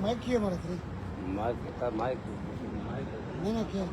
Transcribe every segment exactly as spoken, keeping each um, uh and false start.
མ་ཁྱེར་མ་རེད་དེ། མ་ད་མ་མ་ཁྱེར།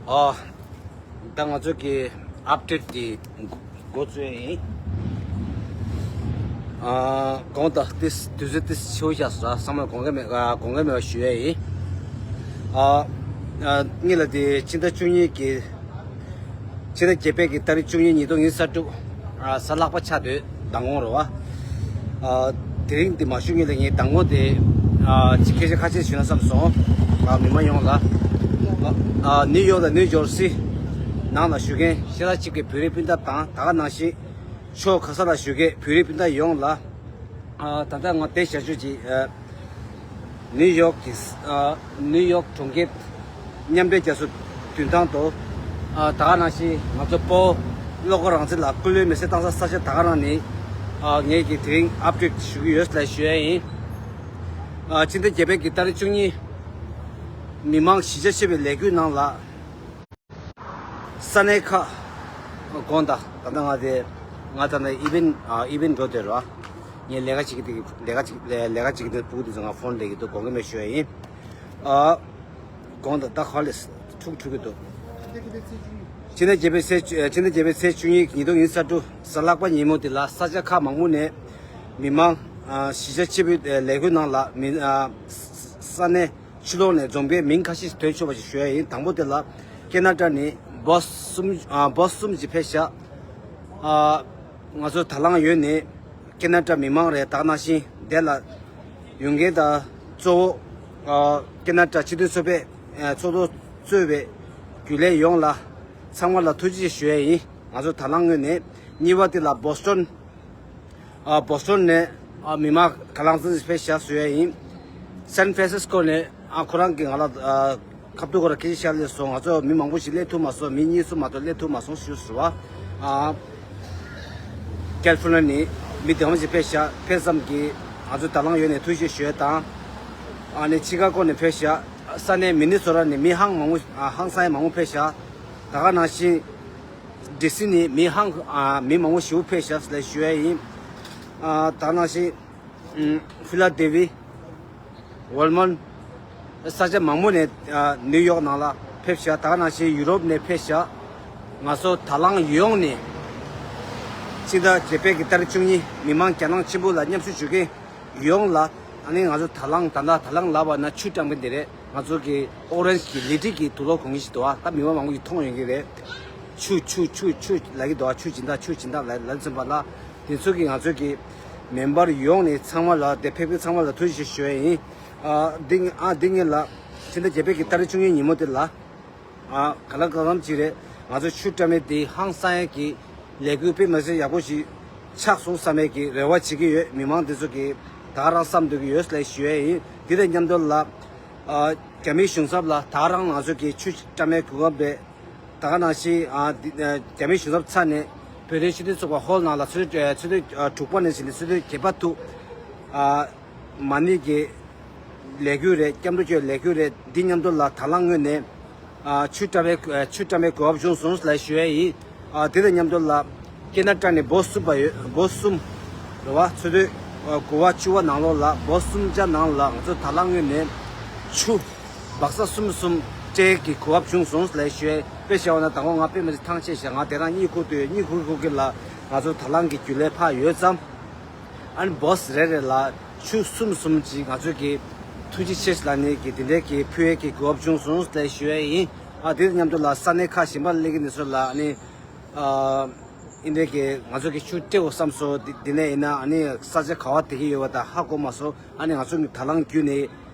ཨ། ད་ང་ཚོ་གི་ཨབ་ཌེཊ་དེ་འགོ་བཙུགས་ཡིན། ཨ། དགོངས་དག་ཏིས་དུས་ཚོད་ཏིས་ཆེ་བོ་བཞག་སོང་། ཚང་མས་དགོངས་འགལ་མེད་ཨ། དགོངས་འགལ་མེད་པ་ཞུ་ཡས་ཡིན། ཨ། ཨ། ངེད་ལ་དེ་ཕྱི་ཟླ་བཅུ་གཉིས་ཀྱི་ཕྱི་ཟླ་བརྒྱད་པའི་གི་ཏ་རིག་བཅུ་གཉིས་ཉིས་སྟོང་ཉི་ཤུ་རྩ་དྲུག་ཨ། གཟའ་ལྷག་པ་ཆགས་དུས་མདང་དགོང་རེད་བ། ཨ། དེ་རིང་འདི་མ་ཞུ་སྔོན་ལ་ངས་མདང་དགོང་དེ་ཨ། ཅིག་སྐད་ཆ་ཁ་ཤས་ཞུ་ན་བསམ་སོང་། ཨ། མི་མང་ཡོངས་ལ། ཨ། ནིའུ་ཡོག་དང་ནིའུ་ཇོར་སི་ནང་ལ་བཞུགས་མཁན་ཤེས་རབ་གཅིག་གི་བོད་རིགས་སྤུན་ཟླ་དང་ད་ག་ནང་བཞིན་ཕྱོགས་ག་ས་ལ་བཞུགས་མཁན་བོད་རིགས་སྤུན་ཟླ་ཡོངས་ལ། ཨ། ད་ལྟ་ང་བསྡད་བཞག་ཆོས་ཀྱི་ཨ། ནིའུ་ཡོག་གི་ཨ། ནིའུ་ཡོག་གྲོང་ཁྱེར་མཉམ་འབྲེལ་རྒྱལ་ཚོགས་མདུན་ཐང་དུ། ཨ། ད་ག་ནང་བཞིན་ང་ཚོ་སྤོ་བོ་བློ་དགའ་རང་བཙན་ལ་སྐུ་ལུས་མེ་སྲེག་བཏང་ས་ས་ཆ་ད་ག་རང་ནི། ཨ། ངེད་ཀྱིས་དེ་རིང་ཨབ་ཌེཊ་ཞུ་གི་ཡོད་ལ་ཞུ་ཡ་ཡིན། ཨ། ཕྱི་ཟླ་བརྒྱད་པའི་གི་ཏ་རིག་བཅུ་གཉིས་མི་མང་གཞིས་ཆགས་ཆེ་བའི་ལས་འགུལ་ནང་ལ། ས་གནས་ཁག་དགོངས་དག་ད་ལྟ་ང་དེ་ང་ད་ལྟ་ཨི་ཝེན་ཨི་ཝེན་འགྲོ་བསྡད་རོགས། ངས་ལས་ཀ་བྱེད་ཀྱི་འདུག་ལས་ཀ་བྱེད་ལས་ཀ་བྱེད་ཀྱི་འདུག་སྤུ་གུ་དེ་ཚོ་ང་ཕོན་ལས་ཀྱི་འདུག་དགོངས་ཀྱི་མེད་ཞུ་ཡ་ཡིན། ཨ། དགོངས་དག་ད་ག་ལས་འཁྲུག་འཁྲུག་གི་འདུག་ཕྱི་ཟླ་བརྒྱད་པའི་ཚེས་བཅུ་ཕྱི་ཟླ་བརྒྱད་པའི་ཚེས་བཅུ་གཉིས་ཉིས་སྟོང་ཉི་ཤུ་རྩ་དྲུག་གཟའ་ལྷག་པ་ཉིན་མོ་དེ་ལ་ས་ཆ་ཁག་མང་པོ་ནས་མི་མང་ཨ། གཞིས་ཆགས་ཆེ་བའི་ལས་འགུལ་ནང་ལ་མི་ཨ། ས་གནས། ཕྱི་ལོགས་ནས་འཛོམས་མཁན་མིང་ཁ་ཤས་ཤིག་ཐོན་ཆོག་པ་ཞིག་ཞུ་ཡ་ཡིན། དང་པོ་དེ་ལ་ཀེ་ན་ཌ་ནས་བོ་སི་གསུམ་ཨ། བོ་སི་གསུམ་ཞིག་ཕེབས་ཤག་ཨ། ང་ཚོ་ད་ལང་ཡོད་ནས་ཀེ་ན་ཌ་མི་མང་རེད། ད་ག་ནང་བཞིན་དེ་ལ་ཡོང་མཁན་དང་གཙོ་བོ་ཨ། ཀེ་ན་ཌ་སྤྱི་མཐུན་ཚོགས་པའི་ཨ། ཚོགས་གཙོ་གཙོས་པའི་རྒྱུན་ལས་ཡོངས་ལ་ཚང་མ་ལ་ཐུགས་རྗེ་ཆེ་ཞུ་ཡ་ཡིན། ང་ཚོ་ད་ལང་ངོས་ནས་གཉིས་པ་དེ་ལ་བོ་སི་ཊོན། ཨ། བོ་སི་ཊོན་ནས་ཨ། མི་མང་ག་ལང་ཚང་ཞིག་ཕེབས་ཤག་ཞུ་ཡ་ཡིན། སན་ཧྥ་རན་སིས་ཀོ་ནས་ཨ། ཁོ་རང་གིས་ང་ལ་ཨ། ཁ་ཐུག་གོ་ར་སྐད་ཆ་བཤད་ལས་སོང་། ང་ཚོ་མི་མང་པོ་ཞིག་སླེབས་ཐུབ་མ་སོང་། མི་གཉིས་གསུམ་མ་གཏོགས་སླེབས་ཐུབ་མ་སོང་ཞུ་ཟེར་བ། ཨ། ཀལ་ཧྥོ་ནི་ཡ་ནས་མི་དེ་འམ་ཞིག་ཕེབས་ཤག་ཕེབས་ཙམ་གྱིས་ང་ཚོ་དང་བླངས་ཡོད་ནས་ཐུགས་རྗེ་ཆེ་ཞུ་ཡ་དང་། ཨ་ནི་ཆི་ཀ་གོ་ནས་ཕེབས་ཤག་ས་གནས་མི་ནི་སོ་ཊ་ནས་མི་ཧང་མང་པོ། ཨ། ཧང་སང་ཡ་མང་པོ་ཕེབས་ཤག་ད་ག་ནང་བཞིན་ཌི་སི་ནས་མི་ཧང་། ཨ། མི་མང་པོ་ཞིག་ཕེབས་ཤག་ལ་ཞུ་ཡ་ཡིན། ཨ། ད་ག་ནང་བཞིན་ཨ། ཕི་ལ་ཌེལ་ཕི། ཝོལ་མོན། ས་ཆ་མང་པོ་ནས། ཨ། ནིའུ་ཡོག་ནང་ལ་ཕེབས་ཤག་ད་ག་ནང་བཞིན་ཡུ་རོབ་ནས་ཕེབས་ཤག་ང་ཚོ་དང་བླངས་ཡོངས་ནས་ཕྱི་ཟླ་བརྒྱད་པའི་གི་ཏ་རིག་བཅུ་གཉིས་མི་མང་རྒྱ་ནག་ཆེན་པོ་ལ་མཉམ་ཞུགས་ཞུ་མཁན་ཡོངས་ལ། ཨ་ནི་ང་ཚོ་དང་བླངས། ད་ལྟ་དང་བླངས་ལབ་པ་ན་ཆུ་བཀྲམ་གི་འདི་རེད། ང་ཚོ་གི་ཨོ་རེན་ཇི་གི་ལི་ཊི་གི་དུག་ལོག་གོན་གི་ཞིག་འདུག་ཨ། ད་མི་མང་མང་པོ་ཞིག་མཐོང་ཡོང་གི་རེད། ཆུ་ཆུ་ཆུ་ཆུ་ལབ་གི་འདུག་ཨ། ཆུ་སྦྱིན་བདག་ཆུ་སྦྱིན་བདག་ལབ་ལབ་ཙམ་པ་ལ། དེ་ཚོ་གི་ང་ཚོ་གི་མེམ་བར་ཡོངས་ནས་ཚང་མ་ལ། དེ་ཕེབས་མཁན་ཚང་མ་ལ་ཐུགས་རྗེ་ཆེ་ཞུ་ཡ་ཡིན། ཨ། འདི་ཨ་འདི་ངེད་ལ་ཕྱི་ཟླ་བརྒྱད་པའི་གི་ཏ་རིག་བཅུ་གཉིས་ཉིན་མོ་དེ་ལ། ཨ། ག་ལ་གང་འཚམ་ཅིག་རེད། ང་ཚོ་ཆུ་བཀྲམ་མཁན་དེ་ཧང་སང་ཡ་གི་ལས་འགུལ་དཔེ་མི་སྲིད་ཡག་པོ་ཞིག་ཆགས་སོང་བསམ་ཡ་གི་རེ་བ་བྱེད་ཀྱི་ཡོད། མི་མང་དེ་ཚོ་གི་ད་ག་རང་བསམ་འདོད་ཀྱི་ཡོད་ལབ་ཞུ་ཡ་ཡིན། དེ་དང་མཉམ་དུ་ལ། ཨ། རྒྱ་མིའི་གཞུང་ཚབ་ལ་ད་ག་རང་ང་ཚོ་གི་ཆུ་བཀྲམ་མཁན་གོ་སྐབས་རེད། ད་ག་ནང་བཞིན། ཨ། འདི། ཨ། རྒྱ་མིའི་གཞུང་ཚབ་ཚར་ནས་བོད་དོན་སྤྱི་འཐུས་ཚོགས་པ་ཧོལ་ནང་ལ་ཆུ་ཚོད། ཨ། ཆུ་ཚོད། ཨ། དྲུག་པ་ནས་བྱས་ནས་ཆུ་ཚོད་བརྒྱད་པ་ཐུག་ཨ། མ་ཎི་གི་ལས་འགུལ་རེད། སྐྱབས་འགྲོ་སྐྱོར་ལས་འགུལ་རེད། འདི་མཉམ་དུ་ལ་དང་བླངས་ངོས་ནས། ཨ། ཆུ་བཀྲམ་པའི། ཨ། ཆུ་བཀྲམ་པའི་གོ་སྐབས་བྱུང་སོང་ལབ་ཞུ་ཡ་ཡིན། ཨ། དེ་དང་མཉམ་དུ་ལ་ཀེ་ན་ཌ་ནས་བོ་གསུམ་པ་ཡོད། བོ་གསུམ་རེད་བ། ཆུ་ཚོད། ཨ། དགུ་པ་བཅུ་པ་ནང་ལོགས་ལ་བོ་གསུམ་ཆ་ནང་ལ་ང་ཚོ་དང་བླངས་ངོས་ནས་ཆུ་སྦག་ས་གསུམ་གསུམ་སྤྲད་ཀྱི་གོ་སྐབས་བྱུང་སོང་ལབ་ཞུ་ཡ་ཡིན། དཔེ་བཞག་པ་ན་དང་པོ་ང་དཔེ་མི་སྲིད་ཐང་ཆད་བཞག་ང་དེ་རང་གཉིད་ཁུག་དུས་གཉིད་ཁུག་ཁུག་གི་ལ་ང་ཚོ་དང་བླངས་ཀྱི་རྒྱུན་ལས་ཕར་ཡོད་ཙང་། ཨ་ནི་བོ་སི་རེ་རེ་ལ་ཆུ་གསུམ་གསུམ་ཅིག་ང་ཚོས་ཀྱི་ཐུགས་རྗེ་ཆེ་ཞེས་ལབ་ནས་ཀྱི་དེ་འདྲའི་ཀྱི་ཕུལ་ཡས་ཀྱི་གོ་སྐབས་བྱུང་སོང་ལབ་ཞུ་ཡས་ཡིན། ཨ། དེ་དང་མཉམ་དུ་ལ་ས་གནས་ཁག་གཞན་པ་སླེབས་ཀྱི་འདི་ཚོ་ལ་ཨ་ནི། ཨ། འདི་འདྲའི་ཀྱི་ང་ཚོས་ཀྱི་ཆུ་སྤྲད་དགོས་བསམ་སོང་། འདི་འདི་ནས་ཡིན་ན་ཨ་ནི་ས་ཆ་ག་བ་བསྡད་ཀྱི་ཡོད་པ་དང་ཧ་གོ་མ་སོང་། ཨ་ནི་ང་ཚོ་གི་དང་བླངས་བརྒྱུད་ནས།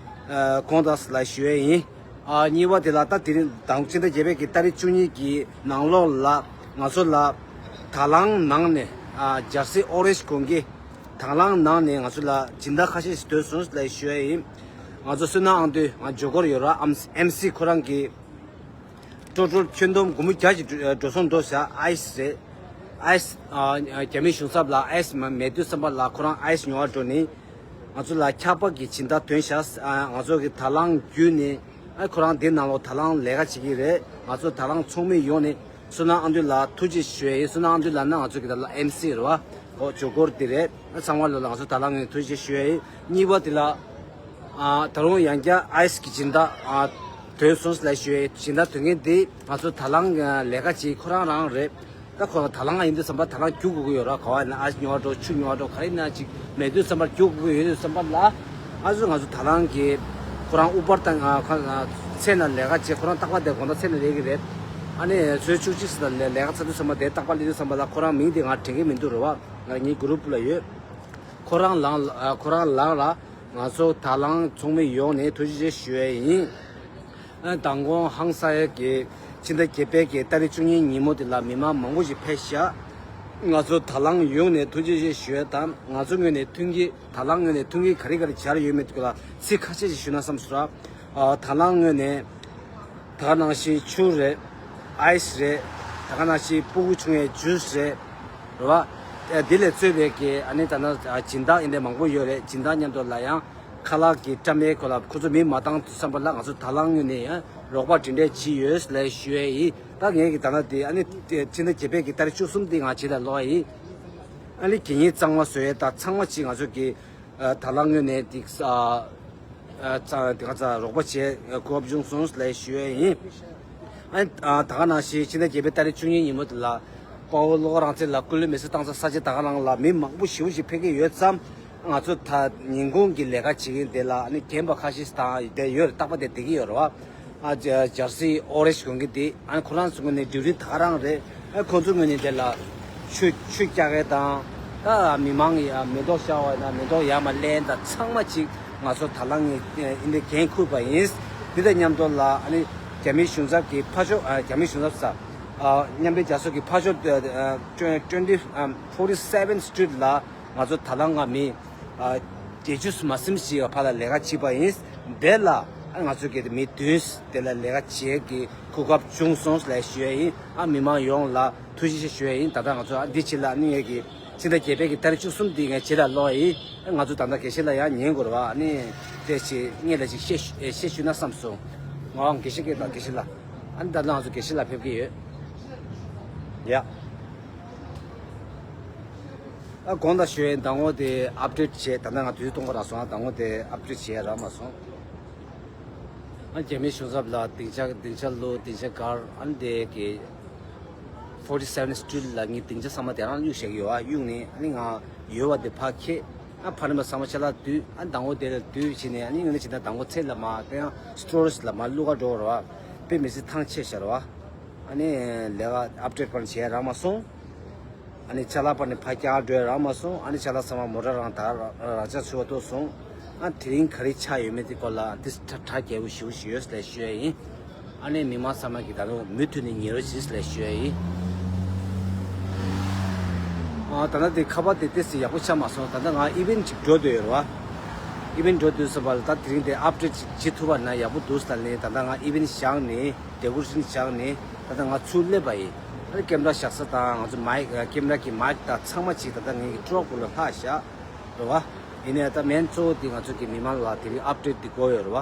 ཨ། དགོངས་དག་ལབ་ཞུ་ཡས་ཡིན། ཨ། གཉིས་པ་དེ་ལ་ད་དེ་རིང་དང་ཕྱི་ཟླ་བརྒྱད་པའི་གི་ཏ་རིག་བཅུ་གཉིས་ཀྱི་ནང་ལོགས་ལ་ང་ཚོ་ལ་དང་བླངས་ནང་ནས། ཨ། ཇར་སི་ཨོ་རེན་ཇི་གོན་གྱི་དང་བླངས་ནང་ནས་ང་ཚོ་ལ་སྦྱིན་བདག་ཁ་ཤས་ཤིག་ཐོན་སོང་ལབ་ཞུ་ཡ་ཡིན། ང་ཚོ་བསོད་ནམས་དབང་འདུས། ང་ཇོ་སྒོར་ཡོད་ར། ཨམ་ཨེམ་སི་ཁོ་རང་གི་ཀྲོ་ཀྲོ་ཁྱོན་བསྡོམས་སྒོར་མོ་བརྒྱ་ཅིག་འགྲོ་སོང་འགྲོ་བཞག་ཨའི་སི་རེད། ཨའི་སི། ཨ། རྒྱ་མིའི་གཞུང་ཚབ་ལ་ཨའི་སི་མ་མེད་དུས་ཙམ་པ་ལ་ཁོ་རང་ཨའི་སི་ཉོ་བར་འགྲོ་ནི། ང་ཚོ་ལ་འཁྱག་པ་གི་སྦྱིན་བདག་ཐོན་ཤག་ཨ། ང་ཚོ་གི་དང་བླངས་བརྒྱུད་ནས། ཨ། ཁོ་རང་འདི་ནང་ལོགས་དང་བླངས་ལས་ཀ་བྱེད་ཀྱི་རེད། ང་ཚོ་དང་བླངས་ཚོགས་མི་ཡོངས་ནས་བསོད་ནམས་དབང་འདུས་ལ་ཐུགས་རྗེ་ཆེ་ཞུ་ཡ་ཡིན། བསོད་ནམས་དབང་འདུས་ལབ་ན་ང་ཚོ་གི་ད་ལ་ཨེམ་སི་རེད་བ། ཨོ་ཇོ་སྒོར་འདི་རེད། ཨ། ཚང་མ་ལོ་ལ་ང་ཚོ་དང་བླངས་ངོས་ནས་ཐུགས་རྗེ་ཆེ་ཞུ་ཡ་ཡིན། གཉིས་པ་དེ་ལ། ཨ། ད་རུང་ཡང་བསྐྱར་ཨའི་སི་གི་སྦྱིན་བདག་ཨ། ཐོན་སོང་ལབ་ཞུ་ཡ་ཡིན། སྦྱིན་བདག་ཐོན་མཁན་དེ་ང་ཚོ་དང་བླངས་ལས་ཀ་བྱེད་ཁོ་རང་རང་རེད། ད་ཁོ་དང་བླངས་ཡིན་དུས་ཙམ་པ་དང་བླངས་རྒྱུག་དགོས་ཀྱི་ཡོད་ར། ག་བ་ཡིན་ན་ཨ་ཉོ་བ་འགྲོ། ཆུ་ཉོ་བ་འགྲོ། ག་རེ་ཡིན་ན་ཅིག་མེད་དུས་ཙམ་པར་རྒྱུག་དགོས་ཀྱི་ཡོད་དུས་ཙམ་པ་ལ། ཨ་ཚོ་ང་ཚོ་དང་བླངས་ཀྱི་ཁོ་རང་ཨུ་པར་དང་། ཨ། ཁོ་རང་ཚེ་ན་ལས་ཀ་བྱེད། ཁོ་རང་རྟག་པར་དེ་དགོང་དག་ཚེ་ན་ལས་ཀྱི་རེད། ཨ་ནི་ཚོའི་བཅུ་གཅིག་ཙམ་ལ་ལས་ཀ་ཚར་དུས་ཙམ་པ་དེ་རྟག་པར་སླེབས་དུས་ཙམ་པ་ལ་ཁོ་རང་མིང་དེ་ང་དྲན་གྱི་མི་འདུག་རེད་བ། ང་ངའི་གུ་རུབ་ལ་ཡོད། ཁོ་རང་ལང་། ཨ། ཁོ་རང་ལང་ལ་ང་ཚོ་དང་བླངས་ཚོགས་མི་ཡོངས་ནས་ཐུགས་རྗེ་ཆེ་ཞུ་ཡས་ཡིན། ཨ། མདང་དགོང་ཧང་སང་ཡས་ཀྱི་ཕྱི་ཟླ་བརྒྱད་པའི་གི་ཏ་རིག་བཅུ་གཉིས་ཉིན་མོ་དེ་ལ་མི་མང་མང་པོ་ཞིག་ཕེབས་ཤག་ང་ཚོ་དང་བླངས་ཡོངས་ནས་ཐུགས་རྗེ་ཆེ་ཞུ་ཡས་དང་། ང་ཚོ་ངོས་ནས་མཐུན་རྐྱེན། དང་བླངས་ངོས་ནས་མཐུན་རྐྱེན་ག་རེ་ག་རེ་སྦྱར་ཡོད་མེད་ཀྱི་ལ་ཚིག་ཁ་ཤས་ཤིག་ཞུ་ན་བསམ་སོང་ར། ཨ། དང་བླངས་ངོས་ནས་ད་ག་ནང་བཞིན་ཆུ་རེད། ཨའི་སི་རེད། ད་ག་ནང་བཞིན་སྤུ་གུ་ཆུང་བའི་ཇུས་རེད། རེད་བ། ཨ། དེ་ལས་གཙོས་པའི་གི་ཨ་ནི་ད་ལྟ་སྦྱིན་བདག་ཡིན་པའི་མང་པོ་ཡོད་རེད། སྦྱིན་བདག་མཉམ་དུ་ལ་ཡང་ཁ་ལག་གི་བཀྲམ་པའི་སྐོར་ལ་ཁོ་ཚོ་མི་མ་བཏང་དུས་ཙམ་པ་ལ་ང་ཚོ་དང་བླངས་ངོས་ནས་ཡང་རོགས་པ་དེ་འདྲས་བྱས་ཡོད་ལབ་ཞུ་ཡས་ཡིན། ད་ངས་ཀྱི་ད་ལྟ་དེ་ཨ་ནི་ཕྱི་ཟླ་བརྒྱད་པའི་གི་ཏ་རིག་བཅུ་གསུམ་དེ་ང་བྱེད་ལ་ལོག་ཡ་ཡིན། ཨ་ནི་དགེ་བསྙེན་གཙང་མ་བཟོ་ཡས་དང་ཚང་མ་ཅིག་ང་ཚོ་གི་ཨ། དང་བླངས་ངོས་ནས་ཏིག་ཨ། ཨ། ཙང་དེ་ག་ཙ་རོགས་པ་བྱས་གོ་སྐབས་བྱུང་སོང་ལབ་ཞུ་ཡས་ཡིན། ཨ། ཨ། ད་ག་ནང་བཞིན་ཕྱི་ཟླ་བརྒྱད་པའི་ཏ་རིག་བཅུ་གཉིས་ཉིན་མོ་དེ་ལ་དཔའ་བོ་བློ་དགའ་རང་བཙན་ལ་སྐུ་ལུས་མེ་སྲེག་བཏང་ས་ས་ཆ་ད་ག་རང་ལ་མི་མང་པོ་ཞེ་པོ་ཞིག་ཕེབས་ཀྱི་ཡོད་ཙང་། ང་ཚོ་ད་ཉིན་གུང་གི་ལས་ཀ་བྱེད་མཁན་དེ་ལ་ཨ་ནི་རྒན་པ་ཁ་ཤས་དང་དེ་ཡོད་རེད། རྟག་པར་དེ་བསྡད་ཀྱི་ཡོད་རེད་བ། ཨ། ཇ་ཇར་སི་ཨོ་རེན་ཇི་གོན་གྱི་དེ། ཨ། ཁོ་རང་ཚོ་ངོས་ནས་ཌིའུ་ཊི་ད་ག་རང་རེད། ཨ། ཁོ་ཚོ་ངོས་ནས་དེ་ལ་ཆུ་ཆུ་རྒྱག་མཁན་དང་། ད་མི་མང་གི་མེ་ཏོག་ཤར་བ་ཡིན་ན་མེ་ཏོག་ཡར་མར་ལེན་དང་ཚང་མ་ཅིག་ང་ཚོ་དང་བླངས་ཀྱིས་ཨ་འདི་འགན་འཁུར་བ་ཡིན། འདི་དང་མཉམ་དུ་ལ་ཨ་ནི་རྒྱ་མིའི་གཞུང་ཚབ་ཀྱི་ཕར་ཕྱོགས། ཨ། རྒྱ་མིའི་གཞུང་ཚབ་ས། ཨ། མཉམ་འབྲེལ་རྒྱལ་ཚོགས་ཀྱི་ཕར་ཕྱོགས། ཨ། twenty forty seven street ལ་ང་ཚོ་དང་བླངས་ཀྱི་མི་ཨ་བརྒྱད་ཅུ་མ་ཟིན་ཞིག་ཕར་ལ་ལས་ཀ་བྱེད་པ་ཡིན། དེ་ལ་ ཨ་ང་ཚོ་གི་མི་བདུན་དེ་ལ་ལས་ཀ་བྱེད་ཀྱི་གོ་སྐབས་བྱུང་སོང་ལབ་ཞུ་ཡ་ཡིན། ཨ་མི་མང་ཡོངས་ལ་ཐུགས་རྗེ་ཆེ་ཞུ་ཡ་ཡིན། ད་ལྟ་ང་ཚོ་ཨ་འདི་ཕྱི་ལ་ནི་ངེད་ཀྱི་ཕྱི་ཟླ་བརྒྱད་པའི་གི་ཏ་རིག་བཅུ་གསུམ་འདི་ངས་ཇི་ལ་ལོག་ཡིན། ཨ་ང་ཚོ་ད་ལྟ་དགེ་བཤེས་ལགས་ཡང་ཉན་དགོས་རེད་བ། ཨ་ནི་དེ་ཞིག་ངེད་ལ་ཞིག་བཤད་ཞུ་ཨེ་བཤད་ཞུས་ན་བསམ་སོང་། ང་དགེ་བཤེས་ཀྱི་ད་དགེ་བཤེས་ལགས། ཨ་ནི་ད་ལྟ་ང་ཚོ་དགེ་བཤེས་ལགས་ཕེབས་ཀྱི་ཡོད། ཡ། ཨ་དགོངས་དག་ཞུ་ཡ་ཡིན། ཟླ་ངོ་དེ་ཨབ་ཌེཊ་བྱས། ད་ལྟ་ང་དུས་ཚོད་སྟོང་པ་རག་སོང་། ཨ་ཟླ་ངོ་དེ་ཨབ་ཌེཊ་བྱས་རག་མ་སོང་། ཨ་རྒྱ་མི་གཞུང་ཚབ་ལ་སྡིངས་ཆ་སྡིངས་ཆ་བླུགས། སྡིངས་ཆ་བཀར། ཨ་ནི་དེ་གི་ཕོར་ཊི་སེ་ཝེན་སི་ཊི་རིཊ་ལ་ངས་སྡིངས་ཆ་ཚང་མ་དེ་རང་གཡུགས་བཞག་གི་ཡོད། ཨ་གཡུགས་ནས་ཨ་ནི་ང་ཡོལ་བ་དེ་ཕར་འཁྱེར། ཨ་ཕ་ནི་མ་ཚང་མ་ཆ་ལག་བསྡུས། ཨ་ཟླ་ངོ་དེ་ལ་བསྡུས་བྱས་ནས་ཨ་ནི་ངས་ནི་བྱས་ན་ཟླ་ངོ་ཚེས་ལ་མ་དེ་ཡང་སི་ཊོ་རེཇ་ལ་མ་བླུགས་ག་འགྲོ་རོགས། དཔེ་མི་སྲིད་ཐང་ཆད་ཤར་བ། ཨ་ནི་ལས་ཀ་ཨབ་ཌེཊ་པར་བྱས་རག་མ་སོང་། ཨ་ནི་ཅ་ལག་པ་ནི་ཕ་རྒྱག་འགྲོ་རག་མ་སོང་། ཨ་ནི་ཅ་ལག་ཚང་མ་མོ་ཊ་རང་དག་རང་ཅག་ཚུད་པ་ཐུག་སོང་། ཨ་དེ་རིང་ག་རེ་ཆགས་ཡོད་མེད་དེ་སྐོར་ལ་དེ་དྲ་དྲ་རྒྱས་པོ་ཞེ་པོ་ཞིག་ཡོད་ལབ་ཞུ་ཡ་ཡིན། ཨ་ནི་མི་མང་ཚང་མ་གི་ད་དུང་མུ་མཐུད་ནས་ཉན་རོགས་བྱེད་ལབ་ཞུ་ཡ་ཡིན། ཨ་ད་ལྟ་དེ་ཁ་པར་དེ་ཏོག་ཙམ་ཡག་པོ་ཆགས་མ་སོང་། ད་ལྟ་ང་ཨི་ཝེན་ཊི་ཅིག་འགྲོ་འདོད་ཡོད་རེད་བ། ཨི་ཝེན་ཊི་འགྲོ་འདོད་སོང་བ་ལ་ད་དེ་རིང་དེ་ཨབ་ཌེཊ་ཅིག་བྱེད་ཐུབ་པ་ན་ཡག་པོ་འདུག་ཟེར་ནས། ད་ལྟ་ང་ཨི་ཝེན་ཊི་བཞག་ནས་ཌེ་ཀོ་རེ་ཤན་བཞག་ནས་ད་ལྟ་ང་ཚུར་སླེབས་པ་ཡིན། ཨ་ནི་ཀེམ་ར་བཞག་ས་དང་ང་ཚོ་མའིག་ཀེམ་ར་གི་མའིག་དང་ཚང་མ་ཅིག་ད་ལྟ་ངའི་གི་ཊོག་པོ་ལ་ལྷག་བཞག་རེད་བ། ཡིན་ནའི་ད་མེན་གཙོ་བོ་དེ་ང་ཚོ་གི་མི་མང་ལ་དེ་རིང་ཨབ་ཌེཊ་དེ་དགོས་ཡོད་རེད་བ།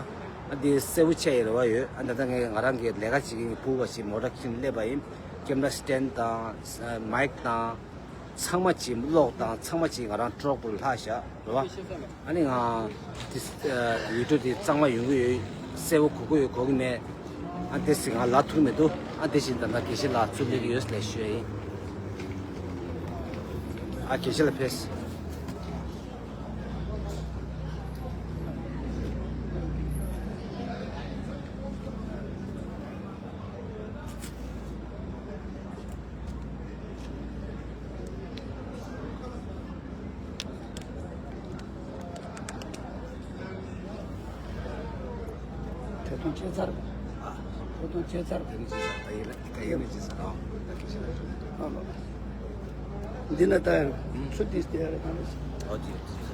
ཨ་དེ་གསལ་པོ་ཆགས་ཡོད་རེད་བ། ཡོད། ཨ་ད་ལྟ་ངས་ང་རང་གི་ལས་ཀ་བྱེད་མཁན་གྱི་ཕྲུ་གུ་ཞིག་མོ་ཊ་ཁྱེར་ནས་སླེབས་པ་ཡིན། ཀེམ་ར་སི་ཊེན་ཌི་དང་མའིག་དང་ཚང་མ་ཅིག་གློག་དང་ཚང་མ་ཅིག་ང་རང་ཊོག་པོ་ལ་ལྷག་བཞག་རེད་བ། ཨ་ནི་ང་དེ་ཨ་ཝི་ཌི་ཡོ་དེ་གཙང་མ་ཡོང་གི་ཡོད། གསལ་པོ་གོ་གི་ཡོད་གོ་གི་མེད། ཨ་དེ་སྲིད་ང་ལབ་ཐུབ་མི་འདུག་ཨ་དེ་བཞིན་ད་ལྟ་དགེ་བཤེས་ལགས་ཚུར་སླེབས་ཀྱི་ཡོད་ལབ་ཞུ་ཡ་ཡིན། ཨ་དགེ་བཤེས་ལགས་ཕེབས། ཐད་གཏོང་བྱས་ཚར། ཨ། ཐད་གཏོང་བྱས་ཚར། ད་ཡིན་ལ་ད་ཡིན་ལ་བྱས་ཚར། ཨ། ད་གི་ཤེས་ལ་ཐུག་མི་འདུག་ཨ་ལོ། འདི་ན་ད་ཡར་ཚུར་ཏིས་ཏེ་ཡར་གང་ལ་ཤི། ཨོ་དེ་དེ་ས།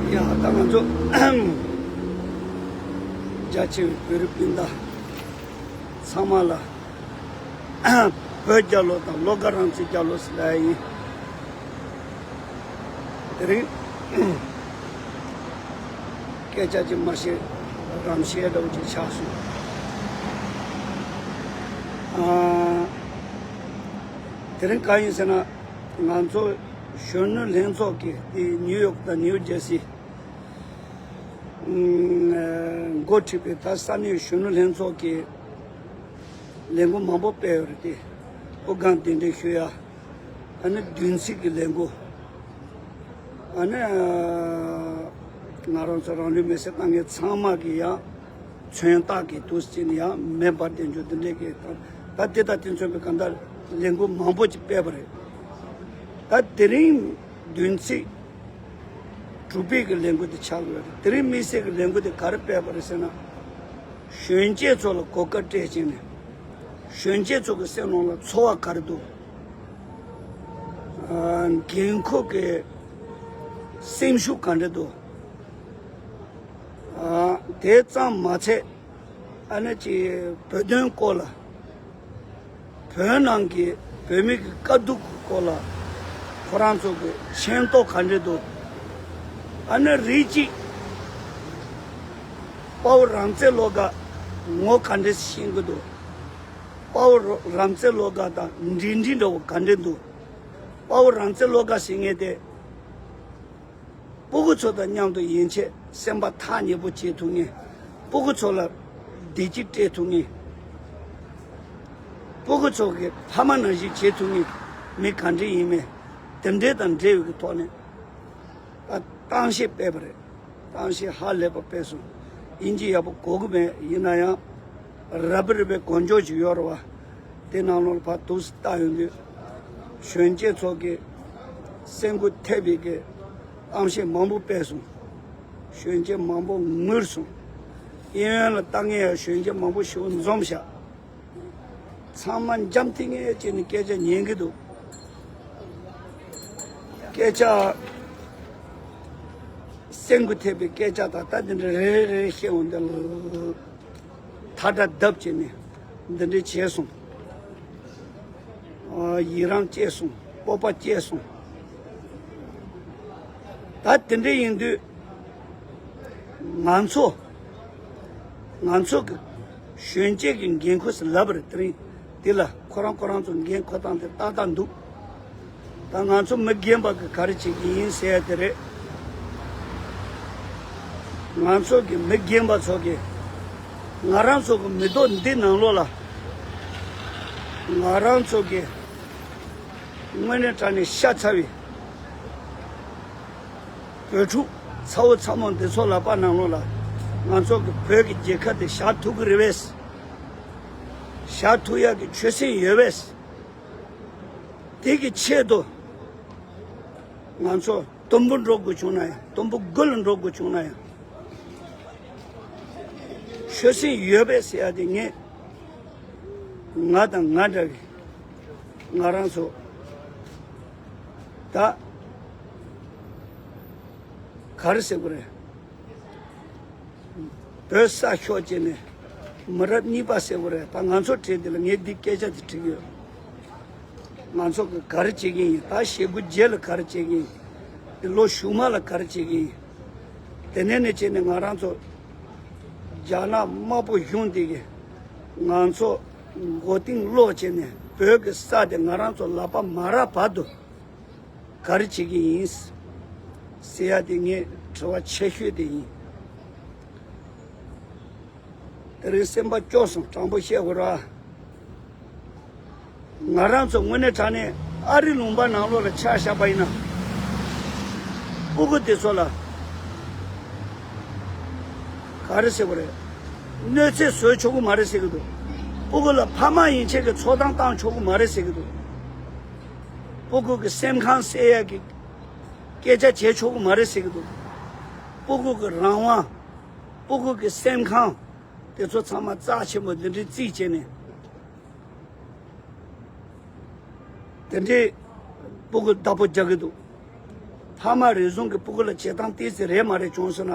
ཡ་ད་ང་ཚོ་རྒྱ་ཆེ་བའི་བོད་རིགས་སྤུན་ཟླ་ཚང་མ་ལ་བོད་རྒྱལ་ལོ་དང་བློ་དགའ་རང་བཙན་རྒྱལ་ལོ་ཟེར་ལ་ཡིན། དེ་རིང་སྐད་ཆ་ཅིག་མ་བཤད་རམ་བཤད་འདྲ་བོ་ཅིག་ཆགས་སོང་། ཨ། དེ་རིང་གང་ཡིན་ཟེར་ན། ང་ཚོ་གཞོན་ནུ་ལྷན་ཚོགས་ཀྱིས་དེ་ནིའུ་ཡོག་དང་ནིའུ་ཇར་སི་འགོ་ཁྲིད་པའི་ད་ས་གནས་གཞོན་ནུ་ལྷན་ཚོགས་ཀྱིས་ལས་འགུལ་མང་པོ་སྤེལ་ཡོད་རེད་དེ། སྐུ་ཁམས་བདེ་ལེགས་ཞུ་ཡ། ཨ་ནི་བདུན་ཚིགས་ཀྱི་ལས་འགུལ། ཨ་ནི་ང་རང་ཚོ་རང་ལུས་མེར་སྲེག་བཏང་མཁན་ཚང་མ་གི་ཡང་མཚོན་རྟགས་ཀྱི་དུས་ཚོད་ནི་ཡང་མེ་འབར་བསྡད་རྒྱུ་འདི་འདྲས་ཀྱི་ད་དེ་དང་དེ་མཚོན་པའི་གང་ལྟར་ལས་འགུལ་མང་པོ་ཅིག་སྤེལ་བ་རེད། ད་དེ་རིང་བདུན་ཚིགས་དྲུག་པའི་གི་ལས་འགུལ་དེ་ཆགས་དགོས་རེད། དེ་རིང་དམིགས་བསལ་གྱི་ལས་འགུལ་དེ་ག་རེ་སྤེལ་བ་རེད་ཟེར་ན། གཞོན་སྐྱེས་ཚོ་ལ་གོ་སྐབས་སྤྲད་བྱས་ནས་གཞོན་སྐྱེས་ཚོ་གི་སེམས་ནང་ལ་ཚོར་བ་ག་རེ་འདུག་ཨ། འགན་ཁུར་གྱི་སེམས་ཤུགས་ག་འདྲ་འདུག་ཨ། དེ་ཙམ་མ་ཚད་ཨ་ནི་ཅིག་བོད་དོན་སྐོར་ལ། བོད་ནང་གི་བོད་མི་གི་དཀའ་སྡུག་གི་སྐོར་ལ་ཁོ་རང་ཚོ་གི་མཁྱེན་རྟོགས་ག་འདྲ་འདུག་ཨ་ནི་རིགས་གཅིག་དཔའ་བོ་རང་བཙན་བློ་དགའ་ངོ་ག་འདྲ་ཤེས་ཀྱི་འདུག་དཔའ་བོ་རང་བཙན་བློ་དགའ་དང་འབྲེལ་འདྲིས་འདྲ་བོ་ག་འདྲ་འདུག་དཔའ་བོ་རང་བཙན་བློ་དགའ་ཟེར་མཁན་དེ། སྤུ་གུ་ཚོ་དང་མཉམ་དུ་ཡན་ཆད་སེམས་པ་ཐག་ཉེ་པོ་བྱེད་ཐུབ་མཁན། སྤུ་གུ་ཚོ་ལ་བདེ་སྐྱིད་སྤྲད་ཐུབ་མཁན། སྤུ་གུ་ཚོ་གི་ཕ་མ་ནང་བཞིན་བྱེད་ཐུབ་མཁན་མི་ག་འདྲ་ཡིན་མིན་དེ་འདྲ་དང་འབྲེལ་བའི་གི་ཐོག་ནས་ཨ་གཏམ་བཤད་སྤེལ་བ་རེད། གཏམ་བཤད་ཧ་ལས་པ་སྤེལ་སོང་། དབྱིན་ཇི་ཡག་པོ་གོ་གི་མེད། ཡིན་ན་ཡང་རབ་རིབ་པའི་གོ་འཇོག་ཅིག་ཡོད་རེད་བ། དེ་ནང་ལོགས་ལ་ཕར་འདུག་སེ་ལྟ་ཡོང་དུས་གཞོན་སྐྱེས་ཚོ་གི་སེམས་འགུལ་ཐེབས་པའི་གི་གཏམ་བཤད་མང་པོ་སྤེལ་སོང་། གཞོན་སྐྱེས་མང་པོ་ངུས་སོང་། གཡས་གཡོན་ལ་ལྟ་མཁན་ཡང་གཞོན་སྐྱེས་མང་པོ་ཞིག་འཛོམས་ཤག། ཚང་མ་འཇམ་ཐིང་ངེ་བྱས་ནས་སྐད་ཆ་ཉན་གྱི་འདུག། སྐད་ཆ་སེམས་ཀྱི་ཐེབས་པའི་སྐད་ཆ་དང་། ད་འདི་འདྲ་རེ་རེ་བཤད་འོང་དེ་ལ་ཐལ་སྒྲ་བརྡབ་བྱས་ནས་འདི་འདྲ་བྱས་སོང་། ཨ། ཡི་རང་སྐྱེས་སོང་། སྤོབས་པ་སྐྱེས་སོང་། ད་དེ་འདྲ་ཡིན་དུས། ང་ཚོ། ང་ཚོ་གི་གཞོན་སྐྱེས་ཀྱི་འགན་ཁུར་ཟེར་ལབ་པ་རེད། དེ་རིང་འདི་ལ་ཁོ་རང་ཁོ་རང་ཚོ་འགན་འཁུར་སྟངས་དེ་ཏག་ཏག་འདུག། ད་ང་ཚོ་མི་རྒན་པ་གི་ག་རེ་བྱེད་ཀྱི་ཡིན་ཟེར་ཡ་དེ་རེད། ང་ཚོ་གི་མི་རྒན་པ་ཚོ་གི་ང་རང་ཚོ་གི་མི་ཐོག་འདི་ནང་ལོགས་ལ། ང་རང་ཚོ་གི་དངོས་གནས་དྲང་གནས་ཤ་ཚ་བའི་བོད་ཕྲུག་ཚ་བོ་ཚ་མོ་འདི་ཚོ་ལག་པ་ནང་ལོགས་ལ། ང་ཚོ་གི་བོད་ཀྱི་རྒྱལ་ཁབ་དེ་བཞག་ཐུབ་ཀྱི་རེད་པས། བཞག་ཐུབ་ཡག་གི་ཆོད་སེམས་ཡོད་པས། དེ་གི་ཆེད་དུ་ང་ཚོ་དུམ་བུ་འགྲོ་དགོས་བྱུང་ན་ཡང་། དུམ་བུ་དགུ་ལ་འགྲོ་དགོས་བྱུང་ན་ཡང་། ཆོད་སེམས་ཡོད་པས་ཟེར་ཡ་དེ་ངས། ང་དང་ང་འདྲ་བའི་ང་རང་ཚོ་ད་ག་རེ་ཟེར་དགོས་རེད། བོད་ས་ཤོར་བྱས་ནས་མི་རབས་གཉིས་པ་ཟེར་དགོས་རེད། ད་ང་ཚོ་གྲས་འདི་ལ་ངས་འདི་སྐད་ཆ་དེ་དྲིས་ཀྱི་ཡོད། ང་ཚོ་གི་ག་རེ་བྱེད་ཀྱི་ཡིན། ད་ཞེ་དགུ་རྗེས་ལ་ག་རེ་བྱེད་ཀྱི་ཡིན། དེ་ལོ་གཞུག་མ་ལ་ག་རེ་བྱེད་ཀྱི་ཡིན། དེ་ནས་ནས་བྱས་ནས་ང་རང་ཚོ་རྒྱ་ནག་དམར་པོ་གཞུང་འདི་གིས་ང་ཚོ་མགོ་རྟིང་སློག་བྱས་ནས་བོད་ཀྱི་ས་དེ་ང་རང་ཚོ་ལག་པ་མ་རག་བར་དུ་ག་རེ་བྱེད་ཀྱི་ཡིན་ཟེར་ཡ་དེ་ངའི་དྲི་བ་ཆེ་ཤོས་དེ་ཡིན། དེ་རིང་སེམས་པ་སྐྱོ་སོང་། དྲང་པོ་བཤད་དགོས་ར། ང་རང་ཚོ་དངོས་གནས་དྲང་གནས་ཨ་རི་ལུང་པ་ནང་ལོགས་ལ་ཆ་བཞག་པ་ཡིན་ན། སྤུ་གུ་དེ་ཚོ་ལ་ག་རེ་ཟེར་དགོས་རེད། གནོད་འཚེ་བཟོས་ཆོག་གི་མ་རེད་ཟེར་གི་འདུག། སྤུ་གུ་ལ་ཕ་མ་ཡན་ཆད་ཀྱི་འཚོ་སྟངས་བཏང་ཆོག་གི་མ་རེད་ཟེར་གི་འདུག། སྤུ་གུ་གི་སེམས་ཁམས་གསལ་ཡག་གི་སྐད་ཆ་བྱེད་ཆོག་གི་མ་རེད་ཟེར་གི་འདུག། སྤུ་གུ་གི་རང་དབང་། སྤུ་གུ་གི་སེམས་ཁམས་དེ་ཚོ་ཚང་མ་རྩ་ཆེན་པོ་འདི་འདྲའི་རྩིས་བྱས་ནས། དེ་འདྲའི་སྤུ་གུ་བདག་པོ་རྒྱག་གི་འདུག། ཕ་མ་རེ་ཟུང་གི་སྤུ་གུ་ལ་བྱེད་སྟངས་ཏོག་ཙམ་རེད་མ་རེད་བྱུང་སོང་ན།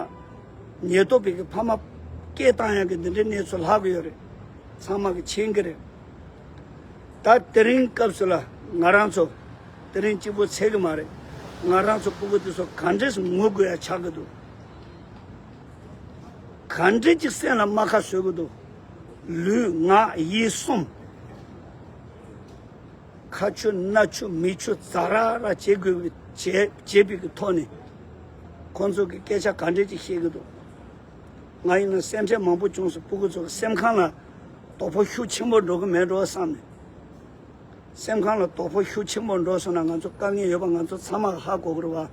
ཉེན་རྟོག་པས་ཀྱི་ཕ་མ་སྐད་བཏང་ཡག་གི་འདི་འདྲའི་གནས་ཚུལ་ལྷག་གི་ཡོད་རེད། ཚང་མ་གི་མཁྱེན་གི་རེད། ད་དེ་རིང་སྐབས་སུ་ལ་ང་རང་ཚོ་དེ་རིང་གཅིག་པོ་ཚད་གི་མ་རེད། ང་རང་ཚོ་སྤུ་གུ་དེ་ཚོ་ག་འདྲས་ངུ་དགོས་ཡ་ཆགས་གི་འདུག། ག་འདྲས་ཅིག་སེམས་ལ་རྨ་ཁ་བཟོ་གི་འདུག། ལུས་ངག་ཡིད་གསུམ། ཁ་ཆུ་སྣ་ཆུ་མིག་ཆུ་ཛ་ར་ར་བྱེད་དགོས་པའི་བྱེད་བྱེད་པའི་གི་ཐོག་ནས་ཁོང་ཚོ་གི་སྐད་ཆ་ག་འདྲས་ཅིག་བཤད་གི་འདུག། ང་ཡིན་ན་སེམས་ཁྲལ་མང་པོ་བྱུང་སོང་། སྤུ་གུ་ཚོ་གི་སེམས་ཁམས་ལ་དོ་ཕོག་ཤུགས་ཆེན་པོ་འགྲོ་གི་མེད་འགྲོ་བསམ་ནས། སེམས་ཁམས་ལ་དོ་ཕོག་ཤུགས་ཆེན་པོ་འགྲོ་སོང་ན་ང་ཚོ་དཀའ་ངལ་ཡོད་པ་ང་ཚོ་ཚང་མ་ཧ་གོ་གི་རེད་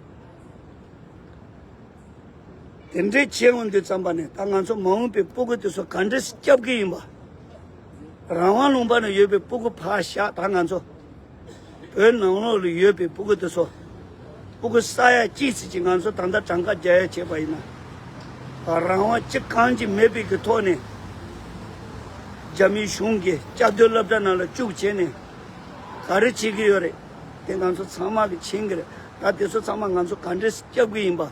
བ། དེ་འདྲའི་བྱེད་འོང་དུས་ཙམ་པ་ནས་ད་ང་ཚོ་མ་འོངས་པའི་སྤུ་གུ་དེ་ཚོ་ག་འདྲས་སྐྱབས་ཀྱི་ཡིན་པ། རང་དབང་ལུང་པ་ནས་ཡོད་པའི་སྤུ་གུ་ཕར་བཞག། ད་ང་ཚོ་བོད་ནང་ལོགས་ལ་ཡོད་པའི་སྤུ་གུ་དེ་ཚོ། སྤུ་གུ་ས་ཡ་གཅིག་ཙམ་ཅིག་ང་ཚོ་ད་ལྟ་གྲངས་ཀ་རྒྱག་ཡ་བྱས་པ་ཡིན་ན། རང་དབང་ཅི་གང་ཅི་མེད་པའི་གི་ཐོག་ནས། རྒྱ་མིའི་གཞུང་གིས་སྐྱབས་བཅོལ་སློབ་གྲྭ་ནང་ལ་བཅུག་བྱས་ནས། ག་རེ་བྱེད་ཀྱི་ཡོད་རེད། དེ་ང་ཚོ་ཚང་མ་གི་མཁྱེན་གི་རེད། ད་དེ་ཚོ་ཚང་མ་ང་ཚོ་ག་འདྲས་སྐྱབས་ཀྱི་ཡིན་པ།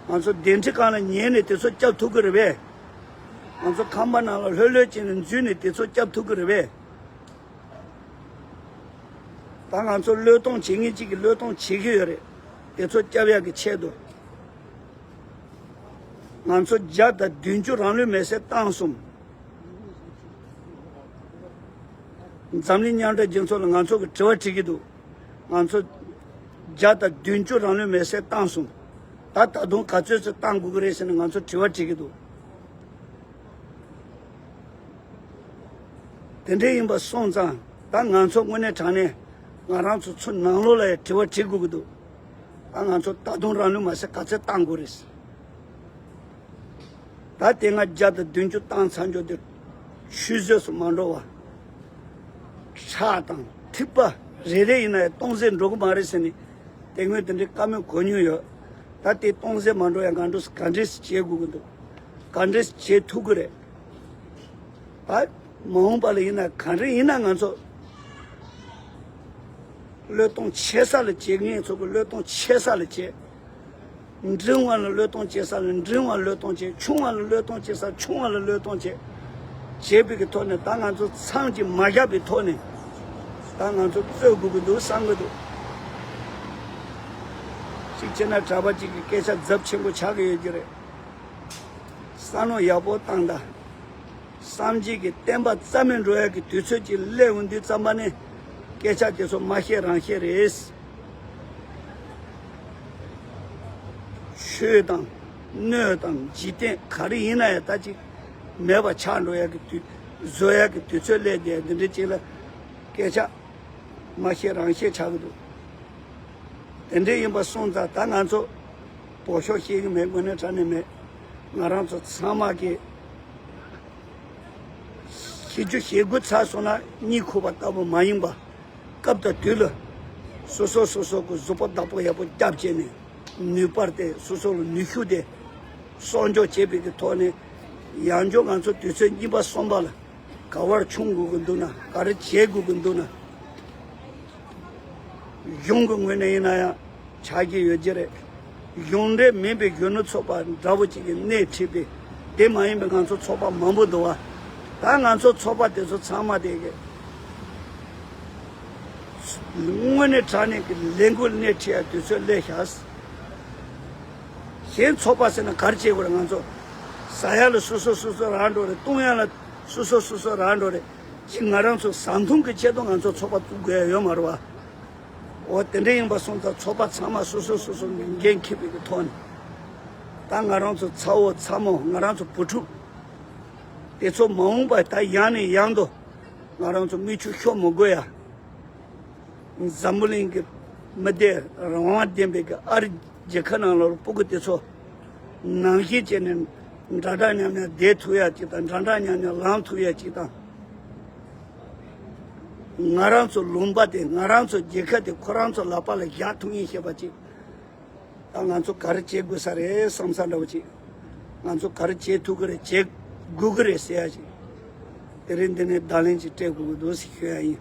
ང་ཚོ་གདན་ཁྲི་སྒང་ལ་ཉལ་ནས་དེ་ཚོ་སྐྱབས་ཐུབ་ཀྱི་རེད་པས། ང་ཚོ་ཁང་པ་ནང་ལ་ལྷོད་ལྷོད་བྱས་ནས་འཛུལ་ནས་དེ་ཚོ་སྐྱབས་ཐུབ་ཀྱི་རེད་པས། ད་ང་ཚོ་བློས་གཏོང་བྱེད་མཁན་གཅིག་གིས་བློས་གཏོང་བྱེད་ཀྱི་ཡོད་རེད། དེ་ཚོ་སྐྱབས་ཡག་གི་ཆེད་དུ། ང་ཚོ་བརྒྱ་དང་བདུན་ཅུ་རང་ལུས་མེར་སྲེག་བཏང་སོང་། འཛམ་གླིང་མཉམ་འབྲེལ་རྒྱལ་ཚོགས་ལ་ང་ཚོ་གི་དྲི་བ་དྲི་གི་འདུག། ང་ཚོ་བརྒྱ་དང་བདུན་ཅུ་རང་ལུས་མེར་སྲེག་བཏང་སོང་། ད་ད་དུང་ག་ཚོད་ཙམ་བཏང་དགོས་ཀྱི་རེད་ཟེར་ནས་ང་ཚོ་དྲི་བ་དྲི་གི་འདུག། དེ་འདྲ་ཡིན་པ་སོང་ཙང་། ད་ང་ཚོ་དངོས་གནས་དྲང་གནས་ང་རང་ཚོ་ཚོ་ནང་ལོགས་ལ་ཡང་དྲི་བ་དྲི་དགོས་ཀྱི་འདུག། ད་ང་ཚོ་ད་དུང་རང་ལུས་མེར་སྲེག་ག་ཚོད་བཏང་དགོས་རེད། ད་དེ་སྔ་བརྒྱ་དང་བདུན་ཅུ་བཏང་ཚར་འཇོག་དེ་ཆུད་ཟོས་སུ་མ་འགྲོ་བ། ཁྲག་དང་ཐིགས་པ་རེ་རེ་ཡིན་ན་ཡང་སྟོང་ཟད་འགྲོ་གི་མ་རེད་ཟེར་ནས་དེ་སྔོན་དེ་འདྲའི་བཀའ་མོལ་གོ་མྱོང་ཡོད། ད་དེ་སྟོང་ཟད་མ་འགྲོ་ཡ་ག་འགྲོ་ག་འདྲས་བྱེད་དགོས་ཀྱི་འདུག། ག་འདྲས་བྱེད་ཐུབ་ཀྱི་རེད། ཨ། མ་འོངས་པ་ལ་ཡིན་ན་ག་འདྲས་ཡིན་ན་ང་ཚོ་བློས་གཏོང་བྱེད་ས་ལ་བྱེད་མཁན་ཚོ་གི་བློས་གཏོང་བྱེད་ས་ལ་བྱེད། འབྲིང་བ་ལ་བློས་གཏོང་བྱེད་ས་ལ་འབྲིང་བ་བློས་གཏོང་བྱེད། ཆུང་བ་ལ་བློས་གཏོང་བྱེད་ས་ཆུང་བ་ལ་བློས་གཏོང་བྱེད། བྱེད་པའི་གི་ཐོག་ནས་ད་ང་ཚོ་མཚམས་ཀྱིས་མ་བཞག་པའི་ཐོག་ནས་ད་ང་ཚོ་རྩོད་དགོས་ཀྱི་འདུག་བསམ་གྱི་འདུག་གཅིག་བྱས་ན་གྲྭ་པ་གཅིག་གི་སྐད་ཆ་རྫབ་ཆེན་པོ་ཆགས་ཀྱི་ཡོད་ཀྱི་རེད། བསམ་བློ་ཡག་པོ་བཏང་དང་། སངས་རྒྱས་ཀྱི་བསྟན་པ་རྩ་མེད་འགྲོ་ཡག་གི་དུས་ཚོད་ཅིག་སླེབས་ཡོང་དུས་ཙམ་པ་ནས་སྐད་ཆ་དེ་ཚོ་མ་བཤད་རང་བཤད་རེད། ཆོས་དང་། སྣོད་དང་། འཇིག་རྟེན་ག་རེ་ཡིན་ན་ཡང་ད་ཅིག་མེད་པ་ཆགས་འགྲོ་ཡག་གི་དུས། བཟོ་ཡག་གི་དུས་ཚོད་སླེབས་ཏེ་འདི་འདྲའི་ཅིག་ལ་སྐད་ཆ་མ་བཤད་རང་བཤད་ཆགས་ཀྱི་འདུག་དེ་འདྲ་ཡིན་པ་སོང་ཙང་ད་ང་ཚོ་བོད་ཤོག་བཤད་ཀྱི་མེད། དངོས་གནས་དྲང་གནས་མེད། ང་རང་ཚོ་ཚང་མ་གི་བཤད་རྒྱུ་བཤད་དགོས་ཚར་སོང་ན་གཉིད་ཁུག་པ་ལྟ་བུ་མ་ཡིན་པ། སྐབས་དང་དུས་ལ་སོ་སོ་སོ་སོ་གི་གཟུགས་པོ་བདག་པོ་ཡག་པོ་སྐྱབས་བྱས་ནས་ནུས་པར་བརྟེན་སོ་སོ་ལ་ནུས་ཤུགས་ཏེ་གསོག་འཇོག་བྱེད་པའི་གི་ཐོག་ནས་ཡང་བསྐྱར་ང་ཚོ་དུས་ཚོད་གཉིས་པ་གསུམ་པ་ལ་ག་བར་མཆོང་དགོས་ཀྱི་འདུག་ན། ག་རེ་བྱེད་དགོས་ཀྱི་འདུག་ན། གཞུང་གི་ངོས་ནས་ཡིན་ན་ཡང་ཆགས་ཀྱི་ཡོད་ཀྱི་རེད། གཞུང་འབྲེལ་མིན་པའི་གཞོན་ནུ་ཚོགས་པ་འདྲ་བོ་ཅིག་གིས་སྣེ་ཁྲིད་པའི་དེ་མ་ཡིན་པའི་ང་ཚོ་ཚོགས་པ་མང་པོ་འདུག་བ། ད་ང་ཚོ་ཚོགས་པ་དེ་ཚོ་ཚང་མ་དེ་གི་དངོས་གནས་དྲང་གནས་ཀྱི་ལས་འགུལ་སྣེ་ཁྲིད་ཡ་དུས་ཚོད་སླེབས་ཤག་གཞན་ཚོགས་པ་ཟེར་ན་ག་རེ་བྱེད་དགོས་རེད། ང་ཚོ་ཟ་ཡ་ལ་སོ་སོ་སོ་སོ་རག་འགྲོ་རེད། བཏུང་ཡ་ལ་སོ་སོ་སོ་སོ་རག་འགྲོ་རེད། ཅིག་ང་རང་ཚོ་བཟའ་འཐུང་གི་ཆེད་དུ་ང་ཚོ་ཚོགས་པ་བཙུགས་དགོས་ཡ་ཡོད་མ་རེད་བ། འོ་དེ་འདྲ་ཡིན་པ་སོང་ཙང་ཚོགས་པ་ཚང་མ་སོ་སོ་སོ་སོ་འགན་འཁྱེར་བའི་གི་ཐོག་ནས། ད་ང་རང་ཚོ་ཚ་བོ་ཚ་མོ་ང་རང་ཚོ་བུ་ཕྲུག་དེ་ཚོ་མ་འོངས་པ་ད་ཡང་ནས་ཡང་དུ་ང་རང་ཚོ་མིག་ཆུ་ཤོར་མི་དགོས་ཡ། འཛམ་བུ་གླིང་གི་མི་སྡེ་རང་དབང་ལྡན་པའི་གི་ཨ་རི་རྒྱལ་ཁབ་ནང་ལོགས་ཕྲུ་གུ་དེ་ཚོ་ནང་བཞིན་བྱས་ནས་འདྲ་འདྲ་མཉམ་མཉམ་བསྡད་ཐུབ་ཡ་གཅིག་དང་། འདྲ་འདྲ་མཉམ་མཉམ་ལངས་ཐུབ་ཡ་གཅིག་དང་། ང་རང་ཚོ་ལུང་པ་དེ། ང་རང་ཚོ་རྒྱལ་ཁབ་དེ་ཁོ་རང་ཚོ་ལག་པ་ལ་བཞག་ཐུབ་ངེས་ཤེས་པ་ཅིག་ད་ང་ཚོ་ག་རེ་བྱེད་དགོས་ས་རེད་བསམ་ས་འདྲ་བོ་ཅིག་ང་ཚོ་ག་རེ་བྱེད་ཐུབ་ཀྱི་རེད། བྱེད་དགོས་ཀྱི་རེད་ཟེར་ཡ་ཅིག་དེ་རིང་འདི་ནས་བརྡ་ལན་ཅིག་སྤྲད་དགོས་ཀྱི་འདུག་ཟེར་ཞུ་ཡ་ཡིན།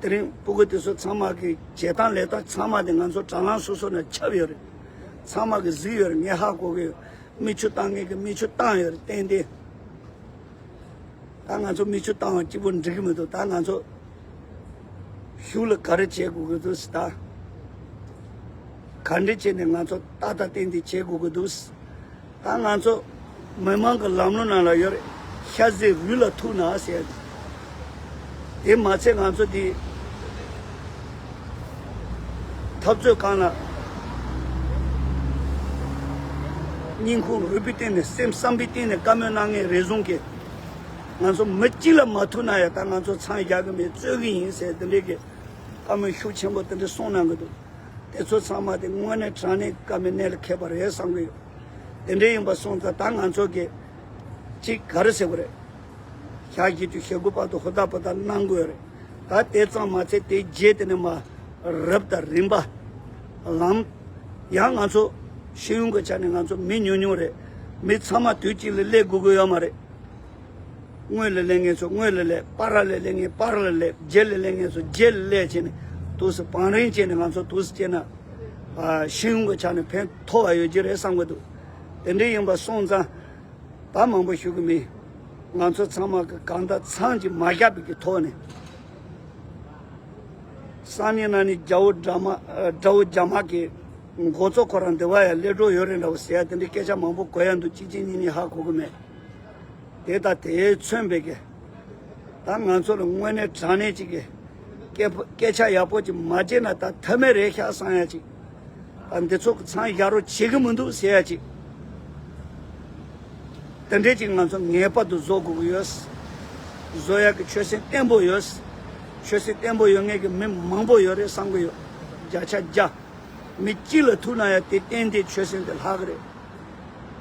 དེ་རིང་ཕྲུ་གུ་དེ་ཚོ་ཚང་མ་གི་བྱེད་སྟངས་ལས་སྟངས་ཚང་མ་དེ་ང་ཚོ་དྲ་ལམ་སོ་སོ་ནས་ཁྱབ་ཡོད་རེད། ཚང་མ་གི་གཟིགས་ཡོད་རེད། ངས་ཧ་གོ་གི་ཡོད། མིག་ཆུ་བཏང་མཁན་གི་མིག་ཆུ་བཏང་ཡོད་རེད། ཏན་ཏན། ད་ང་ཚོ་མིག་ཆུ་བཏང་བ་གཅིག་པོ་འགྲིག་གི་མི་འདུག་ད་ང་ཚོ་གཞུག་ལ་ག་རེ་བྱེད་དགོས་ཀྱི་འདུག་ད་ག་འདྲ་བྱས་ནས་ང་ཚོ་ཏག་ཏག་ཏན་ཏན་བྱེད་དགོས་ཀྱི་འདུག་ད་ང་ཚོ་མི་མང་གི་ལམ་ལུགས་ནང་ལ་ཡོད་རེད། ཤ་ཟད་རུས་ལ་ཐུག་ན་ཟེར། དེ་མ་ཚད་ང་ཚོ་དེ་འཐབ་རྩོད་སྒང་ལ་སྙིང་ཁུང་རུས་པའི་གཏིང་ནས། སེམས་བསམ་པའི་གཏིང་ནས་བཀའ་མོལ་གནང་མཁན་རེ་ཟུང་གིས། ང་ཚོ་མི་གཅིག་ལ་མ་ཐུག་ན་ཡང་ད་ང་ཚོ་མཚམས་བཞག་གི་མེད། རྩོད་གི་ཡིན་ཟེར་དེ་འདྲའི་གི་བཀའ་མོལ་ཤུགས་ཆེན་པོ་དེ་འདྲ་གསུངས་གནང་གི་འདུག་དེ་ཚོ་ཚང་མ་དེ་དངོས་གནས་དྲང་གནས་བཀའ་མོལ་གནད་ལ་འཁེལ་པ་རེད་བསམ་གི་ཡོད། དེ་འདྲ་ཡིན་པ་སོང་ཙང་ད་ང་ཚོ་གི་གཅིག་ག་རེ་ཟེར་དགོས་རེད། ཞག་བཞི་བཅུ་ཞེ་དགུ་བར་དུ་ཧུར་ཐག་པ་ཐག་གནང་དགོས་རེད། ད་དེ་ཙམ་མ་ཚད་དེ་རྗེས་དེ་ནས་མར་རབ་དང་རིམ་པ་ལམ། ཡང་ང་ཚོ་ཤེས་ཡོན་གྱི་ཆ་ནས་ང་ཚོ་མི་ཉུང་ཉུང་རེད། མི་ཚང་མ་དུས་གཅིག་ལ་སླེབས་དགོས་ཀྱི་ཡོད་མ་རེད། སྔོན་ལ་སླེབས་མཁན་ཚོ་སྔོན་ལ་སླེབས། བར་ལ་སླེབས་མཁན་བར་ལ་སླེབས། རྗེས་ལ་སླེབས་མཁན་ཚོ་རྗེས་ལ་སླེབས་བྱས་ནས་དུས་སུ་བང་རིམ་བྱས་ནས་ང་ཚོ་དུས་སུ་བྱས་ན་ཨ་ཤེས་ཡོན་གྱི་ཆ་ནས་ཕན་ཐོགས་པ་ཡོད་ཀྱི་རེད་བསམ་གྱི་འདུག་དེ་འདྲ་ཡིན་པ་སོང་ཙང་ད་མང་པོ་ཞུ་གི་མེད། ང་ཚོ་ཚང་མ་གི་གང་ལྟར་མཚམས་ཀྱིས་མ་བཞག་པའི་གི་ཐོག་ནས། སང་ཉིན་གནངས་ཉིན་རྒྱལ་བོ་དགྲ་མ་ཨ་དགྲ་བོ་རྒྱ་དམར་གྱི་འགོ་གཙོ་ཁོ་རང་འདི་བ་ཡ་སླེབས་འགྲོ་ཡོད་རེད་འདྲ་བོ་ཟེར་ཡ་དེ་འདྲའི་སྐད་ཆ་མང་པོ་གོ་ཡ་འདུག་གཅིག་གཅིག་གཉིས་གཉིས་ཧ་གོ་གི་མེད། དེ་དང་དེས་མཚོན་པའི་གི་ད་ང་ཚོ་ལ་དངོས་གནས་དྲང་གནས་ཅིག་གི་སྐད་སྐད་ཆ་ཡག་པོ་ཅིག་མ་བརྗེད་ན་ད་ཐབས་མེད་རེད་ཤག་བསམ་ཡ་ཅིག་ཨ་འདི་ཚོ་གི་མཚམས་བཞག་རོགས་བྱེད་གི་མི་འདུག་ཟེར་ཡ་ཅིག་དེ་འདྲས་ཅིག་ང་ཚོ་ངེས་པར་དུ་བཟོ་དགོས་ཀྱི་ཡོད། བཟོ་ཡག་གི་ཆོད་སེམས་བརྟན་པོ་ཡོད། ཆོད་སེམས་བརྟན་པོ་ཡོད་མཁན་གྱི་མི་མང་པོ་ཡོད་རེད་བསམ་གྱི་ཡོད། བརྒྱ་ཆ་བརྒྱ། མི་གཅིག་ལ་ཐུག་ན་ཡང་དེ་ཏན་ཏན་ཆོད་སེམས་དེ་ལྷག་གི་རེད།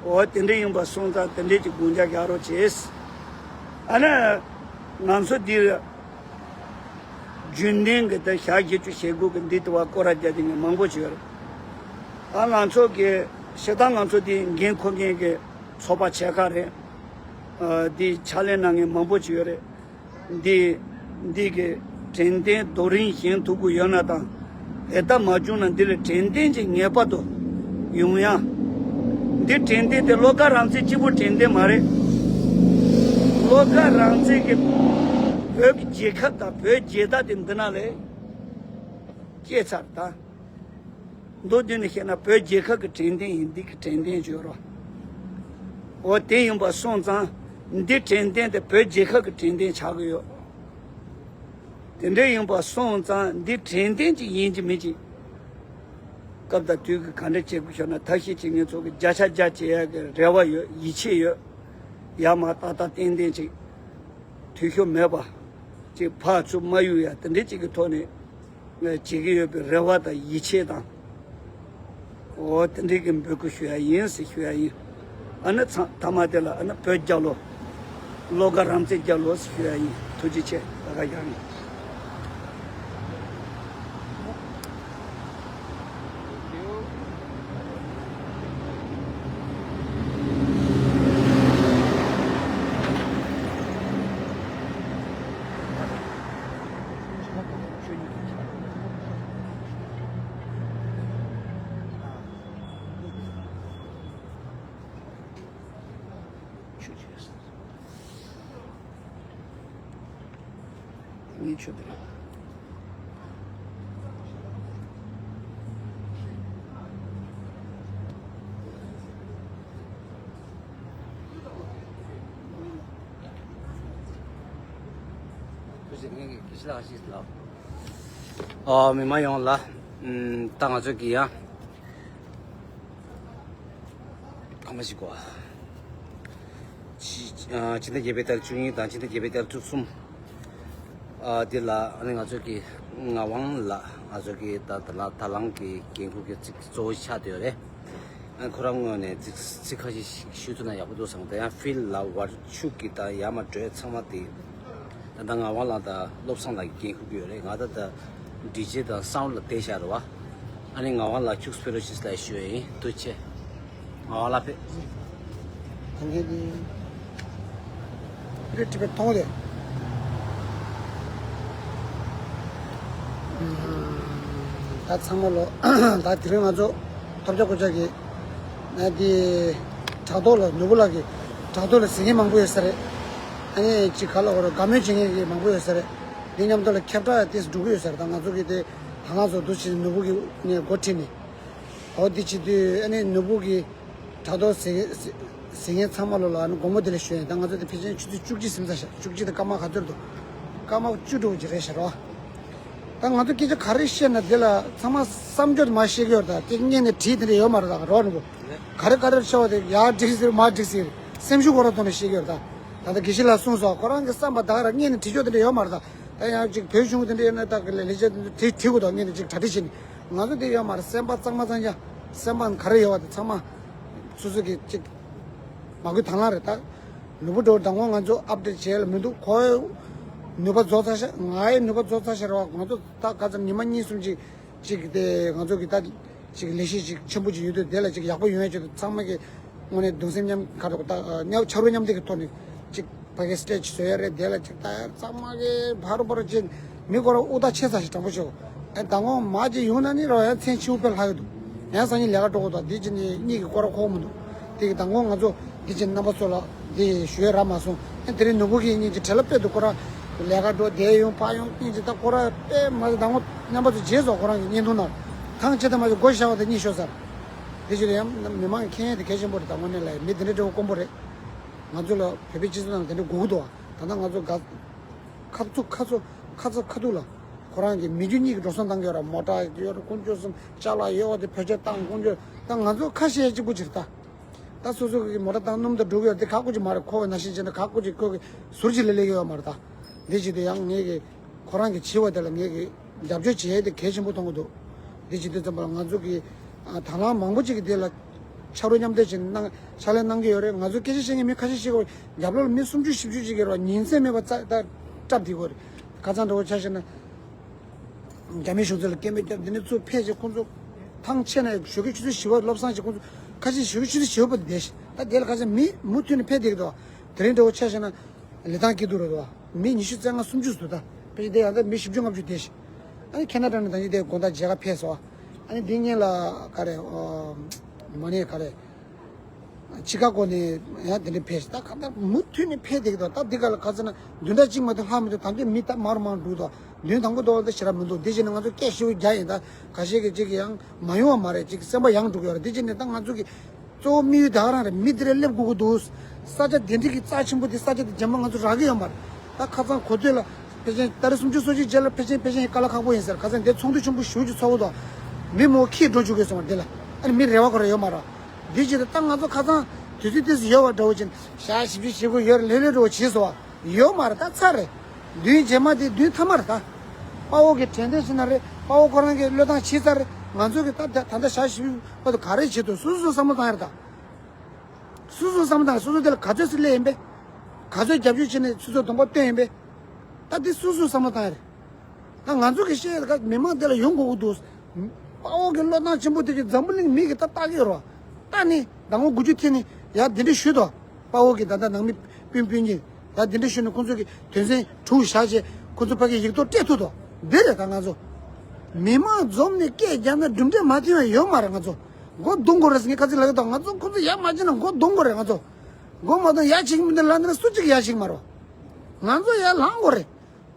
འོ་དེ་འདྲས་ཡིན་པ་སོང་ཙང་དེ་འདྲས་ཀྱི་དགོངས་འཇགས་རྒྱག་རོགས་བྱེད། ཨ་ནི་ང་ཚོ་འདིར་རྒྱུན་ལྡན་གྱི་ད་ཞག་བཞི་བཅུ་ཞེ་དགུ་གི་འདི་ལྟ་བུ་སྐོར་ར་རྒྱག་དེ་ངས་མང་པོ་བྱས་ཡོད་རེད། ད་ང་ཚོ་གི་ཤི་ད་ང་ཚོ་འདི་འགན་འཁུར་མཁན་གྱི་ ཚོགས་པ་ཆེ་ཁག་རེད། ཨ། འདི་ཕྱག་ལས་གནང་མཁན་མང་པོ་ཅིག་ཡོད་རེད། འདི་འདི་གི་དྲན་རྟེན་རྡོ་རིང་བཞེངས་ཐུབ་ཀྱི་ཡོད་ན་དང་། དེ་ལྟར་མ་བྱུང་ན་འདི་ལ་དྲན་རྟེན་ཅིག་ངེས་པར་དུ་ཡོང་ཡ། འདི་དྲན་རྟེན་དེ་བློ་དགའ་རང་བཙན་གཅིག་པུ་དྲན་རྟེན་མ་རེད། བློ་དགའ་རང་བཙན་གྱི་བོད་ཀྱི་རྒྱལ་ཁབ་དང་བོད་རྒྱལ་དར་དེ་འདི་ན་ལས་སྐྱེས་ཚར་ད། མདོར་བསྡུས་ནས་བཤད་ན་བོད་རྒྱལ་ཁབ་ཀྱི་དྲན་རྟེན་ཡིན། འདི་གི་དྲན་རྟེན་བརྗོད་རོགས། འོ་དེ་ཡིན་པ་སོང་ཙང་འདི་དྲན་རྟེན་དེ་བོད་རྒྱལ་ཁབ་ཀྱི་དྲན་རྟེན་ཆགས་ཀྱི་ཡོད། དེ་འདྲ་ཡིན་པ་སོང་ཙང་འདི་དྲན་རྟེན་ཅིག་ཡིན་གཅིག་མིན་གཅིག་སྐབས་དང་དུས་ཀྱི་ག་འདྲ་བྱེད་དགོས་ཤོར་ན་ཐབས་ཤེས་བྱེད་མཁན་ཚོ་གི་བརྒྱ་ཆ་བརྒྱ་བྱེད་ཡག་གི་རེ་བ་ཡོད། ཡིད་ཆེས་ཡོད། ཡར་མར་ཏག་ཏག་ཏན་ཏན་ཅིག་འཐུས་ཤོར་མེད་པ་ཅིག་ཕར་ཚུར་མ་གཡུག་ཡ་དེ་འདྲ་ཅིག་གི་ཐོག་ནས། བྱེད་ཀྱི་ཡོད་པའི་རེ་བ་དང་ཡིད་ཆེས་དང་། འོ་དེ་འདྲའི་གི་འབོད་སྐུལ་ཞུ་ཡ་ཡིན་ཟེར་ཞུ་ཡ་ཡིན། ཨ་ནི་ཚང་མཐའ་མ་དེ་ལ་ཨ་ནི་བོད་རྒྱལ་ལོ། བློ་དགའ་རང་བཙན་རྒྱལ་ལོ་ཟེར་ཞུ་ཡ་ཡིན། ཐུགས་རྗེ་ཆེ། ད་ག་ཡག་ཡིན། ངས་ཆོད་པ་རེད། ཨ། མི་མང་ཡོངས་ལ། ཨམ། ད་ང་ཚོ་གི་ཡང་། གང་མ་ཞིག་གོ། ཕྱི་ཨ། ཕྱི་ཟླ་བརྒྱད་པའི་ཏ་རིག་བཅུ་གཉིས་དང་ཕྱི་ཟླ་བརྒྱད་པའི་ཏ་རིག་བཅུ་གསུམ། ཨ། འདི་ལ་ཨ་ནི་ང་ཚོ་གི་ངག་དབང་ལགས། ང་ཚོ་གི་ད་ད་ལ་ད་ལང་གི་འགན་འཁུར་གྱི་ཚིག་གཙོ་བོ་ཆགས་བསྡད་ཡོད་རེད། ཨ། ཁོ་རང་ངོས་ནས་ཚིག་ཚིག་ཁ་ཤས་ཤིག་ཞུ་ཐུབ་ན་ཡག་པོ་འདུག་བསམ། ད་ཡང་ཕིལ་ལ་ཝར་ཆུ་གི་ད་ཡར་མར་འགྲོ་ཡ་ཚང་མ་དེ། ད་ལྟ་ངག་དབང་ལགས་དང་བློ་བཟང་ལགས་ཀྱིས་འགན་འཁུར་གྱི་ཡོད་རེད། ང་ད་ལྟ་ཌི་ཇེ་དང་སའུན་ཌི་ལ་བསྡད་བཞག་རེད་བ། ཨ་ནི་ངག་དབང་ལགས་ཁྱུག་ཙམ་ཕེབས་རོགས་ཞེས་ལབ་ཞུ་ཡ་ཡིན། ཐུགས་རྗེ་ཆེ། ངག་དབང་ལགས་ཕེབས། ད་ངས་འདི་རེད་དྲི་བའི་མཐོང་དེ། ད་ཚང་མ་ལོ། ད་དེ་རིང་ང་ཚོ་ཐོབ་རྒྱག་སྐོར་རྒྱག་གི། ཨ། དེ་དྲ་ཐོག་ལ་ནོར་བུ་ལགས་ཀྱིས་དྲ་ཐོག་ལ་ཟིན་མཁན་མང་པོ་ཡོད་ས་རེད། ཨ་ནི་ཅིག་ག་ལ་གོ་ར་དགའ་མོས་བྱེད་མཁན་གྱི་མང་པོ་ཡོད་ས་རེད། འདི་མཉམ་དུ་ལ་ཁྱབ་བསྒྲགས་ཏོག་ཙམ་འགྲོ་གི་ཡོད་ས་རེད། ད་ང་ཚོ་གི་དེ་ད་ང་ཚོ་འདུ་བྱེད་ནོར་བུ་གི་ནས་འགོ་ཁྲིད་ནས། འོ་འདི་བྱེད་དུས་ཨ་ནི་ནོར་བུ་གི་དྲ་ཐོག་ཟིན་ཟིན་མཁན་ཚང་མ་ལོ་ལ་ཨ་ནི་དགོང་མོ་དེ་ལ་ཞུ་ཡིན། ད་ང་ཚོ་དེ་ཕལ་ཆེར་ཆུ་ཚོད་བཅུ་གཅིག་ཟིན་ཚར་ཤག་བཅུ་གཅིག་དང་སྐར་མ་ག་ཚོད་འདུག་སྐར་མ་བཅུ་འགྲོ་གི་རེད་ཤག་རོ། ད་ང་ཚོ་སྐད་ཆ་ག་རེ་བཤད་ན་དེ་ལ་ཚང་མ་བསམ་ཚོར་དེ་མར་བཤད་ཀྱི་ཡོད་རེད། ད་སྐད་སྔོན་ནས་དྲིས་དེ་འདྲ་ཡོད་མ་རེད། ད་རོགས་ནི་བོ་ག་རེ་ག་རེ་བཤད་པ་དེ་ཡར་འགྲིག་ཟེར་མར་འགྲིག་ཟེར་སེམས་ཤུགས་སྐོར་ཐོག་ནས་བཤད་ཀྱི་ཡོད་རེད། ད་ད་ལྟ་དགེ་བཤེས་ལགས་གསུངས་སོང་། ཁོ་རང་གི་བསམ་པ་ད་ག་རང་སྔོན་ནས་དྲི་ཆོག་དེ་འདྲ་ཡོད་མ་རེད། ད་ད་ཡང་ཅིག་བོད་གཞུང་དེ་འདྲ་ཡོད་ན་ད་ག་ལས་ལས་བྱེད་དེ་འདྲ་དྲི་དྲི་དགོས། ད་སྔོན་ནས་ཅིག་གྲ་སྒྲིག་བྱས་ནས་ང་ཚོ་དེ་ཡོད་མ་རེད། སེམས་པ་གཙང་མ་གཙང་རྐྱང་། སེམས་པ་ག་རེ་ཡོད་པ་དེ་ཚང་མ་སོ་སོ་གི་ཅིག་མ་གུས་དང་བླངས་རེད། ད་ནོར་བུ་འགྲོ་དང་པོ་ང་ཚོ་ཨབ་ཌེཊ་བྱས་ལ་མི་འདུག་ཁོའི་ནུས་པ་རྫོགས་ཚར་ཤག་ངའི་ནུས་པ་རྫོགས་ཚར་ཤག་རེད་བ། ང་ཚོ་ད་ག་ཚོད་ཉི་མ་གཉིས་གསུམ་ཅིག་ཅིག་དེ་ང་ཚོ་གི་ད་ཅིག་ལས་གཞི་ཅིག་ཆེན་པོ་ཅིག་ཡོད་དུས་དེ་ལ་ཅིག་ཡག་པོ་ཡོང་ཡ་ཆེད་དུ་ཚང་མ་གི་དངོས་གནས་གདུང་སེམས་མཉམ་ག་རེ་ད་མཉམ་ཕྱག་རོགས་མཉམ་འདེགས་ཀྱི་ཐོག་ནས་ཅིག་ཕ་གི་སི་ཊེ་ཇི་བཟོ་ཡ་རེད། དེ་ལ་ཅིག་ད་ཡ་ཚང་མ་གི་ཕ་རུ་ཕ་རུ་ཅིག་མི་སྐོར་ཨུ་ད་ཆེ་ས་ཞིག་དྲང་པོ་ཤོད། ཨེ་མདང་དགོང་མ་ཅིག་ཡོང་ན་ནི་རོ་ཡ་མཚན་ཆེ་བོ་དཔེ་ལྷག་གི་འདུག་ཡང་སང་ཉིན་ལས་ཀ་འགྲོ་དགོས་དང་འདི་ཅིག་ནི་གཉིད་ཀྱི་སྐོར་ཁོག་མི་འདུག་དེ་གི་མདང་དགོང་ང་ཚོ་འདི་ཅིག་རྣམ་པ་ཚོ་ལ་འདི་ཞུ་ཡ་རག་མ་སོང་། ཨེ་དེ་རིང་ནོར་བུ་གིས་གཉིད་ཀྱི་བྲེལ་བ་དཔེ་འདུག་ཁོ་རང་ལས་ཀ་འགྲོ་བསྡད་ཡོང་ཕར་ཡོང་གཉིད་ཀྱི་ད་ཁོ་རང་དཔེ་མ་ཟད་མདང་དགོང་རྣམ་པ་ཚོ་རྗེས་སུ་ཁོ་རང་གི་བརྙན་ཐུང་ནང་ཐང་ཆད་ད་མ་ཟད་སྒོ་བཞག་པ་དང་གཉིད་ཤོར་ཚར། དེ་ཕྱིར་ཡང་མི་མང་མཁྱེན་ཡས་དེ་གལ་ཆེན་པོ་རེད། ད་དངོས་གནས་ལ་མི་དེ་འདྲ་འདྲ་བོ་དཀོན་པོ་རེད། ང་ཚོ་ལ་བོད་པའི་སྤྱི་ཚོགས་ནང་དེ་འདྲ་དགོས་ཀྱི་འདུག་ད་ལྟ་ང་ཚོ་ག་ཁ་ཚུགས་ཁ་ཚུགས་ཁ་ཚུགས་ཁ་ཐུག་ལ་ཁོ་རང་གི་མི་རྒྱུ་གཉིས་ཀྱི་འགྲོ་སོང་བཏང་གི་ཡོད་ར། མོ་ཊ་ཡོད་ར་དཀོན་མཆོག་གསུམ་ཅ་ལག་ཡོད་པ་དེ་བེད་སྤྱོད་བཏང་དཀོན་མཆོག་ད་ང་ཚོ་ཁ་བཤད་གཅིག་པུ་ཅིག་རེད་ད། ད་སོ་སོ་གི་མོ་ཊ་བཏང་སྣུམ་དང་འགྲོ་གི་ཡོད་དེ་ག་དཀོན་ཅིག་མ་རེད། ཁོ་གི་ནང་བཞིན་བྱས་ན་ག་དཀོན་ཅིག་ཁོ་གི་ཟུར་ཅིག་ལ་སླེབས་ཀྱི་ཡོད་མ་རེད་ད། འདི་ཅིག་དེ་ཡང་ངས་གི་ཁོ་རང་གི་བྱིས་པ་དེ་ལ་ངས་གི་རྒྱབ་སྐྱོར་བྱེད་ཡས་དེ་གལ་ཆེན་པོ་མཐོང་གི་འདུག་འདི་བྱེད་དུས་ཙམ་པ་ལ་ང་ཚོ་གི་ཨ་དང་བླངས་མང་པོ་ཅིག་གི་དེ་ལ་ཕྱག་རོགས་མཉམ་འདེགས་བྱེད་གནང་ཕྱག་ལས་གནང་གི་ཡོད་རེད། ང་ཚོ་སྐད་ཆ་བཤད་མཁན་མི་ཁ་ཤས་ཤིག་གི་རྒྱབ་ལོགས་ལ་མི་སུམ་ཅུ་བཞི་བཅུ་ཅིག་གི་རེད་བ། ཉིན་མཚན་མེད་པར་རྩ་ད་སྐྲབ་བསྡད་ཀྱི་ཡོད་རེད། ཁ་སང་འདྲ་བོ་ཆ་བཞག་ན་རྒྱ་མིའི་གཞུང་ཚབ་ལ་སྐད་འབོད་བརྒྱབ་འདི་ནས་ཚུར་ཕེབས་བྱས་ཁོང་ཚོ་ཐང་ཆད་ནས་ཞོགས་ཀས་ཆུ་ཚོད་བཞི་པ་བློ་བཟང་ཞིག་ཁོང་ཚོ་ཁ་ཤས་ཞོགས་ཀས་ཆུ་ཚོད་བཞི་པ་བསྡད་ཤག་ད་དེ་ལ་ཁ་སང་མི་མུ་མཐུད་ནས་ཕེབས་བསྡད་ཀྱི་འདུག་དེ་རིང་འདྲ་བོ་ཆ་བཞག་ན་ལི་ཐང་སྐྱིད་སྡུག་རེད་འདུག་མི་ཉི་ཤུ་རྩ་ལྔ་སུམ་ཅུ་ཙམ་འདུག་ད་ཕལ་ཆེར་དེ་ཡང་ད་མི་བཞི་བཅུ་ལྔ་བཅུ་དེ་ཞིག་ཨ་ནི་ཁེ་ན་ཌ་ནས་ད་ཅི་དེ་དགོང་དག་མཇལ་ཁ་ཕེབས་སོང་། ཨ་ནི་འདི་གཉིས་ལ་ག་རེ་ཨོ། མ་ནས་ག་རེ། ཆི་ཀ་གོ་ནས་ཡང་དེ་འདྲ་ཕེབས་ཤག་ད་ག་ད་མུ་མཐུད་ནས་ཕེབས་བསྡད་ཀྱི་འདུག་ད་འདི་ག་ལ་ག་ཚོད་ན་བདུན་ཕྲག་གཅིག་མ་གཏོགས་ལྷག་མི་འདུག་ད་འདི་མི་ད་མར་མར་འགྲོ་འདུག་བདུན་དང་པོ་དོག་ད་ཞེ་དྲག་མི་འདུག་འདི་བྱས་ནས་ང་ཚོ་སྐད་ཞེ་པོ་རྒྱག་ཡིན། ད་ཁ་ཤས་ཀྱིས་ཅིག་ཡང་མ་ཡོང་བ་མ་རེད། ཅིག་སེམས་པ་ཡང་འགྲོ་གི་ཡོད་རེད། འདི་བྱས་ནས་ད་ང་ཚོ་གི་གཙོ་བོ་དམིགས་ཡུལ་ད་ག་རང་རེད། མི་འདི་རེད་སླེབས་དགོས་ཀྱི་འདུག་ས་ཆ་དེ་འདྲ་གི་རྩ་ཆེན་པོ་དེ་ས་ཆ་དེ་རྗེས་མ་ང་ཚོ་རག་གི་ཡོད་མ་རེད། ད་ཁ་སང་གོ་ཐོས་ལ་ཕལ་ཆེར་ཏ་རིག་སུམ་ཅུ་སོ་གཅིག་རྗེས་ལ་ཕལ་ཆེར་ཕལ་ཆེར་དཀའ་ལས་ཁག་པོ་ཡིན་ཟེར། ཁ་སང་དེ་ཚོགས་འདུ་ཆེན་པོ་ཞེ་པོ་ཅིག་ཚོགས་འདུག་མི་མང་པོ་ཁྱིས་འགྲོ་བཅུག་གི་སོང་བ་འདི་ལ། ཨ་ནི་མི་རེ་བ་ཁོ་ར་ཡོད་མ་རེད། འདི་བྱས་ཏེ་ད་ང་ཚོ་ཁ་སང་དུས་ཚོད་ཏོག་ཙམ་ཡོད་པ་འདྲ་བོ་ཅིག་ཞག་བཞི་བཅུ་ཞེ་དགུ་ཡོད་རེད། ལྷོད་ལྷོད་འདྲ་བོ་བྱས་སོང་བ་ཡོད་མ་རེད། ད་ཚར་རེད། བདུན་རྗེས་མ་དེ་བདུན་མཐའ་མ་རེད་ད། དཔའ་བོ་གི་དྲན་རྟེན་ཞིག་ན་རེད། དཔའ་བོ་ཁོ་རང་གི་བློས་བཏང་བྱས་ཚར་རེད། ང་ཚོ་གི་ད་ད་ད་ལྟ་ཞག་བཞི་བཅུ་བར་དུ་ག་རེ་བྱེད་ཐུབ། སོ་སོས་བསམ་བློ་བཏང་ཡ་རེད་ད། སོ་སོས་བསམ་བློ་བཏང་། སོ་སོ་དེ་ལ་ག་ཚོད་ཅིག་སླེབས་ཡིན་པས། ག་ཚོད་རྒྱབ་སྐྱོར་བྱས་ནས་སོ་སོའི་གདོང་པ་སྟོན་ཡིན་པས། ད་དེ་སོ་སོས་བསམ་བློ་བཏང་ཡ་རེད། ད་ང་ཚོ་གི་བཤད་ཡ་ད་མི་མང་དེ་ལ་ཡོང་དགོས་ཀྱི་འདུག་དཔའ་བོ་གི་བློས་བཏང་ཆེན་པོ་དེ་གི་འཛམ་བུ་གླིང་མི་གི་ད་ལྟ་གི་རོ། ད་ནི་ཟླ་ངོ་དགུ་བཅུ་ཐེངས་ནི་ཡ་དེ་འདྲ་ཞུས་དོ། དཔའ་བོ་གི་ད་ལྟ་ནང་མི་སྤུན་སྤུན་གཉིས་ད་དེ་འདྲ་ཞུས་ནས་ཁོང་ཚོ་གི་དོན་ཚན་དྲུག་བཞག་བྱས་ཁོང་ཚོ་ཕ་གི་ཡིག་ཐོག་སྤྲད་ཐུབ་དོ། འདི་རེད་ད་ང་ཚོ། མི་མང་འཛོམས་ནས་སྐད་རྒྱག་ན་གྲུབ་འབྲས་མ་ཐོན་ཡ་ཡོད་མ་རེད། ང་ཚོ་མགོ་རྡུང་དགོས་རེད་ཟེར་ངས་ཁ་ཚིག་ལབ་ཀྱི་འདུག་ང་ཚོ་ཁོང་ཚོ་ཡར་མ་བྱས་ན་མགོ་རྡུང་དགོས་རེད། ང་ཚོ་མགོ་མ་རྡུང་ཡར་བྱེད་ཀྱི་མི་འདུག་ལབ་ན་སུ་གཅིག་ཡར་བྱེད་ཀྱི་མ་རེད། ང་ཚོ་ཡར་ལངས་དགོས་རེད།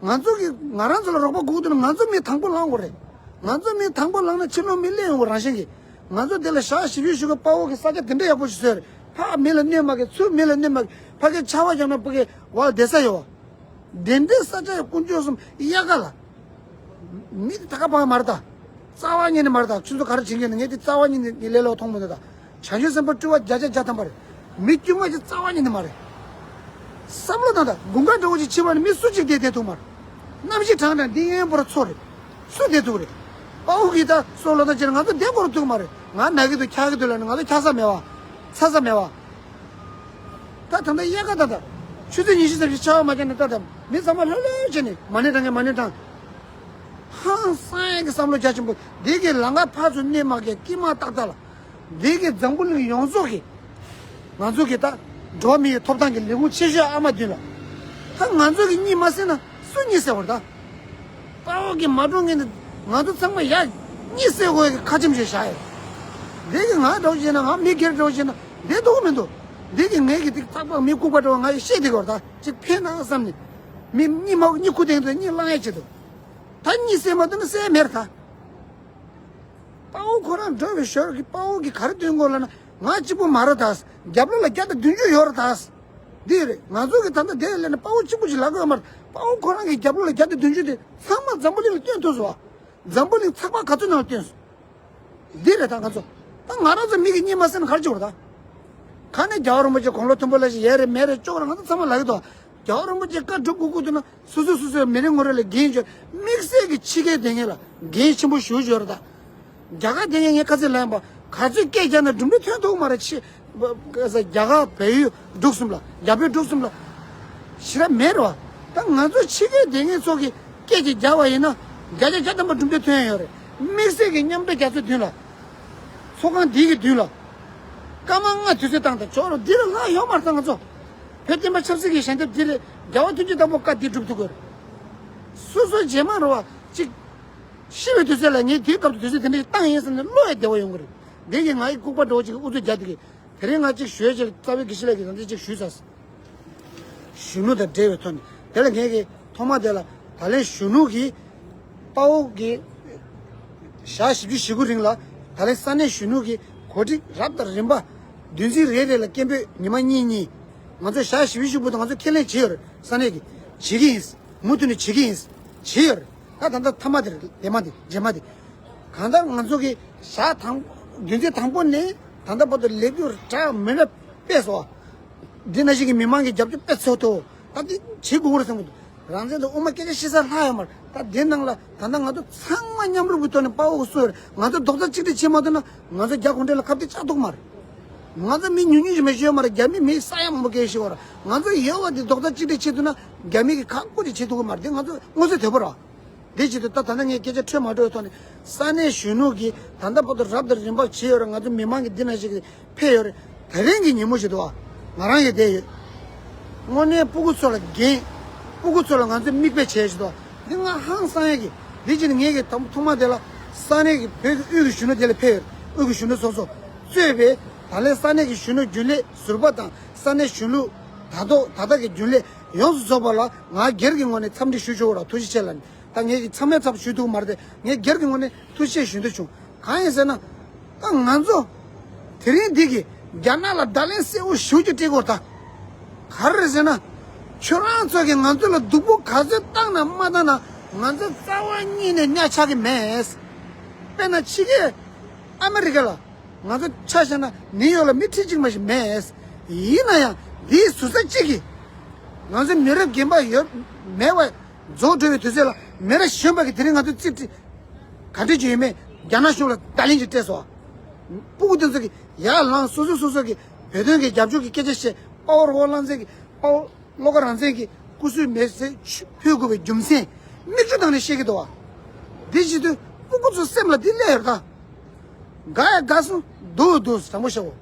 ང་ཚོ་གི་ང་རང་ཚོ་ལ་རོགས་པ་དགོས་འདུག་ན་ང་ཚོ་མི་དང་པོ་ལངས་དགོས་རེད། ང་ཚོ་མི་དང་པོ་ལངས་ན་ཕྱི་ལོགས་མི་སླེབས་ཡོང་གི་རང་བཞིན་གྱིས། ང་ཚོ་འདི་ལ་ཞག་བཞི་བཅུ་ཞུ་གི་དཔའ་བོ་གི་ས་ཆ་དེ་འདྲ་ཡག་པོ་ཞིག་བཟོས་རེད། ཕར་མི་ལ་གནོད་མ་གི་ཚུར་མི་ལ་གནོད་མ་གི་ཕ་གི་ཆར་པ་བརྒྱབ་ན་ཕ་གི་བ་བསྡད་ས་ཡོད། དེ་འདྲའི་ས་ཆ་ཡི་དཀོན་མཆོག་གསུམ་དབྱར་ཁ་ལ། མི་དེ་ད་ག་པང་མ་རེད་ད། རྩ་བ་ཉིད་ནས་མ་རེད་ད། ཁྱོད་ཚོ་ག་རེ་བྱེད་མཁན་ནི་ངས་དེ་རྩ་བ་ཉིད་ནས་ངས་ལས་སླ་པོ་མཐོང་མི་འདུག་ད། བྱང་ཆུབ་སེམས་དཔའ་སྤྲུལ་པ་བརྒྱ་ཆ་བརྒྱ་ཐམ་པ་རེད། མི་དཀྱུས་མ་ཅིག་རྩ་བ་ཉིད་ནས་མ་རེད། བསམ་བློ་བཏང་ད་དགུན་ཁ་འདྲ་བོ་ཅིག་ཕྱི་པ་ནི་མི་སུ་གཅིག་དེ་བསྡད་ཐུབ་མ་རེད། གནམ་གཤིས་གྲང་དྲགས་འདི་གཡོན་པོར་ཚོ་རེད། སུ་བསྡད་ཐུབ་རེད། དཔའ་བོ་གིས་ད་སྲོག་བློས་བཏང་བྱས་ན་ང་ཚོ་བསྡད་དགོས་རེད་ཐུབ་མ་རེད། ང་ན་གི་འདུག་འཁྱག་གི་འདུག་ལབ་ནས་ང་ཚོ་འཁྱག་ས་མེད་པ། ཚ་ས་མེད་པ། ད་ད་ལྟ་དབྱར་ཁ་ད་ད། ཆུ་ཚོད་ཉི་ཤུ་ཙམ་ཞིག་ཆར་པ་མ་བརྒྱབ་ན་ད་ད་མི་ཚང་མ་ལྷོད་ལྷོད་བྱས་ནས་མ་ཎི་བགྲང་མཁན་མ་ཎི་བགྲང་། ཧང་སང་ཡག་གི་བསམ་བློ་རྒྱ་ཆེན་པོ་འདི་གི་ལམ་ཁ་ཕར་ཚུར་གནོད་མ་གི་དཀྱིལ་མ་ཏག་ཏག་ལ། འདི་གི་འཛམ་བུ་གླིང་ཡོངས་རྫོགས་ཀྱི་ང་ཚོ་གི་ད་འགྲོ་བ་མིའི་ཐོབ་ཐང་གི་ལས་ཁུངས་ཆེ་ཤོས་ཨ་མ་བདུན་ལ། ད་ང་ཚོ་གི་གཉིད་མ་སད་ན་སུ་གཉིད་སད་པ་རེད་ད། དཔའ་བོ་གི་མ་འགྲོ་ངེས་ནི་ང་ཚོ་ཚང་མ་ཡ་གཉིད་སད་དགོས་ཀྱི་ཁ་ཆེམས་ཞིག་བཞག་ཡོད། འདི་གི་ང་འདྲ་བོ་བྱས་ན་ང་མི་སྒེར་འདྲ་བོ་བྱས་ན་འདི་འདུག་མི་འདུག་འདི་གི་ངས་གི་ཏིག་ཚགས་པ་མི་ལྐུགས་པ་འདྲ་བོ་ང་ཡི་བཤད་བསྡད་ཀྱི་ཡོད་རེད་ད། ཅིག་ཕན་ན་བསམ་ནས་མི་གཉིད་མ་གཉིད་ཁུག་བསྡད་འདུག་གཉིད་ལངས་ཡ་བྱེད་འདུག་ད་གཉིད་སད་མ་ཐུབ་ན་སད་མེད་རེད་ད། དཔའ་བོ་ཁོ་རང་འགྲོ་བའི་ཞོར་གྱི་དཔའ་བོ་གི་ག་རེ་སྟོན་དགོས་ལབ་ན་ང་གཅིག་པུ་མ་རེད་ད། རྒྱབ་ལོགས་ལ་བརྒྱ་དང་བདུན་ཅུ་ཡོད་རེད་ད། འདི་རེད། ང་ཚོ་གི་ད་ལྟ་དེ་ལས་ནས་དཔའ་བོ་གཅིག་པུ་ཅིག་ལབ་དགོས་ཡོད་མ་རེད། དཔའ་བོ་ཁོ་རང་གི་རྒྱབ་ལོགས་ལ་བརྒྱ་དང་བདུན་ཅུ་དེ་ཚང་མ་འཛམ་བུ་གླིང་ལ་སྟོན་ཐུབ་སོང་བ། འཛམ་བུ་གླིང་ཚགས་པར་ག་ཚོད་ནང་ལ་སྟོན་སོང་། འདི་རེད་ད་ང་ཚོ། ད་ང་རང་ཚོ་མི་གི་གཉིད་མ་སད་ན་ག་རེ་བྱེད་དགོས་རེད་ད། ཁ་ནས་རྒྱལ་བ་རིན་པོ་ཆེ་དགུང་ལོ་མཐོན་པོ་ལ་ཞིག་ཡས་རེད་མེད་རེད་ཅོག་རེད་ང་ཚོ་ཚང་མ་ལབ་ཀྱི་འདུག་རྒྱལ་བ་རིན་པོ་ཆེ་བཀའ་སྒྲུབ་དགོས་ཀྱི་འདུག་ན་སོ་སོ་སོ་སོའི་མི་རེ་ངོ་རེ་ལ་འགན་ཡོད། དམིགས་བསལ་གྱི་ཕྱི་རྒྱལ་སྡོད་མཁན་ལ་འགན་ཆེན་པོ་ཞེ་པོ་ཅིག་ཡོད་རེད་ད། རྒྱ་གར་སྡོད་མཁན་ངས་ཁ་ཚིག་ལན་པ་ག་ཚོད་སྐད་རྒྱག་ན་གྲུབ་འབྲས་ཐོན་ཐུབ་མ་རེད། ཕྱི་རྒྱ་གར་བལ་ཡུལ་འབྲུག་གསུམ་ལ་རྒྱ་བལ་འབྲུག་གསུམ་ལ་ཞེ་དྲག་མེད་རེད་བ། ད་ང་ཚོ་ཕྱི་རྒྱལ་སྡོད་མཁན་ཚོ་གི་སྐད་ཅིག་རྒྱག་པ་ཡིན་ན་བརྒྱ་ཆ་བརྒྱ་ཐམ་པ་གྲུབ་འབྲས་ཐོན་ཡོད་རེད། དམིགས་བསལ་གྱི་མཉམ་འབྲེལ་རྒྱལ་ཚོགས་མདུན་ལ། ཚོགས་ཁང་འདི་གི་མདུན་ལ། སྐར་མ་ལྔ་དུས་ཚོད་བཏང་དང་ཅོག་རོ་འདི་ལ་ལྷག་ཡོད་མ་རེད་ད་ང་ཚོ། བོད་བསྟན་པ་ཆབ་སྲིད་ཀྱི་ཞལ་འདེབས་འདི་རེད། རྒྱལ་བ་ཐུགས་རྗེ་དམ་པའི་བཀའ་འདི་སྒྲུབ་ཐུབ་དགོས་རེད། སོ་སོ་རྗེས་མ་རེད་བ་ཅིག་ཤི་བའི་དུས་ཚོད་ལ་ངས་དེའི་སྐབས་དུས་ཚོད་དེ་འདྲ་ཞིག་བཏང་ཡིན་ཟེར་ནས་བློ་ཡང་བདེ་བོ་ཡོང་གི་རེད། འདི་གི་ང་ཡི་ལྐུགས་པ་འདྲ་བོ་ཅིག་གི་ཨུ་ཚུགས་རྒྱག་དེ་གི། དེ་རིང་ང་ཅིག་ཞུ་ཡས་ཅིག་རྩ་བའི་དགེ་བཤེས་ལགས་ཀྱིས་ང་ཚོ་ཅིག་ཞུས་ཚར། གཞོན་ནུ་དང་འབྲེལ་བའི་ཐོག་ནས་དེ་ལ་ངས་ཀྱི་ཐོག་མ་དེ་ལ་ད་ལན་གཞོན་ནུ་གིས་དཔའ་བོ་གི་ཞག་བཞི་བཅུ་ཞེ་དགུ་རིང་ལ་ད་ལན་ས་གནས་གཞོན་ནུ་གི་གོ་སྒྲིག་རབ་དང་རིམ་པ་བདུན་ཚིགས་རེ་རེ་ལ་སྐད་འབོད་ཉི་མ་གཉིས་གཉིས་ང་ཚོ་ཞག་བཞི་བཅུ་ཞེ་དགུ་དང་ང་ཚོ་ཁས་ལེན་བྱས་ཡོད་རེད། ས་གནས་ཀྱིས་བྱེད་ཀྱི་ཡིན། མུ་མཐུད་ནས་བྱེད་ཀྱི་ཡིན། བྱས་ཡོད་རེད། ད་ད་ལྟ་མཐའ་མ་དེ་རེད། ལས་མ་དེ་རྗེས་མ་དེ། གང་ལྟར་ང་ཚོ་གི་ཞག་དང་བདུན་ཚིགས་དང་པོ་ནས་ད་ལྟ་བར་དུ་ལས་འགུལ་དྲག་མི་འདྲ་སྤེལ་སོང་། འདི་ན་གཞིག་གི་མི་མང་གི་རྒྱབ་སྐྱོར་སྤེལ་ཚོད་དོ། ད་འདི་བྱེད་དགོས་རེད་བསམ་གི་འདུག་རང་བཙན་དང་དབུ་མ་སྐད་ཆ་བཤད་ས་ལྷག་ཡོད་མ་རེད། ད་འདི་ནང་ལ་ད་ལྟ་ང་ཚོ་ཚང་མ་མཉམ་རུབ་ཀྱི་ཐོག་ནས་དཔའ་བོ་གི་སུ་རེད། ང་ཚོ་རྡོག་རྩ་གཅིག་སྒྲིལ་བྱེད་མ་ཐུབ་ན་ང་ཚོ་རྒྱ་གུང་ཁྲན་ལ་ཁ་གཏད་གཅོག་ཐུབ་མ་རེད། ང་ཚོ་མི་ཉུང་ཉུང་ཞིག་མ་ཤེས་ཡོད་མ་རེད། རྒྱ་མི་མི་ས་ཡ་མང་པོ་སྐད་ཤེས་ཡོད་རེད། ང་ཚོ་ཡོད་པ་འདི་རྡོག་རྩ་གཅིག་སྒྲིལ་བྱེད་ཐུབ་ན་རྒྱ་མི་གི་ཁག་ཁུར་ཅིག་བྱེད་ཐུབ་ཀྱི་མ་རེད། འདི་ང་ཚོ་མངོན་གསལ་དོད་པོ་རེད། དེ་བྱེད་དུས་ད་ད་ལྟ་ངས་སྐད་ཆ་འཕྲོས་མ་འགྲོ་བའི་ཐོག་ནས་ས་གནས་གཞོན་ནུ་གིས་ད་ལྟ་བར་དུ་རབ་དང་རིམ་པ་བྱས་ཡོད་རེད། ང་ཚོ་མི་མང་གི་འདི་ན་ཞིག་ཕེབས་ཡོད་རེད། དེ་རིང་གི་ཉིན་མོ་ཞིག་འདུག་བ། ང་རང་ཡང་བསྡད་ཡོད། དངོས་གནས་སྤུ་གུ་ཚོ་ལ་འགན། སྤུ་གུ་ཚོ་ལ་ང་ཚོས་མིག་དཔེ་བྱས་ཞིག་འདུག་འདི་ང་ཧང་སང་ཡ་གི། འདི་ཅི་ནི་ངས་གི་ཐོག་ཐོག་མ་དེ་ལ་ས་གནས་ཀྱི་བོད་ཀྱི་དབུས་ཀྱི་གཞོན་ནུ་དེ་ལ་ཕེབས་ཡོད། དབུས་ཀྱི་གཞོན་ནུ་ཚོགས་གཙོ་གཙོས་པའི་ད་ལན་ས་གནས་ཀྱི་གཞོན་ནུ་རྒྱུན་ལས་ཟུར་པ་དང་ས་གནས་གཞོན་ལུགས་ད་ཐོག་ད་ལྟ་གི་རྒྱུན་ལས་ཡོངས་སུ་རྫོགས་པ་ལ་ང་སྒེར་གྱི་ངོས་ནས་འཚམས་འདྲི་ཞུ་ཆོག་ར། ཐུགས་རྗེ་ཆེ་ལ་ནི། ད་ངས་ཀྱི་ཚང་མའི་ཚབ་ཞུ་ཐུབ་མ་རེད་དེ། ངས་སྒེར་གྱི་ངོས་ནས་ཐུགས་རྗེ་ཆེ་ཞུ་འདོད་བྱུང་། གང་ཡིན་ཟེར་ན། ད་ང་ཚོ་དེ་རིང་འདི་གི་རྒྱ་ནག་ལ་བརྡ་ལན་གསལ་བོ་ཞེ་པོ་ཅིག་སྤྲད་དགོས། ད་ག་རེ་རེད་ཟེར་ན། ཁྱོད་རང་ཚོ་གིས་ང་ཚོ་ལ་སྡུག་པོ་ག་ཚོད་བཏང་ན་མ་བཏང་ན་ང་ཚོ་རྩ་བ་ཉིད་ནས་གཉའ་ཆག་གི་མེད། དཔེར་ན་ཕྱི་རྒྱལ་ཨ་མི་རི་ཀ་ལ་ང་ཚོ་ཆ་བཞག་ན་ནིའུ་ཡོག་ལ་མི་ཁྲི་གཅིག་མ་ཞིག་མེད། ཡིན་ན་ཡང་འདིའི་ཟུར་ས་གཅིག་གིས་ང་ཚོ་མི་རབས་རྒན་པ་ཡོད་མེད་པ། རྫོགས་འགྲོ་བའི་དུས་ཚོད་ལ་མི་རབས་གཞོན་པ་གིས་དེ་རིང་ང་ཚོ་རྩིས་ཁྲི་ག་འདྲ་ཅིག་ཡོད་མེད་རྒྱ་ནག་གཞུང་ལ་བརྡ་ལན་ཅིག་སྤྲད་སོང་། སྤུ་གུ་དེ་ཚོ་གིས་ཡར་ལངས། སོ་སོ་སོ་སོ་གིས་བོད་དོན་གྱི་རྒྱབ་སྐྱོར་གྱི་སྐད་ཆ་བཤད། དཔའ་བོ་རི་བོ་གླང་བཙན་གྱིས། དཔའ་བོ་བློ་དགའ་རང་བཙན་གྱིས་སྐུ་གཟུགས་མེ་སྲེག་ཕུལ་དགོས་པའི་རྒྱུ་མཚན་མིག་ཆུ་བཏང་ནས་བཤད་ཀྱི་འདུག་བ། འདི་བྱེད་དུས་སྤུ་གུ་ཚོ་སེམས་ལ་འདི་སླེབས་ཡོད་ད། དགའ་ཡ་དགའ་སོང་། སྡུག་སྡུག་དྲང་པོ་བཤད་འོ།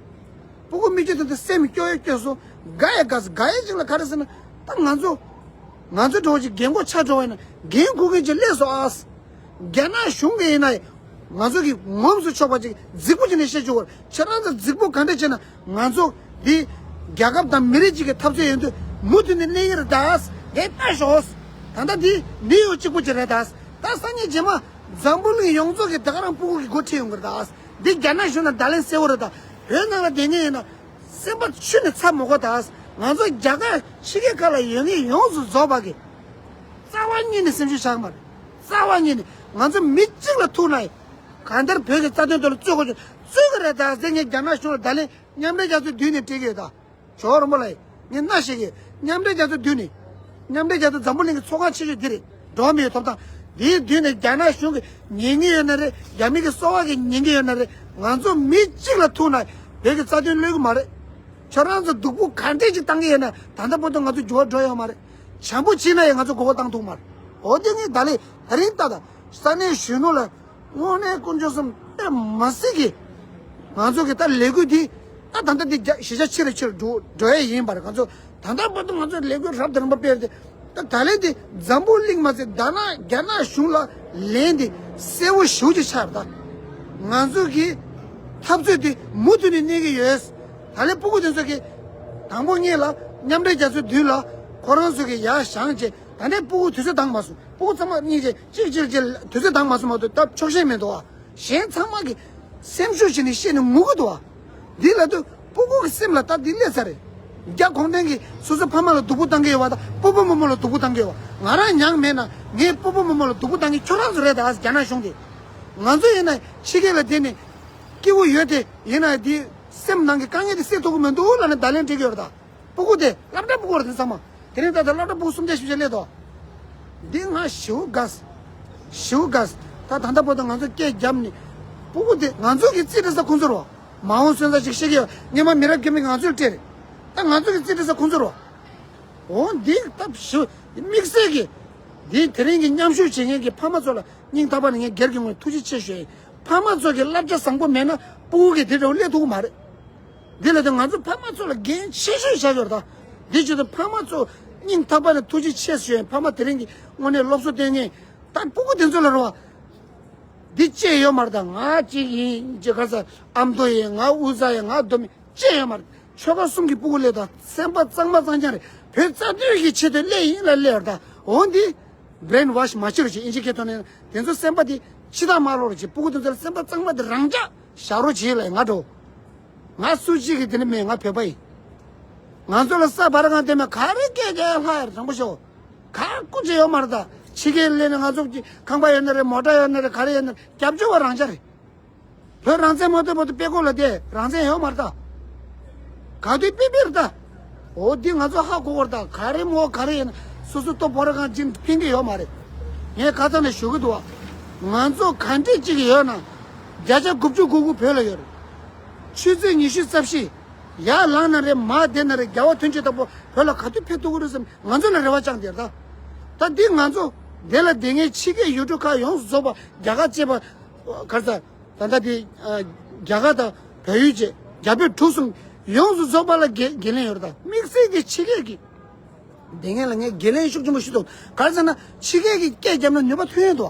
སྤུ་གུ་མིག་ཆུ་དེ་ཚོ་སེམས་སྐྱོ་ཡ་སྐྱོ་སོང་། དགའ་ཡ་དགའ་སོང་། དགའ་ཡ་ཅིག་ལ་ག་རེ་ཟེར་ན། ད་ང་ཚོ་ང་ཚོ་འདྲ་བོ་ཅིག་རྒན་གོག་ཆགས་འགྲོ་བ་ཡིན་ན་འགན་འཁུར་མཁན་ཅིག་སླེབས་སོང་ཨ། རྒྱ་ནག་གཞུང་གིས་ཡིན་ན་ང་ཚོ་གི་ངོམས་སུ་ཆོག་པ་ཅིག་རྫིག་པོ་ཅིག་ནས་བཤད་བཅུག་གོ། ཁྱེད་རང་ཚོ་རྫིག་པོ་ག་འདྲ་བྱས་ན་ང་ཚོ་འདི་རྒྱལ་ཁབ་དང་མི་རིགས་གཅིག་གི་འཐབ་རྩོད་ཡིན་དུས་མུ་མཐུད་ནས་གནས་ཀྱི་རེད་ད། ངས་ལྟ་ཞོག་ད་ལྟ་འདི་ནིའུ་ཡོག་གཅིག་པོ་ཅིག་རེད་ད། ད་སང་ཉིན་རྗེས་མ་འཛམ་བུ་གླིང་ཡོངས་རྫོགས་ཀྱི་ད་ག་རང་སྤུ་གུ་གི་འགོ་ཁྲིད་ཡོང་གི་རེད་ད། འདི་རྒྱ་ནག་གཞུང་ལ་བརྡ་ལན་གསལ་བོ་རེད་ད། བོད་ནང་ལ་བསྡད་མཁན་ཡིན་ན། སེམས་པ་ཆུ་ནས་ཚ་མོ་གོ་ད། ང་ཚོ་རྒྱ་གར་ཕྱི་རྒྱལ་ཁག་ལ་ཡོད་མཁན་ཡོངས་སུ་རྫོགས་པ་གི་རྩ་བ་ཉིད་ནས་སེམས་ཤུགས་ཆག་མ་རེད། རྩ་བ་ཉིད་ནས་ང་ཚོ་མི་གཅིག་ལ་ཐུག་ན་ཡང་གང་ལྟར་བོད་ཀྱི་རྩ་དོན་ཐོག་ལ་རྩོད་དགོས་ཀྱི་རྩོད་ཀྱི་རེད་ད་ཟེར། ངས་རྒྱ་ནག་གཞུང་ལ་བརྡ་ལན་མཉམ་འབྲེལ་རྒྱལ་ཚོགས་མདུན་ནས་སྤྲད་ཀྱི་ཡོད་ད། ཇོ་བོ་རིན་པོ་ལགས། ངས་སྣ་ཞིག་གིས་མཉམ་འབྲེལ་རྒྱལ་ཚོགས་མདུན་ནས། མཉམ་འབྲེལ་རྒྱལ་ཚོགས་འཛམ་བུ་གླིང་གི་ཚོགས་ཁང་ཆེ་ཤོས་འདི་རེད། འགྲོ་བ་མིའི་ཐོབ་ཐང་། འདིའི་མདུན་ནས་རྒྱ་ནག་གཞུང་གིས་ཉན་གྱི་ཡོད་ན་རེད། རྒྱ་མི་གི་སོ་པ་གིས་ཉན་གྱི་ཡོད་ན་རེད། ང་ཚོ་མི་གཅིག་ལ་ཐུག་ན་བོད་ཀྱི་རྩ་དོན་གློད་ཀྱི་མ་རེད། ཁྱོད་རང་ཚོ་སྡུག་པོ་ག་འདྲས་ཅིག་བཏང་གི་ཡོད་ན་ད་ལྟ་བར་དུ་ང་ཚོ་འགྱུར་བ་འགྲོ་ཡོད་མ་རེད། བྱམས་པོ་བྱས་ན་ཡང་ང་ཚོ་མགོ་སྐོར་བཏང་ཐུབ་མ་རེད། འོ་དེ་ངས་ད་ལས་ད་རིང་ལྟ་ད་ས་གནས་གཞོན་ནུ་ལ། དངོས་གནས་དཀོན་མཆོག་གསུམ་དཔེ་མ་སྲིད་ཀྱི། ང་ཚོ་གི་ད་ལས་འགུལ་འདི་ད་ད་ལྟ་འདི་རྒྱ་གཞི་རྒྱ་ཆེ་རུ་ཆེ་རུ་འགྲོ་འགྲོ་ཡས་ཡིན་པར། ང་ཚོ་ད་ལྟ་བར་དུ་ང་ཚོ་ལས་འགུལ་རབ་དང་རིམ་པ་སྤེལ་ཏེ། ད་ད་ལན་འདི་འཛམ་བུ་གླིང་མ་ཚད་ད་ན་རྒྱ་ནག་གཞུང་ལ་ལན་འདི་གསལ་བོ་ཞེ་པོ་ཅིག་ཆགས་ད། ང་ཚོ་གི་འཐབ་རྩོད་འདི་མུ་མཐུད་ནས་གནས་ཀྱི་ཡོད། ད་ལན་སྤུ་གུ་དེ་ཚོ་གི་དང་པོ་ཉིད་ལ་མཉམ་འབྲེལ་རྒྱལ་ཚོགས་མདུན་ལ་ཁོ་རང་ཚོ་གི་ཡར་བཞེངས་བྱས། ད་ནས་སྤུ་གུ་དུས་ཚོད་འདང་མ་སོང་། སྤུ་གུ་ཚང་མ་སྙིང་རྗེ་གཅིག་གཅིག་གཅིག་དུས་ཚོད་འདང་མ་སོང་མ་གཏོགས་སྟབས་ཆོག་ཤེས་མི་འདུག་ཨ། གཞན་ཚང་མ་གི་སེམས་ཤུགས་ཞིག་ནས་བཤད་ནས་ངུ་གི་འདུག་ཨ། འདི་ལ་དུ་སྤུ་གུ་གི་སེམས་ལ་ད་འདི་སླེབས་ཚར་རེད། རྒྱ་གུང་ཁྲན་གྱིས་སོ་སོ་ཕ་མ་ལ་སྡུག་པོ་བཏང་གི་ཡོད་པ་དང་སྤོ་བོ་རྨོ་མོ་ལ་སྡུག་པོ་བཏང་གི་ཡོད་པ། ང་རང་མྱངས་མེད་ན་ངའི་སྤོ་བོ་རྨོ་མོ་ལ་སྡུག་པོ་བཏང་གི་ཁྱོད་རང་ཚོ་རེད་ད། རྒྱ་ནག་གཞུང་དེ་ང་ཚོ་ཡིན་ན་ཕྱི་རྒྱལ་ལ་བསྡད་ནས་སྐྱིད་པོ་ཡོད་དེ་ཡིན་ན་འདི་སེམས་ནང་གི་དཀའ་ངལ་དེ་སེལ་ཐུབ་ཀྱི་མི་འདུག་ལབ་ནས་བརྡ་ལན་སྤྲད་ཀྱི་ཡོད་རེད་ད། སྤུ་གུ་དེ་སློབ་གྲྭ་སྤུ་གུ་རེད་དེ་ཚང་མ། དེ་རིང་ད་ལྟ་སློབ་གྲྭ་སྤུ་གུ་སུམ་བརྒྱ་བཞི་བརྒྱ་སླེབས་དོ། འདི་ང་ཞེ་པོ་དགའ། ཞེ་པོ་དགའ། ད་ད་ལྟ་བར་དུ་ང་ཚོ་སྐད་བརྒྱབ་ནས། སྤུ་གུ་དེ་ང་ཚོ་གི་རྩིས་སྤྲད་ས་ཁོང་ཚོ་རེད་བ། མ་འོངས་སོན་རྩ་ཅིག་བཤད་ཀྱི་ཡོད། སྔོན་མ་མི་རབས་རྒན་པས་ང་ཚོར་སྤྲད་རེད། ད་ང་ཚོ་གི་རྩིས་སྤྲད་ས་ཁོང་ཚོ་རེད་བ། འོ་འདི་ད་ཞེ་པོ་དམིགས་བསལ་གྱི། འདི་དེ་རིང་གི་མཉམ་ཞུགས་བྱེད་མཁན་གྱི་ཕ་མ་ཚོ་ལ་སྙིང་ཐག་པ་ནས་ངས་སྒེར་གྱི་ངོས་ནས་ཐུགས་རྗེ་ཆེ་ཞུ་ཡ་ཡིན། ཕ་མ་ཚོ་གི་བསླབ་བྱ་བཟང་པོ་མེད་ན་སྤུ་གུ་གི་དེ་འདྲ་བོ་སླེབས་ཐུབ་ཀྱི་མ་རེད། འདི་ལ་དེ་ང་ཚོ་ཕ་མ་ཚོ་ལ་འགན་ཆེ་ཤོས་བཞག་ཡོད་རེད་ད། འདི་བྱེད་དུས་ཕ་མ་ཚོ་སྙིང་ཐག་པ་ནས་ཐུགས་རྗེ་ཆེ་ཞུ་ཡ་ཡིན། ཕ་མ་དེ་རིང་གི་དངོས་གནས་སློབ་གསོ་སྟོན་མཁན་ད་སྤུ་གུ་དེ་ཚོ་ལ་རེད་བ། འདི་ཅི་ཡོད་མ་རེད་ད། ང་གཅིག་ཡིན་ཅི་ག་ས་ཨ་མདོ་ཡིན། ང་དབུ་ས་ཡིན། ང་རྡོ་མི་ཅི་ཡོད་མ་རེད། ཆོལ་ཁ་གསུམ་གྱི་སྤུ་གུ་སླེབས་ད། སེམས་པ་གཙང་མ་གཙང་རྐྱང་རེད། བོད་རྩ་དོན་གྱི་ཆེད་དུ་སླེབས་ཡིན་ལ་སླེབས་རེད་ད། འོ་འདི་brainwash མ་བྱེད་རོགས་བྱེད། ཨིན་ཇི་སྐད་ཐོག་ནས་དེ་ཚོ་སེམས་པ་དེ་ཕྱི་ཐག་མ་ལོག་རོགས་བྱེད། སྤུ་གུ་དེ་ཚོ་ལ་སེམས་པ་གཙང་མ་དེ་རང་འཇགས་བཞག་རོགས་བྱེད་ལ་ང་འགྲོ། ང་སུ་གཅིག་གི་དེ་ནི་མེད། ང་བོད་པ་ཡིན། ང་ཚོ་ལ་ས་བར་གང་དེ་མེད། ག་རེ་སྐད་རྒྱག་ཡ་ལྷག་ཡ་རེད། དྲང་པོ་ཤོད། ག་སྐུ་ཅི་ཡོད་མ་རེད་ད། ཕྱི་རྒྱལ་སླེབས་ནས་ང་ཚོ་གི་ཁང་པ་ཡོད་ན་རེད། མོ་ཊ་ཡོད་ན་རེད། ག་རེ་ཡོད་ན་རེད། རྒྱབ་སྐྱོར་བ་རང་འཇགས་རེད། བོད་རང་བཙན་མ་ཐོབ་བར་དུ་དཔེ་ཁོག་ལ་བསྡད་རང་བཙན་ཡོད་མ་རེད་ད། ག་དུས་དཔེ་དཔེ་རེད་ད། འོ་འདི་ང་ཚོ་ཧ་གོ་བར་ད། ག་རེ་མོ་ག་རེ་ཡིན་ན་སོ་སོ་ལྟོ་ཕོ་ར་གང་ཅིན་ཕིང་གི་ཡོད་མ་རེད། ངས་ཁ་ཚང་ནས་ཞུ་གི་འདུག་བ། ང་ཚོ་ག་འདྲས་ཅིག་ཡོད་ན་བརྒྱ་ཆ་དགུ་བཅུ་གོ་དགུ་བོད་ལ་ཡོད་རེད། ཆུ་ཚོད་ཉི་ཤུ་རྩ་བཞི། ཡར་ལངས་ན་རེད། མར་བསྡད་ན་རེད། རྒྱལ་བ་དོན་གཅིག་ལྟ་བུ་བོད་ལ་ག་དུས་ཕེབས་ཐུབ་ཀྱི་རེད་བསམ་ང་ཚོ་ལ་རེ་བ་བཅངས་བསྡད་ད། ད་འདི་ང་ཚོ་འདི་ལ་བསྡད་མཁན་ཕྱི་རྒྱལ་ཡུལ་གྲུ་ཁག་ཡོངས་སུ་རྫོགས་པ་རྒྱ་གར་བཅས་པ་ག་རེ་ཟ། ད་ལྟ་འདི་རྒྱ་གར་དང་བལ་ཡུལ་བཅས་རྒྱ་བོད་གྲུ་གསུམ་ ཡོངས་སུ་རྫོགས་པ་ལ་འགན་འགན་ལེན་ཡོད་རེད་ད། དམིགས་བསལ་གྱི་ཕྱི་སྐད་ཀྱི་སྡེ་ངན་ལ་ངས་འགན་ལེན་ཤུགས་ཆེན་པོ་ཞུ་ཐུབ། ག་རེ་ཟེར་ན་ཕྱི་སྐད་ཀྱི་སྐད་བརྒྱབ་ན་ནུས་པ་ཐོན་ཡོད་དོ།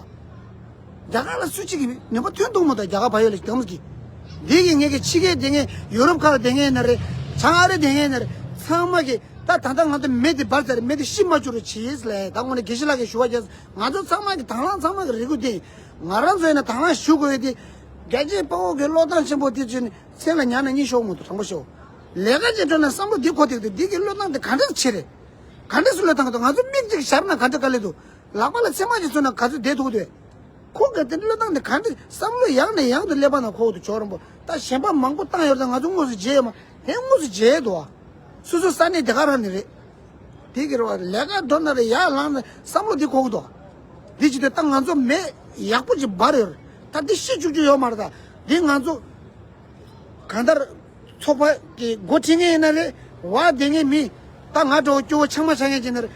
རྒྱ་གར་ལ་སུ་གཅིག་གིས་ནུས་པ་ཐོན་ཐུབ་མ་ཐུབ། རྒྱ་གར་བལ་ཡུལ་ལ་སྡོད་མཁན་གྱི། འདི་གི་ངེད་ཀྱི་ཕྱི་རྒྱལ་སྡོད་མཁན་ཡུ་རོབ་ཁག་ལ་སྡོད་མཁན་ཡིན་ན་རེད། བྱང་ཨ་རི་སྡོད་མཁན་ཡིན་ན་རེད། ཚང་མ་གི་ད་ད་ལྟ་ང་ཚོ་མེ་དེ་འབར་ཚར་རེད། མེ་དེ་ཤི་མ་བཅུག་རོགས་བྱེད་ལས། ད་དངོས་གནས་དགེ་བཤེས་ལགས་ཀྱིས་ཞུ་བ་བརྒྱབ། ང་ཚོ་ཚང་མ་གི་དང་བླངས་ཚང་མ་གི་རེ་སྐུལ་དེ་ཡིན། ང་རང་ཚོ་ཡིན་ན་དང་བླངས་ཞུ་དགོས་ཡོད་དེ། རྒྱལ་གཅེས་དཔའ་བོ་གི་བློས་བཏང་ཆེན་པོ་དེ་བྱས་ནས་མཚན་ལ་ཉར་ན་གཉིད་ཤོར་མ་ཐུབ། དྲང་པོ་ཤོད། ལས་ཀ་བྱེད་འགྲོ་ན་བསམ་བློ་དེ་འཁོར་ཐུབ་དུས་འདི་གི་བློས་བཏང་དེ་ག་འདྲ་བྱེད་རེད། ག་འདྲ་སུ་བློས་བཏང་གི་འདུག་ང་ཚོ་མིག་གཅིག་ཞར་ན་ག་འདྲ་དཀའ་ལས་འདུག་ལག་པ་ལ་ཚེར་མ་ཅིག་བཙུགས་ན་ག་ཚོད་བསྡད་ཐུབ་འདུག་ཁོ་ག་དེ་བློས་བཏང་ནས་ག་འདྲ་བསམ་བློ་ཡང་ནས་ཡང་དུ་སླེབས་པ་ན་ཁོ་འདུག་ཇོ་རིན་པོ། ད་གཞན་པ་མང་པོ་བཏང་ཡོད་ད། ང་ཚོ་དངོས་སུ་མཇལ་ཡོད་མ་དེ་དངོས་སུ་མཇལ་འདུག་ཨ། སོ་སོ་ས་གནས་དེ་ག་རང་ནས་རེད། དེ་གི་རེད་བ། ལས་ཀ་འགྲོ་ན་རེད། ཡར་ལངས་ན་བསམ་བློ་དེ་འཁོར་གི་འདུག་དེ་ཅི་སྟེ་ད་ང་ཚོ་མེ་ཡག་པོ་ཅིག་འབར་ཡོད་རེད། ད་དེ་ཤི་བཅུག་རྒྱུ་ཡོད་མ་རེད། ད་དེ་ང་ཚོ་གང་ལྟར། ཚོགས་པ་གི་འགོ་ཁྲིད་མཁན་ཡིན་ན་རེད། བ་དེ་ངའི་མི། ད་ང་འདྲ་བོ་སྐྱོ་བོ་ཆང་མ་ཆག་མཁན་ཅིག་ན་རེད།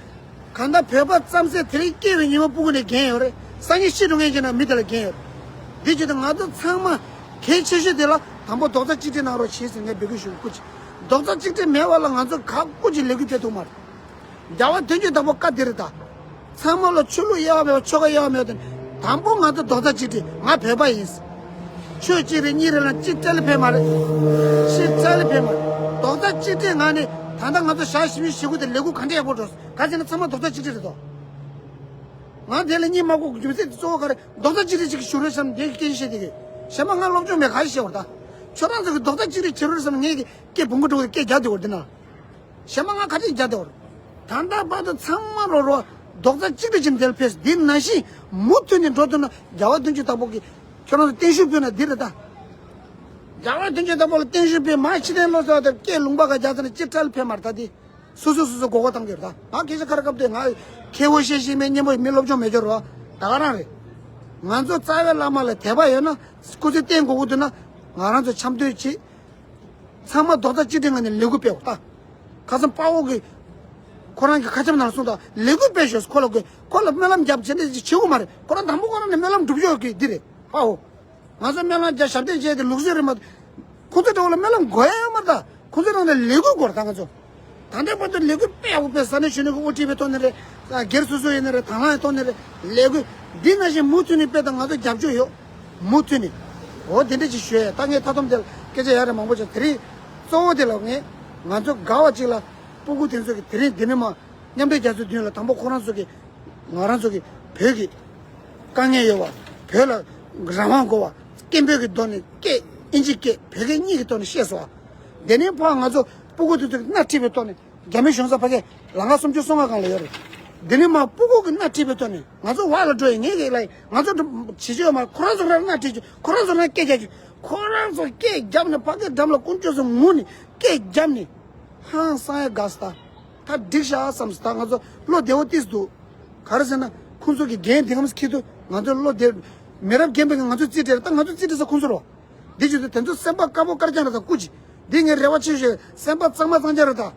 གང་ལྟར་བོད་པ་རྩམ་ཟན་དེ་རིང་སྐྱེས་པའི་ཉི་མ་སྤུ་གུ་ནས་འགན་ཡོད་རེད། སང་ཉིན་ཤི་འགྲོ་མཁན་ཅིག་ན་མི་དེ་ལ་འགན་ཡོད་རེད། འདི་བྱེད་དུས་ང་ཚོ་ཚང་མ་གལ་ཆེ་ཤོས་དེ་ལ་དང་པོ་རྡོག་རྩ་གཅིག་སྒྲིལ་གནང་རོགས་བྱེད་ཟེར་ངས་འབོད་སྐུལ་ཞུ་སྐུ་མཁྱེན། རྡོག་རྩ་གཅིག་སྒྲིལ་མེད་པ་ལ་ང་ཚོ་ག་སྐུ་མཁྱེན་ལས་འགུལ་སྤེལ་ཐུབ་མ་རེད། རྒྱལ་བ་དོན་གྱི་བདག་པོ་བཀའ་འདི་རེད་ད། ཚང་མ་ལ་ཆོས་ལུགས་དབྱེ་བ་མེད་པ་ཆོལ་ཁ་དབྱེ་བ་མེད་པ་དང་། དང་པོ་ང་ཚོ་རྡོག་རྩ་གཅིག་སྒྲིལ། ང་བོད་པ་ཡིན། ཆོས་གཅིག་རེད་གཉིས་རེད་ལ་གཅིག་སྤྲད་ལེ་ཕེབས་མ་རེད། གཅིག་སྤྲད་ལེ་ཕེབས་མ་རེད། རྡོག་རྩ་གཅིག་སྒྲིལ་ངང་ནས་ད་ལྟ་ང་ཚོ་ཞག་ཞེ་བཞི་ཞེ་དགུ་དེ་ལས་འགུལ་ག་འདྲ་ཡག་པོ་འགྲོ། ག་ཟེར་ན་ཚང་མ་རྡོག་རྩ་གཅིག་སྒྲིལ་རེད་དོ། ང་དེ་ལ་གཉིད་མ་ཁུག་རྒྱུ་མཚན་དེ་གཙོ་བོ་ག་རེ། རྡོག་རྩ་གཅིག་སྒྲིལ་ཅིག་ཞུ་རོགས་བསམ་དེ་སྐད་ཆ་བཤད་དེ་གི། གཞན་པ་ང་སློབ་སྦྱོང་མེད་ག་ཞིག་བཤད་བར་ད། ཁྱོད་རང་ཚོ་གི་རྡོག་རྩ་གཅིག་སྒྲིལ་བྱེད་རོགས་བསམ་ངས་ཀྱི་སྐད་བུང་གི་འགྲོ་གི་སྐད་རྒྱག་དེ་བར་འདི་ན། གཞན་པ་ང་ག་ཅིག་རྒྱག་དེ་བར། ད་ལྟ་བར་དུ་ཚང་མ་རོ་རོ་རྡོག་རྩ་གཅིག་སྒྲིལ་གྱི་འདིར་ཕེབས། འདི་ནང་བཞིན་མུ་མཐུད་ནས་འགྲོ་ཐུབ་ན་རྒྱལ་བ་དོན་གྱི་བདག་པོ་གིས་ཁྱོད་རང་ཚོ་བརྟན་བཞུགས་ཕུལ་ན་འདི་རེད་ད། རྒྱལ་བ་དོན་གྱི་བདག་པོ་ལ་བརྟན་བཞུགས་ཕུལ། མ་ཕྱི་དོན་བློ་གསལ་བ་དེར་སྐད་ལུང་པ་ག་རྒྱག་ཚར་ན་ཅི་ཁྲལ་ཕེབས་མ་རེད་ད་འདི། སོ་སོ་སོ་སོ་མགོ་སྐོར་བཏང་གི་རེད་ད། ང་སྐད་ཆ་ཁ་ར་སྐབས་དེ་ང་མཁས་པོ་བཤད་ཤེས་མེད་སྙན་པོ་མི་སློབ་སྦྱོང་མེད་ཅོ་རོ་ད་ག་རང་རེད། ང་ཚོ་རྩ་བའི་བླ་མ་ལ་དད་པ་ཡོད་ན་སྐུ་ཚེ་བརྟན་དགོས་ཀྱི་འདུག་ན་ང་རང་ཚོ་འཆམ་མཐུན་བྱེད། ཚང་མ་རྡོག་རྩ་གཅིག་སྒྲིལ་ངང་ནས་ལས་འགུལ་སྤེལ་བ་ད། ཁ་སང་དཔའ་བོ་གིས་ཁོ་རང་གི་ཁ་ཆེམས་ནང་གསུངས་ད། ལས་འགུལ་སྤེལ་ཤོག་ཁོ་ལ་དགོས། ཁོ་ལ་སྨོན་ལམ་རྒྱབ་བྱས་ནས་བྱེད་དགོས་མ་རེད། ཁོ་རང་དང་པོ་ཁོ་རང་ནས་སྨོན་ལམ་སྒྲུབ་ཤོག་གི་འདི་རེད་དཔའ་བོ། ང་ཚོ་སྨོན་ལམ་རྒྱབ་ཞབས་བརྟན་བྱས་ཏེ་ལུགས་སྲོལ་རེད་མ་གཏོགས། ཁོ་ཚོ་འདྲ་བོ་ལ་སྨོན་ལམ་དགོས་ཡ་ཡོད་མ་རེད་ད། ཁོ་ཚོ་རང་ལ་ལས་འགུལ་དགོས་རེད་ད་ང་ཚོ། ད་ལྟའི་བར་དུ་ལས་འགུལ་སྤེལ་ཡག་པོ་སྤེལ། ས་གནས་གཞོན་ནུ་གི་དབུ་ཁྲིད་པའི་ཐོག་ནས་རེད། སྒེར་སོ་སོ་ཡིན་ན་རེད། དང་བླངས་ཐོག་ནས་རེད། ལས་འགུལ་འདི་ནང་བཞིན་མུ་མཐུད་ནས་སྤེལ་དང་ང་ཚོ་རྒྱབ་སྐྱོར་ཡོད། མུ་མཐུད་ནས། འོ་དེ་འདྲ་ཅིག་ཞུ་ཡ། ད་ངས་མཐའ་སྡོམ་དེ་ལ་སྐད་ཆ་ཡ་རེ་མང་པོ་བྱུང་། དེ་རིང་གཙོ་བོ་དེ་ལ་ངས་ང་ཚོ་དགའ་བ་ཅིག་ལ་སྤུ་གུ་དེ་ཚོ་གི་དེ་རིང་འདི་ནས་མ་མཉམ་འབྲེལ་རྒྱལ་ཚོགས་མདུན་ལ་དང་པོ་ཁོ་རང་ཚོ་གི་ང་རང་ཚོ་གི་བོད་ཀྱི་དཀའ་ངལ་ཡོད་བ། བོད་ལ་རང་དབང་དགོས་བ། སྐད་འབོད་ཀྱི་ཐོག་ནས་སྐད་ཨིན་ཇི་སྐད་བོད་སྐད་གཉིས་ཀྱི་ཐོག་ནས་བཤད་སོང་བ། དེ་ནས་ཕར་ང་ཚོ་སྤུ་གུ་དེ་ཚོ་གི་སྣ་ཁྲིད་པའི་ཐོག་ནས། རྒྱ་མི་གཞུང་ཚབ་ཕ་གི་ལམ་ཁ་སུམ་ཅུ་སོ་ལྔ་སྒང་ལ་ཡོད་རེད། འདི་ནས་མར་སྤུ་གུ་གི་སྣ་ཁྲིད་པའི་ཐོག་ནས་ང་ཚོ་འོག་ལ་འགྲོ་ཡི་ངེད་ཀྱི་ལ་ཡི་ང་ཚོ་འགྲོ་བྱེད་ཆོག་ཡོད་མ་རེད། ཁོ་རང་ཚོ་རང་སྣ་ཁྲིད་ཆོག་ཁོ་རང་ཚོ་རང་སྐད་རྒྱག་ཆོག་ཁོ་རང་ཚོ་སྐད་བརྒྱབ་ནས་ཕ་གི་འགྲམ་ལ་དཀོན་མཆོག་གསུམ་ངུ་ནས་སྐད་བརྒྱབ་ནས་ཧང་སང་ཡ་དགའ་སི་ད། ད་འགྲིག་ཤག་བསམ་སི་ད། ང་ཚོ་བློ་བདེ་བོ་ཏིས་འདུག་ག་རེ་ཟེར་ན་ཁོང་ཚོ་གི་འགན་དེ་གམ་སི་ཁྱི་དུ་ང་ཚོ་བློ་བདེ། མི་རབས་རྒན་པའི་ང་ཚོ་རྩིས་སྤྲད་རེད། ད་ང་ཚོ་རྩིས་སྤྲད་ས་ཁོང་ཚོ་རོ། འདི་བྱེད་དུས་དེ་ཚོ་སེམས་པ་དཀར་པོ་དཀར་རྐྱང་རེད་ད་སྐུ་མཁྱེན། འདི་ངའི་རེ་བ་ཆེ་ཤོས་སེམས་པ་གཙང་མ་གཙང་རྐྱང་རེད་ད།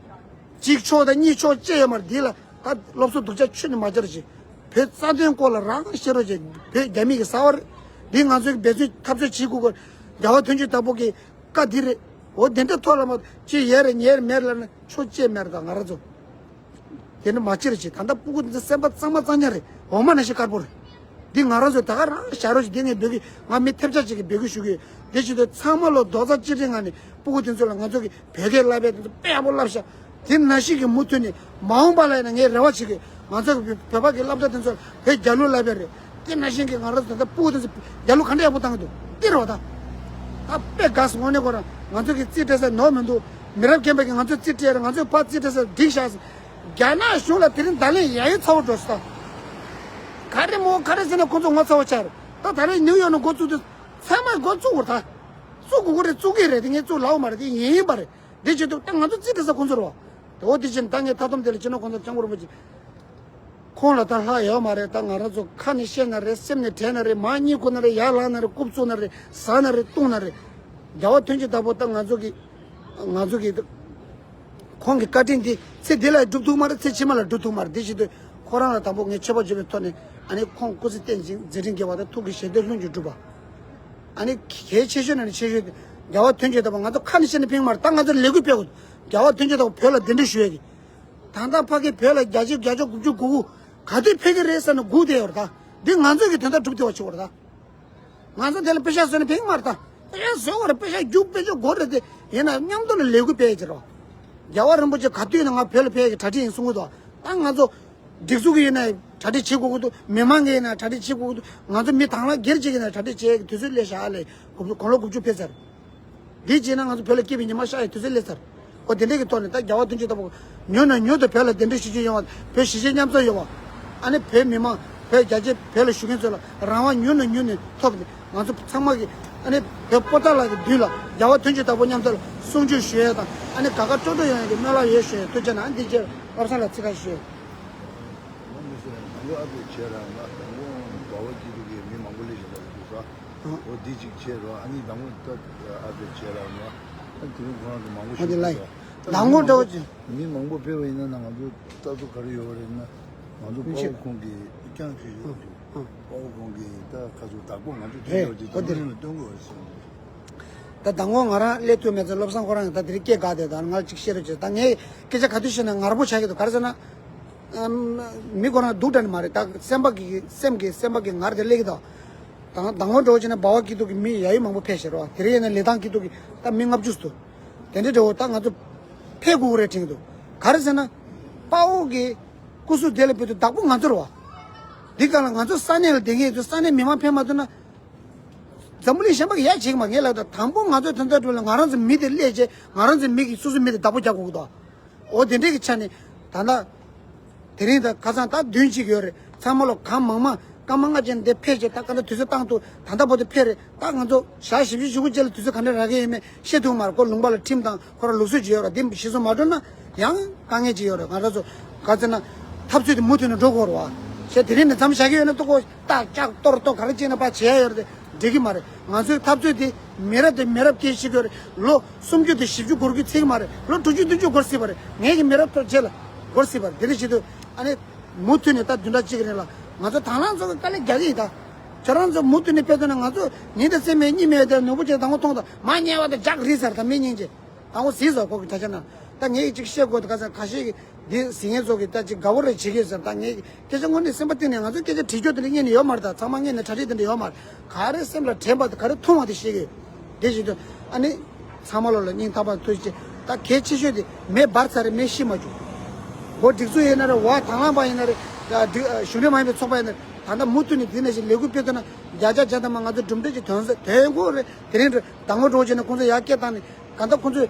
གཅིག་ཆོག་དང་གཉིས་ཆོག་ཅེས་ཡོད་མ་རེད། འདི་ལ་ད་སློབ་གསོ་སྡུག་ཅག་ཁྱོན་ནས་མ་སྦྱར་ཅིག་བོད་རྩ་དོན་སྐོར་ལ་རང་བཤད་རོགས་བྱེད། བོད་རྒྱ་མི་གི་གསར་བ་རེད། འདི་ང་ཚོའི་འབད་བརྩོན་འཐབ་རྩོད་བྱེད་དགོས་གི། རྒྱལ་བ་དོན་གྱི་བདག་པོ་གི་བཀའ་འདི་རེད། འོ་དེ་འདྲ་ཐོག་ལ་མ་ཅི་ཡས་རེད་ཉེས་རེད་མེད་རེད་ལབ་ན་ཆོག་ཅེས་མེད་རེད་ད་ང་རང་ཚོ། དེ་ནི་མ་ཕྱིར་ཅིག་ད་ལྟ་སྤུ་གུ་འདི་ཚོ་སེམས་པ་གཙང་མ་གཙང་རྐྱང་རེད། འོ་མ་ནང་བཞིན་དཀར་པོ་རེད། འདི་ང་རང་ཚོས་ད་ག་རང་བཞག་རོགས་ཞིག་འདི་ངས་འབོད་སྐུལ། ང་མི་ཐེབས་ཆག་ཅིག་གིས་འབོད་སྐུལ་ཞུ་གི་ཡོད། དེ་བྱེད་དུས་ཚང་མ་ལོ་རྡོག་རྩ་གཅིག་སྒྲིལ་ངང་ནས་སྤུ་གུ་དེ་ཚོ་ལ་ང་ཚོ་གི་བོད་སྐད་བསླབ་པའི་དེ་ཚོ་དཔེ་ཡག་པོ་བསླབ་ཤག་དེ་ནང་བཞིན་གྱི་མུ་མཐུད་ནས་མ་འོངས་པ་ལ་ཡིན་ན་ངས་རེ་བ་བྱེད་གི། ང་ཚོ་གི་བོད་པ་གི་སློབ་གྲྭ་དེ་ཚོ་ལ་བོད་རྒྱལ་གླུ་བསླབ་པའི་རེད། དེ་ནང་བཞིན་གྱི་ང་རང་ཚོ་ད་ལྟ་སྤུ་གུ་དེ་ཚོ་རྒྱལ་གླུ་ག་འདྲ་ཡག་པོ་བཏང་གི་འདུག་འདི་རེད་བ་ད། ད་དཔེ་དགའ་སོང་། དངོས་གནས་ཁོ་རང་ང་ཚོ་གི་རྩིས་སྤྲད་ས་ནོར་མི་འདུག་མི་རབས་རྒན་པ་གི་ང་ཚོ་རྩིས་སྤྲད་རེད། ང་ཚོའི་ཕ་རྩིས་སྤྲད་ས་འགྲིག་ཤག་རྒྱ་ནག་གཞུང་ལ་དེ་རིང་བརྡ་ལན་ཡ་ཡོད་ཚ་བོ་འགྲོ་སོང་ད། ག་རེ་མོ་ག་རེ་ཟེར་ན་ཁོ་ཚོ་ངོ་ཚ་བོ་ཆགས་རེད་ད། ད་རེས་ནིའུ་ཡོག་ནས་འགོ་བཙུགས་དུས་ཚང་མས་འགོ་བཙུགས་དགོས་རེད་ད། བཙུགས་དགོས་ཀྱི་རེད། བཙུགས་ཀྱི་རེད་དེ་ངས་བཙུགས་ལབ་པ་མ་རེད། དེ་ཡིན་ཡིན་པ་རེད། དེ་བྱེད་དུས་ད་ང་ཚོ་རྩིས་སྤྲད་ས་ཁོ་ཚོ་རེད་བ། དེ་འོ་དེ་བཞིན་ད་ངས་མཐའ་སྡོམ་དེ་ལ་སྤྱི་ནོར་གོང་ས་སྐྱབས་མགོན་རིན་པོ་ཆེ་ཁོང་ལ་ད་ལྷག་ཡོད་མ་རེད། ད་ང་རང་ཚོ་ཁ་ནས་བཤད་ན་རེད། སེམས་ནས་དྲན་ན་རེད། མར་གཉིད་ཁུག་ན་རེད། ཡར་ལངས་ན་རེད། རྐུབ་བཙུགས་ན་རེད། ཟ་ན་རེད། བཏུང་ན་རེད། རྒྱལ་བ་དོན་གྱི་བདག་པོ་ད་ང་ཚོ་གི་ང་ཚོ་གི་ཁོང་གི་བཀའ་དྲིན་འདི་ཚེ་འདི་ལ་སྒྲུབ་ཐུབ་མ་རེད། ཚེ་ཕྱི་མ་ལ་སྒྲུབ་ཐུབ་མ་རེད། དེ་བྱེད་དུས་ཁོ་རང་ལ་དང་པོ་ངས་མཆོད་པ་བརྗོད་པའི་ཐོག་ནས་ཨ་ནི་ཁོང་སྐུ་ཚེ་བརྟན་ཅིང་མཛད་འཕྲིན་རྒྱས་པ་དང་ཐུགས་ཀྱི་བཞེད་དོན་ལྷུན་གྱིས་འགྲུབ་པ། ཨ་ནི་གལ་ཆེ་ཤོས་ནང་ནས་ཆེ་ཤོས་དེ་ རྒྱལ་བ་དོན་གྱི་བདག་པོ་ང་ཚོ་ཁ་ནས་བཤད་ནས་ཕན་གྱི་མ་རེད། ད་ང་ཚོ་ལས་འགུལ་སྤེལ་དགོས། རྒྱལ་བ་དོན་གྱི་བདག་པོ་བོད་ལ་གདན་འདྲེན་ཞུ་ཡས་ཀྱི། ད་ལྟ་ཕ་གི་བོད་ལ་བརྒྱ་ཆ་བརྒྱ་ཆ་དགུ་བཅུ་གོ་དགུ་ག་དུས་ཕེབས་ཀྱི་རེད་ཟེར་ནས་སྒུག་བསྡད་ཡོད་རེད། ད་འདི་ང་ཚོ་གི་དོན་དག་སྒྲུབ་བསྡད་པ་ཞིག་རེད་ད། ང་ཚོ་དེ་ལ་པེ་ཤག་བཟོས་ནས་ཕན་གྱི་མ་རེད་ད། པེ་ཤག་བཟོས་པ་རེད། པེ་ཤག་རྒྱུག་པེ་ཤག་དགོས་རེད་དེ། ཡིན་ན་མཉམ་དུ་ལ་ལས་འགུལ་སྤེལ་ཡས་ཀྱི་རེད། རྒྱལ་བ་རིན་པོ་ཆེ་ག་དུས་ནས་ང་བོད་ལ་ཕེབས་ཀྱི་གྲ་སྒྲིག་ཡིན་གསུང་གི་འདུག་ད་ང་ཚོ་སྒྲིག་འཛུགས་ཀྱི་ཡིན་ན་གྲ་སྒྲིག་བྱེད་དགོས་ཀྱི་འདུག་མི་མང་གི་ཡིན་ན་གྲ་སྒྲིག་བྱེད་དགོས་ཀྱི་འདུག་ང་ཚོ་མི་དང་བླངས་སྒེར་གཅིག་གི་ཡིན་ན་གྲ་སྒྲིག་བྱེད་ཀྱི་དུས་ཚོད་སླེབས་ཤག་ཨ་ལས། དགུང་ལོ་དགུ་བཅུ་ཕེབས་ཚར། འདི་བྱས་ན་ང་ཚོ་བོད་ལ་སྐྱིད་པའི་ཉི་མ་ཤར་ཡའི་དུས་ཚོད་སླེབས་ཚར། ཨོ་དེ་འདྲས་ཀྱི་ཐོག་ནས་ད་རྒྱལ་བ་དོན་གྱི་བདག་པོ་མྱུར་ནས་མྱུར་དུ་བོད་ལ་གདན་འདྲེན་ཞུ་རྒྱུ་ཡོང་བ། བོད་གཞིས་བྱེས་མཉམ་འཛོམས་ཡོང་བ། ཨ་ནི་བོད་མི་མང་བོད་རྒྱ་ཆེ་བོད་ལ་བཞུགས་མཁན་ཚོ་ལ་རང་དབང་མྱུར་ནས་མྱུར་ནས་ཐོབ་ནས་ང་ཚོ་ཚང་མ་གི་ཨ་ནི་བོད་པོ་ཏཱ་ལ་གི་མདུན་ལ་རྒྱལ་བ་དོན་གྱི་བདག་པོ་མཉམ་དུ་ལ་གསུང་ཆོས་ཞུ་ཡས་དང་ཨ་ནི་དགའ་དགའ་སྤྲོ་སྤྲོ་ཡོང་ཡས་ཀྱི་སྨོན་ལམ་ཡོད་ཞུ་ཡས། ཐུགས་རྗེ་གནང་། འདི་རྗེས་བློ་བཟང་ལ་ཚིག་ཁ་ཞུ། ང་མི་ཤེས། དང་པོ་ཨ་ཕས་བྱས་ར་ང་དང་པོ་འབའ་བ་སྐྱིད་སྡུག་གི་མི་མང་པོ་སླེབས་བཞིན་པ་རེད་འདུག་ས། ཨོ་འདི་གཅིག་བྱས་རོགས། ཨ་ནི་དང་པོ་ད་ཨ་ཕས་བྱས་ར་ང་ཨ་དེ་རིང་ཁོ་རང་གི་མང་པོ་ཨ་ཞིག་འདི་ལ་འདུག་ས། ད་དང་པོ་འདྲ་བོ་ཅིག་མི་མང་པོ་ཕེབས་པ་ཡིན་ན་ན་ང་ཚོ་ལྟ་ཚུལ་ག་རེ་ཡོད་པ་རེད་ན། ང་ཚོ་དཔའ་བོ་ཁོང་གིས་རྐྱང་ཞུས་ཡོད་འདུག་དཔའ་བོ་ཁོང་གིས་ད་ཁ་ཚུར་བདག་པོ་ང་ཚོ་རེད། ཐོན་ཡོད་ཅིག་ཨོ་དེ་དང་པོ་རེད། ནས་སྟོན་དགོས་པ་ཞིག་ད་དང་པོ་ང་རང་སླེབས་ཐུབ་མེད་ཚེ་བློ་བཟང་ཁོ་རང་གིས་ད་དེ་རིང་སྐད་བཀག་དེ་ད་ང་གཅིག་བཤད་རོགས་བྱེད། ད་ངས་སྐད་ཆ་ག་དུས་བཤད་ན་ངར་པོ་ཆགས་ཀྱི་འདུག་ག་རེ་ཟེར་ན། ཨམ། མི་ཁོ་རང་སྡུག་དྲན་མ་རེད། ད་སེམས་པ་གི་སེམས་ཀྱི་སེམས་པ་གི་ངར་དེ་སླེབས་ཀྱི་འདུག་དང་དང་པོ་འགྲོ་བྱས་ན་འབའ་བ་སྐྱིད་སྡུག་གི་མི་ཡ་ཡུལ་མང་པོ་ཕེབས་ཤེས་རོགས། དེ་རིང་ཡིན་ན་ལི་ཐང་སྐྱིད་སྡུག་གི་ད་མི་ལྔ་བཅུ་ཙམ་འདུག་དེ་འདྲའི་འགྲོ་ད་ང་ཚོ་ཕེབས་དགོས་ཀྱི་རེད་དྲན་གྱི་འདུག་ག་རེ་ཟེར་ན། དཔའ་བོ་གི་སྐུ་གཟུགས་དེ་ལ་ཕེབས་དུས་བདག་པོ་ང་ཚོ་རེད་བ། འདི་ག་ལ་ང་ཚོ་ས་གནས་ལ་བསྡད་མཁན་ཚོ་ས་གནས་མི་མང་ཕེབས་མ་ཐུབ་ན། འཛམ་བུ་གླིང་གཞན་པ་གི་ཡ་བྱེད་ཀྱི་མ་ངེས་ལགས། ད་དང་པོ་ང་ཚོའི་དོན་དག་སྒྲུབ་ལ་ང་རང་ཚོའི་མི་དེ་སླེབས་རྗེས་ང་རང་ཚོའི་མི་གིས་སོ་སོའི་མི་དེ་བདག་པོ་རྒྱག་དགོས་ཀྱི་འདུག་འོ་དེ་འདྲས་ཀྱི་ཆ་ནས་ད་ལྟ་དེ་རིང་ད་ཁ་སང་ད་བདུན་གཅིག་ཡོད་རེད། ཚང་མ་ལོ་གང་མང་མང་སྐར་མ་ལྔ་ཅན་འདི་ཕེབས་རྗེས་ད་ག་ད་དུས་ཚོད་བཏང་ཐུབ། ད་ལྟ་བར་དུ་ཕེབས་རེད། ད་ང་ཚོ་ཞག་བཞི་བཅུ་ཞེ་དགུ་རྗེས་ལ་དུས་ཚོད་ག་འདྲ་རག་གི་ཡིན་མིན་ཤེས་ཐུབ་མ་རེད། ཁོ་ལུང་པ་ལ་ཁྲིམས་དང་ཁོ་རང་ལུགས་སྲོལ་ཅིག་ཡོད་རེད། འདི་གཞིར་བཟུང་མ་འགྲོ་ན་ཡང་དཀའ་ངལ་ཅིག་ཡོད་རེད། ང་རང་ཚོ་ག་ཚོད་ན་འཐབ་རྩོད་དེ་མུ་མཐུད་ནས་འགྲོ་དགོས་རེད་བ། ཞེས་དེ་རིང་ནས་མཚམས་བཞག་གི་ཡོད་ན་ཏོག་ཙམ་ཏག་ཅག་གཏོར་གཏོར་ག་རེ་བྱས་ན་ཕར་བྱེད་ཡ་ཡོད་རེད་དེ་འགྲིག་གི་མ་རེད། ང་ཚོའི་འཐབ་རྩོད་དེ་མི་རབས་དེ་མི་རབས་སྐད་ཤེས་དགོས་རེད། ལོ་སུམ་ཅུ་དེ་བཞི་བཅུ་འགོར་གི་ཚིག་མ་རེད། ལོ་དྲུག་ཅུ་བདུན་ཅུ་འགོར་སྲིད་པ་རེད། ངེད་ཀྱི་མི་རབས་ཐོག་རྗེས་ལ་འགོར་སྲིད་པ་རེད། དེ་འདྲ་བྱེད་དུས་ཨ་ནི་མུ་མཐུད་ནས་ད་བདུན་ཕྲག་གཅིག་རིང་ལ་ང་ཚོ་དང་བླངས་ཚོ་གི་དཀའ་ལས་རྒྱག་གི་ཡིན་ད། ཁྱོད་རང་ཚོ་མུ་མཐུད་ནས་ཕེབས་ཐུབ་ན་ང་ཚོ་ཉིན་དང་མཚན་མོའི་གཉིད་མེད་དེ་ནོར་བུ་ཅན་དང་པོ་མཐོང་དང་མ་ཉལ་བ་དང་ལྗགས་རིལ་ཚར་ད་མི་སྙིང་རྗེ། དང་པོ་གཟིགས་སོ་ཁོ་གི་ད་ཆ་ན། ད་ངས་ཅིག་བཤད་དགོས་ད་ག་ས་ཁ་ཤས་ཀྱི་འདི་གཟིགས་མཁན་ཚོ་གི་ད་ཅིག་དགའ་བོ་རེ་བྱེད་ཀྱི་ཟེར། ད་ངས་སྐད་ཆ་དངོས་གནས་སེམས་པ་གཏིང་ནས་ང་ཚོ་སྐད་ཆ་དྲི་ཆོག་དེ་འདྲ་སྙིང་ནས་ཡོད་མ་རེད། ད་ཚང་མ་སྙིང་ནས་གྲ་སྒྲིག་དེ་འདྲ་ཡོད་མ་རེད། ག་རེ་སེམས་ལ་དྲན་པ་དང་ག་རེ་མཐོང་བ་དེ་བཤད་ཀྱི་དེ་བཞིན་དུ་ཨ་ནི་ཚང་མ་ལོ་ལ་སྙིང་ཐག་པ་ཐུགས་རྗེ་ཆེ། ད་གལ་ཆེ་ཤོས་དེ་མེ་འབར་ཚར་རེད། མེ་ཤི་མ་བཅུག་འགོ་སྒྲིག་འཛུགས་ཡིན་ན་རེད་བ། དང་བླངས་པ་ཡིན་ན་རེད། ད་སྒྲིག་གཞུང་འབྲེལ་མ་ཡིན་པའི་ཚོགས་པ་ཡིན་ན་རེད། ད་ལྟ་མུ་མཐུད་ནས་དེ་ནང་བཞིན་ལས་འགུལ་སྤེལ་ཐུབ་ན་བརྒྱ་ཆ་བརྒྱ་ཐམ་པ་ང་ཚོ་གྲུབ་འབྲས་ཀྱི་དོན་དོན་དགོས་རེད། དེ་རིང་རེད། ཟླ་ངོ་འགྲོ་བྱས་ནས་ཁོང་ཚོ་ཡར་སྐད་བཏང་ནས་གང་ལྟར་ཁོང་ཚོས་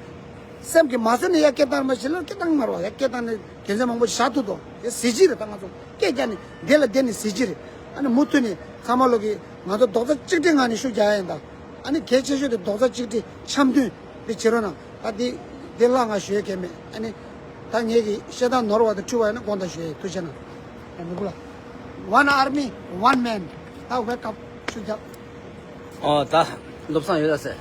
སེམས་ཀྱི་མ་བཟོད་ནས་ཡར་སྐད་བཏང་མ་ཤེས་ལ་སྐད་བཏང་མ་རེད་བ། ཡར་སྐད་བཏང་ནས་དོན་ཚན་མང་པོ་བཞག་ཐུབ་དོ། དེ་གཟི་བརྗིད་རེད། ད་ང་ཚོ་སྐད་རྒྱག་ནས་བདེ་ལ་བདེ་ནས་གཟི་བརྗིད་རེད། ཨ་ནི་མུ་མཐུད་ནས་ཚང་མ་ལོ་གིས་ང་ཚོ་རྡོག་རྩ་གཅིག་སྒྲིལ་ངང་ནས་ཤུགས་རྒྱག་ཡ་ཡིན་ད། ཨ་ནི་གལ་ཆེ་ཤོས་དེ་རྡོག་རྩ་གཅིག་སྒྲིལ་འཆམ་མཐུན་འདི་བྱེད་རོགས་གནང་། ད་འདི་འདི་ལྷག་ང་ཞུ་ཡ་གལ་མེད། ཨ་ནི་ད་ངེད་ཀྱི་བཤད་སྟངས་ནོར་བ་དང་འཁྲུལ་བ་ཡིན་ན་དགོངས་དག་ཞུ་ཡ་ཡིན། ཐུགས་རྗེ་གནང་། ཡ་མི་དགོས་ལ། One army, one man. ད་wake up ཤུགས་རྒྱག་ཨོ་ད་བློ་བཟང་ཡོད་ལ་ཟེར།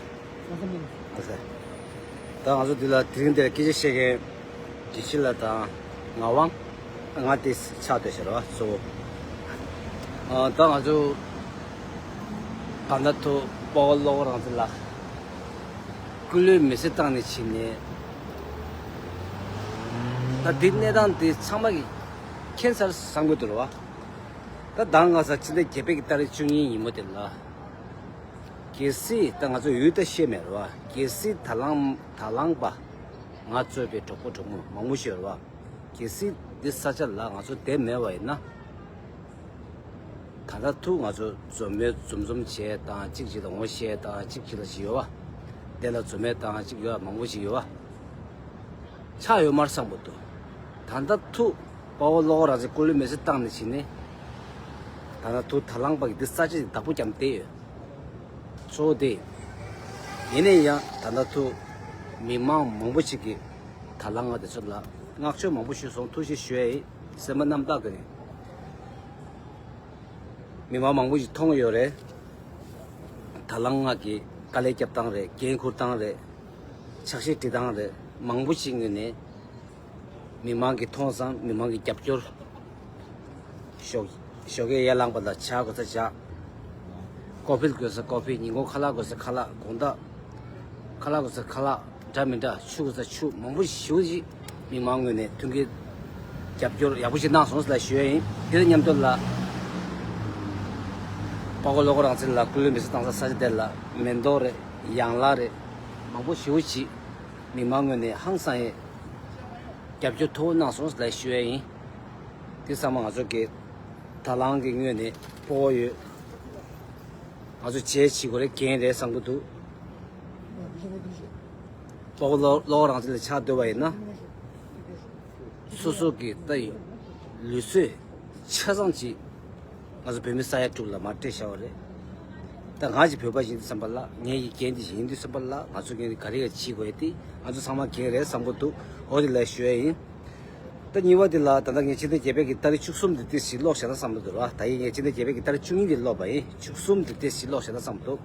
ད་ང་ཚོ་འདི་ལ་དེ་རིང་འདིར་སྐད་ཆ་བཤད་མཁན་དྲི་ཆེ་ལ་དང་ངག་དབང་ང་དེ་ཆགས་བསྡད་ཤག་ར་གཙོ་བོ། ཨ་ད་ང་ཚོ་གང་ལྟར་ཐུག་དཔའ་བོ་བློ་དགའ་རང་བཙན་ལགས་སྐུ་ལུས་མེ་སྲེག་བཏང་ནས་ཕྱིན་ནས། ད་འདི་གནས་སྟངས་འདི་ཚང་མ་གིས་མཁྱེན་གསལ་བསམ་གྱི་འདུག་ར་བ། ད་ད་ང་ས་ཕྱི་ཟླ་བརྒྱད་པའི་གི་ཏ་རིག་བཅུ་གཉིས་ཉིན་མོ་དེ་ལ། གལ་སྲིད་ད་ང་ཚོ་འོས་ད་བཤད་མེད་རེད་བ། གལ་སྲིད་ད་ལང་ད་ལང་པ་ང་གཙོས་པའི་གྲོགས་པོ་གྲོགས་མོ་མང་པོ་ཞིག་ཡོད་རེད་བ། གལ་སྲིད་འདི་ས་ཆ་ལ་ང་ཚོ་བསྡད་མེད་པ་ཡིན་ན། ད་ལྟ་ཐུག་ང་ཚོ་འཛོམས་མོལ་འཛོམས་འཛོམས་བྱས་དང་གཅིག་གཅིག་ལ་ངོ་ཤེས་དང་གཅིག་གཅིག་ལ་ཞིག་ཡོད་བ། དེ་ལ་འཛོམས་མོལ་དང་གཅིག་ཡོད་བ་མང་པོ་ཞིག་ཡོད་བ། ཆགས་ཡོད་མར་བསམ་པོ་འདུག་ད་ལྟ་ཐུག་དཔའ་བོ་བློ་དགའ་རང་བཙན་སྐུ་ལུས་མེ་སྲེག་བཏང་ནས་ཕྱིན་ནས། ད་ལྟ་ཐུག་ད་ལང་པ་གི་འདི་ས་ཆ་ཞིག་བདག་པོ་བརྒྱབ་བསྡད་ཡོད། གཙོ་བོ་དེ། ཡིན་ནའི་ཡང་ད་ལྟ་ཐུག་མི་མང་མང་པོ་ཞིག་གིས་ད་ལང་ང་དེ་ཚོ་ལ་བསྔགས་བརྗོད་མང་པོ་ཞུས་སོང་། ཐུགས་རྗེ་ཆེ་ཞུ་ཡ་ཡིན། སེམས་པ་རྣམ་དག་གི་ནས་མི་མང་མང་པོ་ཞིག་མཐོང་ཡོད་རེད། ད་ལང་ང་གི་དཀའ་ལས་རྒྱབ་སྟངས་རེད། འགན་འཁུར་སྟངས་རེད། ཕྱག་བཞེས་སྒྲིག་སྟངས་རེད། མང་པོ་ཞིག་ངོས་ནས། མི་མང་གིས་མཐོང་ཙང་མི་མང་གི་རྒྱབ་སྐྱོར། ཞོགས་ཞོགས་ཀས་ཡར་ལངས་པ་ལ་ཇ་དགོས་ས་ཇ། ཀོ་ཕི་དགོས་ས་ཀོ་ཕི། ཉིན་གུང་ཁ་ལག་དགོས་ས་ཁ་ལག་དགོང་དག་ཁ་ལག་དགོས་ས་ཁ་ལག་འདྲ་མི་འདྲ། ཆུ་དགོས་ས་ཆུ། མང་པོ་ཞེ་པོ་ཅིག་མི་མང་ངོས་ནས་མཐུན་རྐྱེན་རྒྱབ་སྐྱོར་ཡག་པོ་ཞིག་གནང་སོང་ཟེར་ལབ་ཞུ་ཡ་ཡིན། དེ་དང་མཉམ་དུ་ལ་པ་ཀོ་ལོ་ཀོ་རང་བཙན་ལ་སྐུ་ལུས་མེ་སྲེག་བཏང་ས་ས་ཆ་དེ་ལ་མེ་ཏོག་རེད། ཡང་ལག་རེད། མང་པོ་ཞེ་པོ་ཅིག་མི་མང་ངོས་ནས་ཧང་སང་ཡས་རྒྱབ་སྐྱོར་མཐོ་པོ་གནང་སོང་ཟེར་ལབ་ཞུ་ཡ་ཡིན། དེ་ཚང་མ་ང་ཚོ་གི་དང་བླངས་ཀྱི་ངོས་ནས་སྤོ་བོ་ཡོད། ང་ཚོ་བྱས་བྱེད་དགོས་རེད། འགན་རེད་བསམ་གྱི་འདུག་སྤོ་བོ་ལོ་ལོ་རང་བཙན་ལ་ཆགས་འདོད་པ་ཡིན་ན། སོ་སོ་གི་ལྟ་ཡི་ལུས་སྲོག་ཆ་ཚང་ཅིག་ང་ཚོ་བོད་མི་ས་ཡ་དྲུག་ལ་མར་སྤྲད་བཞག་པ་རེད། ད་ང་ཅིག་བོད་པ་ཡིན་དུས་ཙམ་པ་ལ། ངའི་འགན་འདི་ཡིན་དུས་ཙམ་པ་ལ། ང་ཚོ་འགན་འདི་ག་རེ་ག་བྱེད་དགོས་ཏེ། ང་ཚོ་ཚང་མ་འགན་རེད་བསམ་གྱི་འདུག་འོ་དེ་ལ་ཞུ་ཡ་ཡིན། ད་གཉིས་པ་དེ་ལ་ད་ལྟ་ངས་ཕྱི་ཟླ་བརྒྱད་པའི་གི་ཏ་རིག་བཅུ་གསུམ་དེ་ཏོག་ཙམ་ཀློག་བཞག་ན་བསམ་གྱི་འདུག་ར། ད་ཡིན་ངས་ཕྱི་ཟླ་བརྒྱད་པའི་གི་ཏ་རིག་བཅུ་གཉིས་དེ་ཀློག་པ་ཡིན། བཅུ་གསུམ་དེ་ཏོག་ཙམ་ཀློག་བཞག་ན་བསམ་འདུག་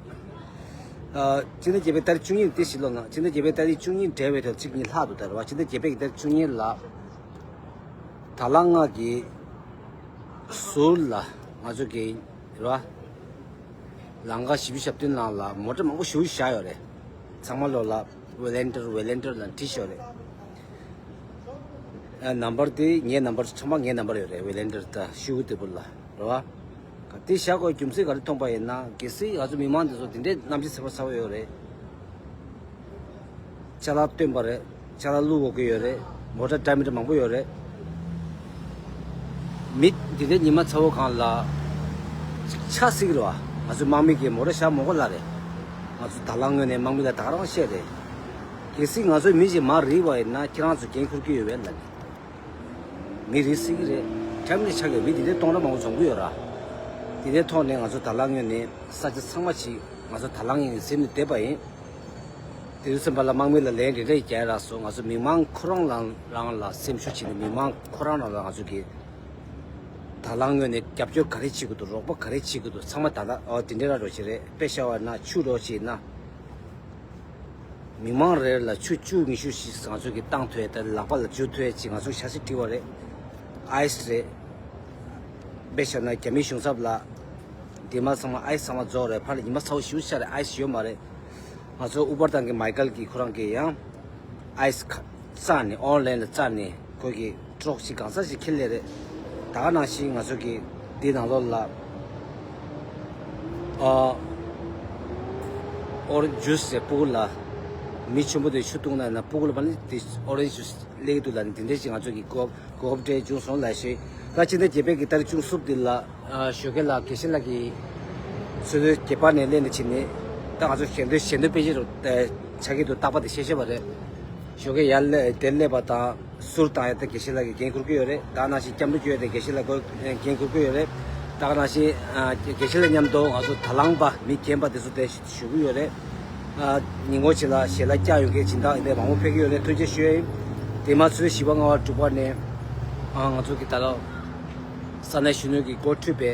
ཨ། ཕྱི་ཟླ་བརྒྱད་པའི་ཏ་རིག་བཅུ་གཉིས་དེ་ཏོག་ཙམ་ཀློག་ན། ཕྱི་ཟླ་བརྒྱད་པའི་ཏ་རིག་བཅུ་གཉིས་འབྲེལ་བའི་ཐོག་གཅིག་གཉིས་ལྷག་འདུག་ད་ར་བ། ཕྱི་ཟླ་བརྒྱད་པའི་གི་ཏ་རིག་བཅུ་གཉིས་ལ་དང་བླངས་ལྔ་གི་ཟུར་ལ་ང་ཚོ་གི་ར་བ། ལམ་ཁ་བཞི་བཅུ་ཞེ་བདུན་ནང་ལ་མོ་ཊ་མང་པོ་ཞེ་པོ་བཞག་ཡོད་རེད། ཚང་མ་ལོ་ལ་ཝོ་ལན་ཊར་ཝོ་ལན་ཊར་ལ་བྲིས་ཤོག་རེད། ཨ། ནམ་བར་དེ་ངའི་ནམ་བར། ཚང་མ་ངའི་ནམ་བར་ཡོད་རེད། ཝོ་ལན་ཊར་དང་ཤོག་གུ་དེ་བུ་ལ་རེད་བ། དེ་བཞག་དགོས་རྒྱུ་མཚན་ག་རེ་མཐོང་པ་ཡིན་ན། གལ་སྲིད་ང་ཚོ་མི་མང་འདི་ཚོ་དེ་འདྲའི་རྣམ་འགྱུར་ཚ་པོ་ཚ་པོ་ཡོད་རེད། ཅ་ལག་བཏོན་པ་རེད། ཅ་ལག་བླུག་དགོས་ཀྱི་ཡོད་རེད། མོ་ཊ་འདྲ་མི་འདྲ་མང་པོ་ཡོད་རེད། མི་འདི་འདྲའི་ཉི་མ་ཚ་བོ་སྒང་ལ་ཆགས་སྲིད་ཀྱི་རེད་བ། ང་ཚོའི་དམག་མི་གིས་མོ་ཊ་བཞག་མ་དགོས་ལབ་རེད། ང་ཚོ་དང་བླངས་ངོས་ནས་དམག་མི་ལ་ད་ག་རང་བཤད་རེད། གལ་སྲིད་ང་ཚོའི་མི་ཞིག་མར་རིལ་བ་ཡིན་ན་ཁྱེད་རང་ཚོ་འགན་འཁུར་གྱི་ཡོད་པས་ལབ་ནས། མི་རིལ་སྲིད་ཀྱི་རེད། ཁྲམ་རེ་ཆགས་ཡོད། མི་འདི་འདྲའི་སྟོང་ཕྲག་མང་པོ་འཛོམས་ཀྱི་ཡོད་ར། འདི་འདྲའི་ཐོག་ནས་ང་ཚོ་དང་བླངས་ངོས་ནས་ས་ཆ་ཚང་མ་ཞིག་ང་ཚོ་དང་བླངས་ངོས་ནས་འཛེམ་ནས་བསྡད་པ་ཡིན། དེ་དུས་ཙམ་པ་ལ་དམག་མི་ལ་ལན་རེ་རེ་རྒྱག་རག་སོང་། ང་ཚོ་མི་མང་ཁོ་རང་རང་རང་ལ་སེམས་ཤུགས་བྱས་ནས། མི་མང་ཁོ་རང་རང་ལ་ང་ཚོ་གི་དང་བླངས་ངོས་ནས་རྒྱབ་སྐྱོར་ག་རེ་བྱེད་དགོས་འདུག་རོགས་པ་ག་རེ་བྱེད་དགོས་འདུག་ཚང་མ་ད་ལྟ། ཨོ། དེ་འདྲའི་ར་རོགས་བྱེད་རེད། དཔེ་བཞག་པ་ན་ཆུ་རོགས་བྱེད་ན། མི་མང་རེ་ལ་ཆུ་བཅུ་ཉི་ཤུ་ཞིག་ང་ཚོ་གིས་བཏང་ཐུབ་ཡ། ད་ལག་པ་ལ་འཇུ་ཐུབ་ཡ་ཅིག་ང་ཚོ་ཞག་ཅིག་བྲིས་པ་རེད། ཨའི་སི་རེད། དཔེ་བཞག་ན་རྒྱ་མིའི་གཞུང་ཚབ་ལ། འདི་མ་ཚང་མ་ཨའི་སི་ཚང་མ་རྫོགས་རེད། ཕར་ལ་ཉི་མ་ཚ་བོ་ཞེ་པོ་ཅིག་ཆགས་རེད། ཨའི་སི་ཡོད་མ་རེད། ང་ཚོ་ཨུ་པར་ཏང་གི་མའི་ཀལ་གྱིས་ཁོ་རང་གིས་ཡང་ཨའི་སི་ཁ་བཙལ་ནས། ཨོན་ལན་ལ་བཙལ་ནས་ཁོ་གིས་ཊོག་ཅིག་གང་ས་ཞིག་ཁྱེར་སླེབས་རེད། ད་ག་ནང་བཞིན་ང་ཚོ་གི་འདི་ནང་ལོགས་ལ་ཨ། ཨོ་རེན་ཇི་ཇུས་ཟེར། སྤུ་གུ་ལ་མི་ཆེན་པོ་དེ་ཆུ་བཏུང་ན་ན་སྤུ་གུ་ལ་བ་ནི་དེ་ཨོ་རེན་ཇི་ཇུས་སླེབས་ཀྱི་འདུག་ལབ་ནས། དེ་འདྲ་ཞིག་ང་ཚོ་གི་གོ་སྐབས་འཕྲལ་བྱུང་སོང་ལབ་ཞུ། ད་ཕྱི་ཟླ་བརྒྱད་པའི་གི་ཏ་རིག་བཅུ་གསུམ་འདི་ལ། ཨ། ཞོགས་ཀས་ལ་དགེ་བཤེས་ལགས་ཀྱིས་ཚོགས་འདུ་བརྒྱད་པ་ནས་སླེབས་ནས་ཕྱིན་ནས། ད་ང་ཚོ་ཞལ་འདོན་ཞལ་འདོན་དཔེ་ཆ་རུ་ཆགས་ཀྱི་འདུག་རྟག་པར་དེ་བཤད་བཤད་པ་རེད། ཞོགས་ཀས་ཡར་སླེབས། དེར་སླེབས་པ་དང་ཟུར་བཏང་ཡ་དེ་དགེ་བཤེས་ལགས་ཀྱིས་འགན་འཁུར་གྱི་ཡོད་རེད། ད་ནང་བཞིན་སྐྱབས་འགྲོ་སྐྱོན་ཡ་དེ་དགེ་བཤེས་ལགས་ཀྱིས་འགན་འཁུར་གྱི་ཡོད་རེད། ད་ནང་བཞིན། ཨ། དགེ་བཤེས་ལགས་མཉམ་དུ་ང་ཚོ་དང་བླངས་པ་མི་རྒན་པ་དེ་ཚོ་དེ་ཞུ་གི་ཡོད་རེད། ཨ། ཉིན་གུང་ཕྱི་ལ་ཞལ་ལག་བཀྱག་ཡོང་མཁན་སྦྱིན་བདག་དེ་མང་པོ་ཕེབས་ཀྱི་ཡོད་རེད། ཐུགས་རྗེ་ཆེ་ཞུ་ཡ་ཡིན། དེ་མ་ཚུན་བཞི་པ་ལྔ་པ་དྲུག་པ་ནས། ཨ། ང་ཚོ་གི་ད་ལོ་ས་གནས་གཞོན་ནུ་གིས་འགོ་ཁྲིད་པའི་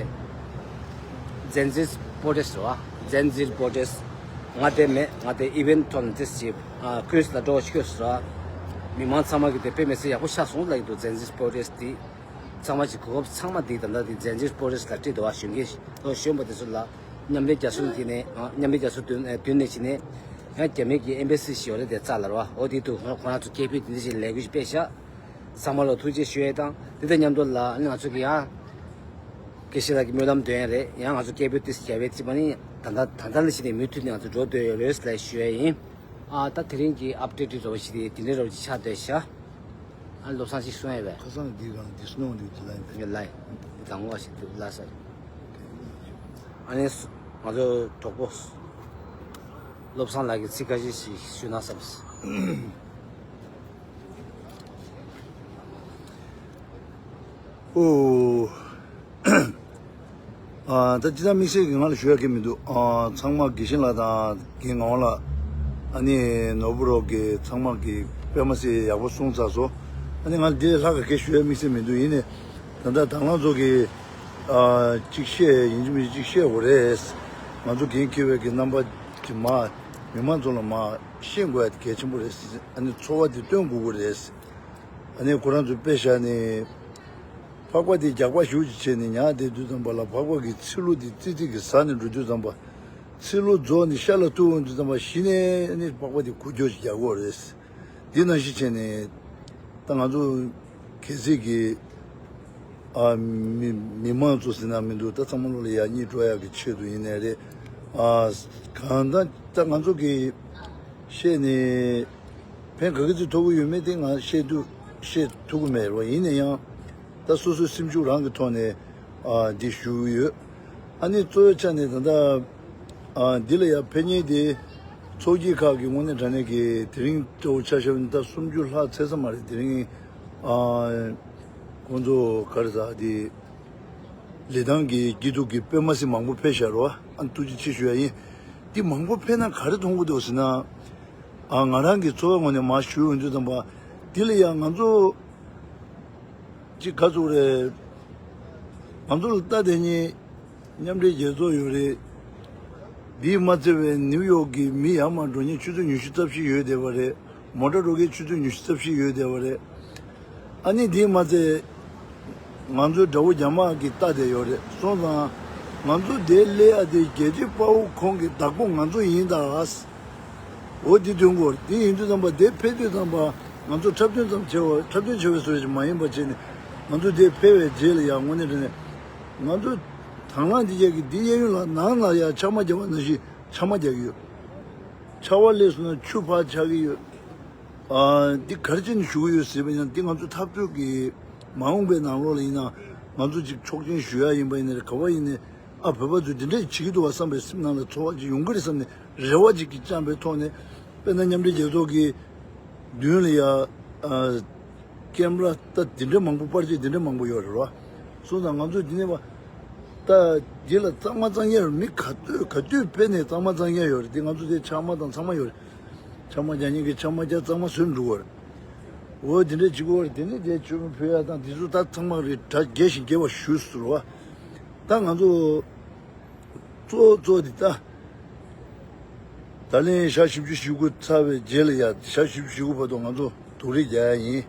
ཇེན་ཟི་པོ་རོ་ཊེ་སི་རེད་བ། ཇེན་ཟི་པོ་རོ་ཊེ་སི། ང་དེ་མེད། ང་དེ་ཨི་ཝེན་ཐོག་ནས་ཏོག་ཙམ། ཨ། ཁོས་ལ་འགྲོ་ཤོག་ཟེར་བ། མི་མང་ཚང་མ་གིས་དེ་དཔེ་མི་སྲིད་ཡག་པོ་ཤར་སོང་ལབ་ཀྱི་འདུག་ཇེན་ཟི་པོ་རོ་ཊེ་སི་དེ། ཚང་མ་གྱི་གོ་སྐབས་ཚང་མ་འདི་ད་ལྟ་འདི་ཇེན་ཟི་པོ་རོ་ཊེ་སི་ལ་སྤྲད་འདུག་བ། གཞོན་སྐྱེས་ལོ་གཞོན་པ་དེ་ཚོ་ལ་མཉམ་འབྲེལ་རྒྱལ་ཚོགས་དེ་ནས། ཨ། མཉམ་འབྲེལ་རྒྱལ་ཚོགས་མདུན། ཨ། མདུན་ནས་བྱས་ནས། ཡང་རྒྱ་མི་གི་ཨེམ་བེ་སི་ཞིག་ཡོད་རེད། དེ་རྩ་ལ་རེད་བ། འོ་དེ་འདུག་ཁོ་ཁོ་རང་ཚོ་སྐད་འབོད་དེ་འདྲ་ཞིག་ལས་འགུལ་ཞིག་སྤེལ་ཤག་ཚང་མ་ལ་ཐུགས་རྗེ་ཆེ་ཞུ་ཡས་དང་། དེ་དང་མཉམ་དུ་ལ་ཨ་ནི་ང་ཚོ་གི་ཡང་དགེ་བཤེས་ལགས་ཀྱི་སྨོན་ལམ་འདོན་ཡས་རེད། ཡང་ང་ཚོ་སྐད་འབོད་དེ་རྒྱབ་པའི་རྩིས་པ་ནི་ད་ལྟ་ད་ལྟ་ལ་ཕྱིན་ནས་མུ་མཐུད་ནས་ང་ཚོ་འགྲོ་འདོད་ཡོད་རེད་ལབ་ཞུ་ཡས་ཡིན། ཨ། ད་དེ་རིང་གི་ཨབ་ཌེ་ཊི་འདྲ་བོ་ཞིག་དེ་དེ་འདྲ་འདྲ་བོ་ཞིག་ཆགས་བསྡད་ཤག་ཨ། བློ་བཟང་ཞིག་གསུང་ཡས་བས། ཁ་སང་འདི་རང་འདི་སྣོ་འདི་འདི་ལ་ཡིན། ངས་ལ་ཡིན། འདི་དང་པོ་ཞིག་འདུག་ལ་ས་རེད། ཨ་ནི་ང་ཚོ་གྲོགས་པོ་བློ་བཟང་ལགས་ཀྱིས་ཚིག་ཁ་ཤས་ཤིག་ཞུས་ན་བསམས། ཨོ། ཨ། ད་ཅི་ད་དམིགས་བསལ་གྱི་ང་ལ་ཞུ་ཡ་གི་མི་འདུག་ཨ། ཚང་མ་དགེ་བཤེས་ལགས་དང་རྒན་ངག་དབང་ལགས། ཨ་ནི་ནོར་བུ་རོགས་ཀྱིས་ཚང་མ་གིས་དཔེ་མ་སྲིད་ཡག་པོ་གསུངས་ཚར་སོང་། ཨ་ནི་ང་འདི་ལས་ལྷག་ག་གེ་ཞུ་ཡ་དམིགས་བསལ་མི་འདུག་ཡིན་ནའི་ད་ལྟ་དང་བླངས་ཚོ་གིས། ཨ། གཅིག་བཤད་ཡིན་གཅིག་མིན་གཅིག་བཤད་དགོས་རེད། ང་ཚོ་འགན་འཁྱེར་བའི་གི་རྣམ་པ་གི་མ་མི་མང་ཚོ་ལ་མ་ཤེས་དགོས་ཡ་དེ་གལ་ཆེན་པོ་རེད། ཨ་ནི་ཚོར་བ་དེ་སྟོན་དགོས་ཀྱི་རེད། ཨ་ནི་ཁོ་རང་ཚོ་དཔེ་བཞག་ནས་ཕག་པ་དེ་རྒྱགས་པ་ཞེ་པོ་ཅིག་བྱས་ནས་ཉལ་བསྡད་དུས་ཙམ་པ་ལ། ཕག་པ་གི་ཚི་ལུ་དེ་ཙི་ཙི་གིས་ཟ་ནས་འགྲོ་དུས་ཙམ་པ། ཚེ་ལོ་རྫོགས་ནས་ཤ་ལ་ཐུག་འོང་དུས་ཙམ་པ་གཞི་ནས་ནི་པགས་པ་དེ་འགུལ་སྐྱོད་ཅིག་རྒྱག་དགོས་རེད། འདི་ནང་བཞིན་བྱས་ནས་ད་ང་ཚོ་གལ་སྲིད་ཀྱི་ཨ་མི་མི་མང་ཚོ་ཟིན་ན་མི་འདུག་ད་ཚང་མ་ལོ་ལ་ཡག་ཉེས་འགྲོ་ཡག་གི་ཆེད་དུ་ཡིན་ནའི་རེད། ཨ་གང་ལྟར་ད་ང་ཚོ་གི་བཤད་ནས་ཕན་ག་གི་ཚོད་ཐོགས་ཀྱི་ཡོད་མེད་དེ་ང་བཤད་དུ་བཤད་ཐུབ་ཀྱི་མེད་རེད་བ། ཡིན་ན་ཡང་ད་སོ་སོའི་སེམས་ཤུགས་རང་གི་ཐོག་ནས་ཨ་འདི་ཞུ་གི་ཡོད། ཨ་ནི་གཙོ་བོའི་ཆ་ནས་ད་ལྟ་ཨ་འདི་ལ་ཡང་ཕན་ཉེས་དེ་ཚོགས་སྐྱིད་ཁག་གི་དངོས་གནས་དྲང་གནས་ཀྱི་དེ་རིང་སྤྲོ་བོ་ཆ་བཞག་ན་ད་སུམ་ཅུ་ལྷག་ཚར་ས་མ་རེད། དེ་རིང་ཨ་ཁོང་ཚོ་ག་རེ་ཟ་དེ་ལི་ཐང་གི་སྐྱིད་སྡུག་གི་དཔེ་མ་སྲིད་མང་པོ་ཕེབས་བཞག་རོགས། ཨ་ཐུགས་རྗེ་ཆེ་ཞུ་ཡ་ཡིན། འདི་མང་པོ་ཕེབས་ན་ག་རེ་མཐོང་གི་འདུག་ཟེར་ན། ཨ་ང་རང་གི་ཚོར་བ་ངོས་ནས་མར་ཞུ་ཡོང་དུས་ཙམ་པ་འདི་ལ་ཡང་ང་ཚོ་ཅིག་ག་ཚོད་རེད། ང་ཚོ་ལ་ལྟ་དེ་ཉིད་མཉམ་འབྲེལ་རྒྱལ་ཚོགས་ཡོད་རེད། འདིས་མ་ཚད་པའི་ནིའུ་ཡོག་གི་མི་ཡར་མར་འགྲོ་མཁན་ཆུ་ཚོད་ཉི་ཤུ་རྩ་བཞི་ཡོད་བསྡད་པ་རེད། མོ་ཊ་འགྲོ་མཁན་ཆུ་ཚོད་ཉི་ཤུ་རྩ་བཞི་ཡོད་བསྡད་པ་རེད། ཨ་ནི་འདིས་མ་ཚད་ང་ཚོའི་དགྲ་བོ་རྒྱ་དམག་གིས་ལྟ་བསྡད་ཡོད་རེད། སོང་ཙང་ང་ཚོ་འདིར་སླེབས་ཡ་དེ་རྒྱལ་སྤྱིའི་དཔའ་བོ་ཁོང་གི་བདག་པོ་ང་ཚོ་ཡིན་ད། འོ་འདི་དོན་གོ་འདི་ཡིན་དུས་ཙམ་པ་འདིར་ཕེབས་དུས་ཙམ་པ་ང་ཚོ་འཁྲབ་སྟོན་ཙམ་བྱས་པ་འཁྲབ་སྟོན་བྱས་པའི་བཟོ་ཞིག་མ་ཡིན་པ་བྱས་ནས་ང་ཚོ་འདིར་ཕེབས་པའི་རྗེས་ལ་ཡང་དངོས་གནས་དྲང་གནས་ང་ཚོ་དང་བླངས་འདི་རྒྱག་གི་འདི་གཡས་གཡོན་ལ་ནང་ལ་ཡ་ཕྱགས་མ་རྒྱག་པ་ནང་བཞིན་ཕྱགས་མ་རྒྱག་གི་ཡོད། ཆར་པ་སླེབས་སོང་ན་ཆུ་ཕར་ཆག་གི་ཡོད། ཨ་འདི་ག་རེ་བྱས་ནས་ཞུ་གི་ཡོད་ཟེར་བ་ཡང་འདི་ང་ཚོ་འཐབ་རྩོད་ཀྱི་མ་འོངས་པའི་ནང་ལོགས་ལ་ཡིན་ན་ང་ཚོ་ཅིག་ཆོག་མཆན་ཞུ་ཡ་ཡིན་པ་ཡིན་ན་རེད། ག་བ་ཡིན་ནའི་ཨ་བོད་པ་ཚོས་འདི་འདྲས་བྱེད་ཀྱི་འདུག་བ་བསམ་པའི་སེམས་ནང་ལ་ཚོར་བ་ཅིག་ཡོང་གི་རེད་བསམ་ནས་རེ་བ་ཅིག་གིས་བཅངས་པའི་ཐོག་ནས་དཔེར་ན་མཉམ་འབྲེལ་རྒྱལ་ཚོགས་ཀྱི་མདུན་ལ་ཡ་ཨ་ཀེམ་ར་ད་འདི་འདྲས་མང་པོ་པར་ཆས་འདི་འདྲས་མང་པོ་ཡོད་རེད་བ། སོང་ཙང་ང་ཚོས་འདི་ནས་བ་ད་འདི་ལ་གཙང་མ་གཙང་ཡ་རེད། མི་ག་དུས་ག་དུས་དཔེ་ནས་གཙང་མ་གཙང་ཡ་ཡོད་རེད། འདི་ང་ཚོ་དེ་ཕྱགས་མ་དང་ཚང་མ་ཡོད་རེད། ཕྱགས་མ་རྒྱག་མཁན་གྱི་ཕྱགས་མ་རྒྱག་གཙང་མ་བཟོས་འགྲོ་བ་རེད། འོ་དེ་འདྲས་བྱེད་དགོས་རེད། དེ་ནས་དེ་མཆོད་མེ་ཕུལ་ཡ་དང་དེ་ཚོ་ད་ཚང་མ་རེད། གྲ་རྒྱས་ཤིང་རྒྱས་པ་ཞུ་ཟེར་བ། ད་ང་ཚོ་གཙོ་བོ་གཙོ་བོ་དེ་ད་ད་ལན་ཞག་བཞི་བཅུ་ཞེ་དགུ་ཚར་བའི་རྗེས་ལ་ཡ་ཞག་བཞི་བཅུ་ཞེ་དགུ་བར་དུ་ང་ཚོ་སྡུག་རུས་རྒྱག་ཡ་ཡིན།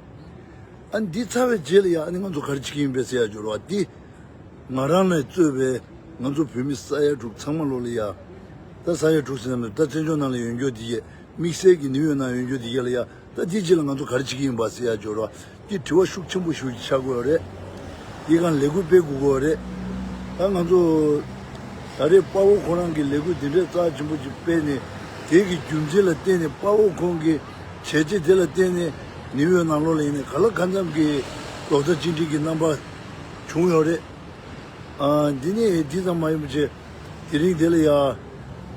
ཨ་ནི་འདི་ཚར་བའི་རྗེས་ལ་ཡ་ཨ་ནི་ང་ཚོ་ག་རེ་བྱེད་ཀྱི་ཡིན་པས་ཟེར་ཡ་འབྱོར་བ་འདི། ང་རང་ལས་གཙོས་པའི་ང་ཚོ་བོད་མི་ས་ཡ་དྲུག་ཚང་མ་ལོ་ལ་ཡ། ད་ས་ཡ་དྲུག་ཟེར་ན་མེད་ད་བཙན་བྱོལ་ནང་ལ་ཡོད་མཁན་འདི་གས་དམིགས་བསལ་གྱི་ནིའུ་ཡོག་ནང་ཡོད་མཁན་འདི་གས་ལ་ཡ་ད་འདི་རྗེས་ལ་ང་ཚོ་ག་རེ་བྱེད་ཀྱི་ཡིན་པ་ཟེར་ཡ་འབྱོར་བ་འདི་དྲི་བ་ཤུགས་ཆེན་པོ་ཞིག་ཆགས་དགོས་རེད། འདི་གང་ལས་འགུལ་སྤེལ་དགོས་ཀྱི་རེད། ད་ང་ཚོ་ད་རེས་དཔའ་བོ་ཁོ་རང་གི་ལས་འགུལ་འདི་འདྲའི་རྩ་ཆེན་པོ་ཅིག་སྤེལ་ནས་དེ་གི་རྒྱུ་མཚན་ལ་བརྟེན་ནས་དཔའ་བོ་ཁོང་གི་བྱས་རྗེས་དེ་ལ་བརྟེན་ནས་ནིའུ་ཡོག་ནང་ལོགས་ལ་ཡིན་ནས་ག་ལ་གང་འཚམ་གྱི་ལོ་ཙཱ་གཅིག་སྒྲིལ་གྱི་རྣམ་པ་བྱུང་ཡོད་རེད། ཨ་འདི་ནས་འདི་ཙམ་མ་ཡིན་པ་བྱས་དེ་རིང་དེ་ལ་ཡ་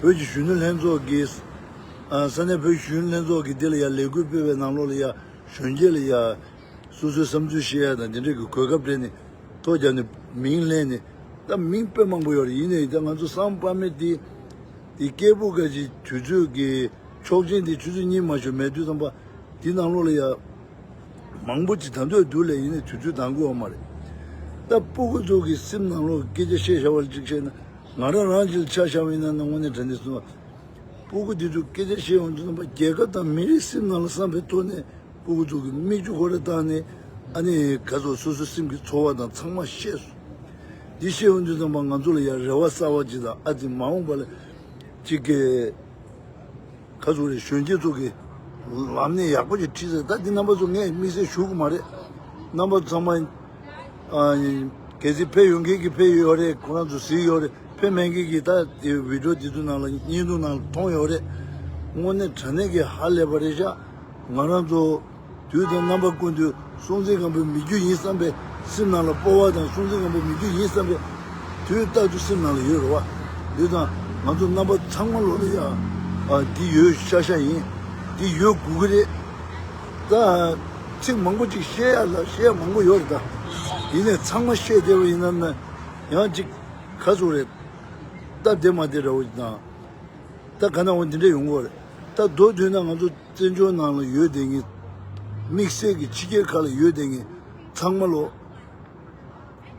བོད་ཀྱི་གཞོན་ནུ་ལྷན་ཚོགས་ཀྱིས་ཨ་ས་གནས་བོད་ཀྱི་གཞོན་ནུ་ལྷན་ཚོགས་ཀྱིས་དེ་ལ་ཡ་ལས་འགུལ་སྤེལ་བའི་ནང་ལོགས་ལ་ཡ་གཞོན་སྐྱེས་ལ་ཡ་སོ་སོའི་བསམ་ཚུལ་བཤད་ཡ་དང་དེ་འདྲས་ཀྱི་གོ་སྐབས་སྤྲད་ནས་ཐོ་རྒྱབ་ནས་མིང་ལེན་ནས་ད་མིང་དཔེ་མང་པོ་ཡོད་རེད། ཡིན་ནའི་ད་ང་ཚོ་སམ་པ་མེ་དེ་དེ་སྐད་སྦུག་ག་ཅིག་དུས་ཚོད་ཀྱི་ཆོག་མཆན་དེ་ཆུ་ཚོད་གཉིས་མ་ཞུ་མེད་དུས་ཙམ་པ་དེ་ནང་ལོགས་ལ་ཡ་མང་པོ་ཅིག་ད་འདོད་འདུག་ལས་ཡིན་ནའི་དུས་ཚོད་འདང་དགོས་བ་མ་རེད། ད་སྤུ་གུ་ཚོ་གི་སེམས་ནང་ལོགས་སྐད་ཆ་བཤད་བྱ་བ་ཅིག་བཤད་ན་ང་རང་རང་ཅིག་ཆ་བཞག་པ་ཡིན་ན་ན་དངོས་གནས་དྲན་ནས་སོང་། སྤུ་གུ་འདི་ཚོ་སྐད་ཆ་བཤད་ཡོང་དུས་ཙམ་པ་རྒྱལ་ཁབ་དང་མི་རིགས་སེམས་ནང་ལ་བསམ་པའི་ཐོག་ནས་སྤུ་གུ་ཚོ་གི་མིག་ཆུ་ཁོ་ར་བཏང་ནས་ཨ་ནི་ག་ཚོད་སོ་སོའི་སེམས་ཀྱི་ཚོར་བ་དང་ཚང་མ་བཤད་སོང་། འདི་བཤད་ཡོང་དུས་ཙམ་པ་ང་ཚོ་ལ་ཡང་རེ་བ་གསར་བ་ཅིག་དང་ཨ་ཙི་མ་འོངས་པ་ལ་ཅིག་གི་ག་ཚོད་རེད། གཞོན་སྐྱེས་ཚོ་གི་ལམ་སྣེ་ཡག་པོ་ཅིག་ཁྲིད་ཚར། ད་འདི་རྣམ་པ་ཚོ་ངས་དམིགས་བསལ་ཞུ་གི་མ་རེད། རྣམ་པ་ཚོ་ཚང་མ་ཨ་གལ་སྲིད་ཕེབས་ཡོང་མཁན་གྱིས་ཕེབས་ཡོད་རེད། ཁོ་རང་ཚོ་གཟིགས་ཡོད་རེད། ཕེབས་མེད་མཁན་གྱིས་ད་དེ་བི་ཌིའོ་འདི་ཚོ་ནང་ལ་བརྙན་ཐུང་ནང་ལ་མཐོང་ཡོད་རེད། དངོས་གནས་དྲང་གནས་ཀྱི་ཧ་ལས་པ་རེད་ཤག་ང་རང་ཚོ་དུས་དང་རྣམ་པ་ཀུན་ཏུ་སྲོང་བཙན་སྒམ་པོའི་མི་རྒྱུད་ཡིན་བསམ་པའི་སེམས་ནང་ལ་སྤོབས་པ་དང་སྲོང་བཙན་སྒམ་པོའི་མི་རྒྱུད་ཡིན་བསམ་པའི་དུས་རྟག་ཏུ་སེམས་ནང་ལ་ཡོད་རེད་བ། དེ་དང་ང་ཚོ་རྣམ་པ་ཚང་མ་ལོ་ལ་ཡ་ཨ་འདི་ཡོད་ཤག་ཤག་ཡིན། འདི་ཡོད་དགོས་ཀྱི་རེད། ད་ཚིག་མང་པོ་ཅིག་བཤད་ཡ་ལ་བཤད་ཡ་མང་པོ་ཡོད་རེད། ད་ཡིན་ནའི་ཚང་མ་བཤད་བསྡད་པ་ཡིན་ན་ན་ཡང་ཅིག་ག་ཚོད་རེད། སྟབས་བདེ་མ་བདེ་འདྲ་བོ་ཅིག་དང་། ད་ག་ན་འོ་འདི་འདྲ་ཡོང་གི་རེད། ད་མདོར་བསྡུས་ན་ང་ཚོ་བཙན་བྱོལ་ནང་ལ་ཡོད་བསྡད་མཁན། དམིགས་བསལ་གྱི་ཕྱི་རྒྱལ་ཁག་ལ་ཡོད་བསྡད་མཁན་ཚང་མ་ལོ།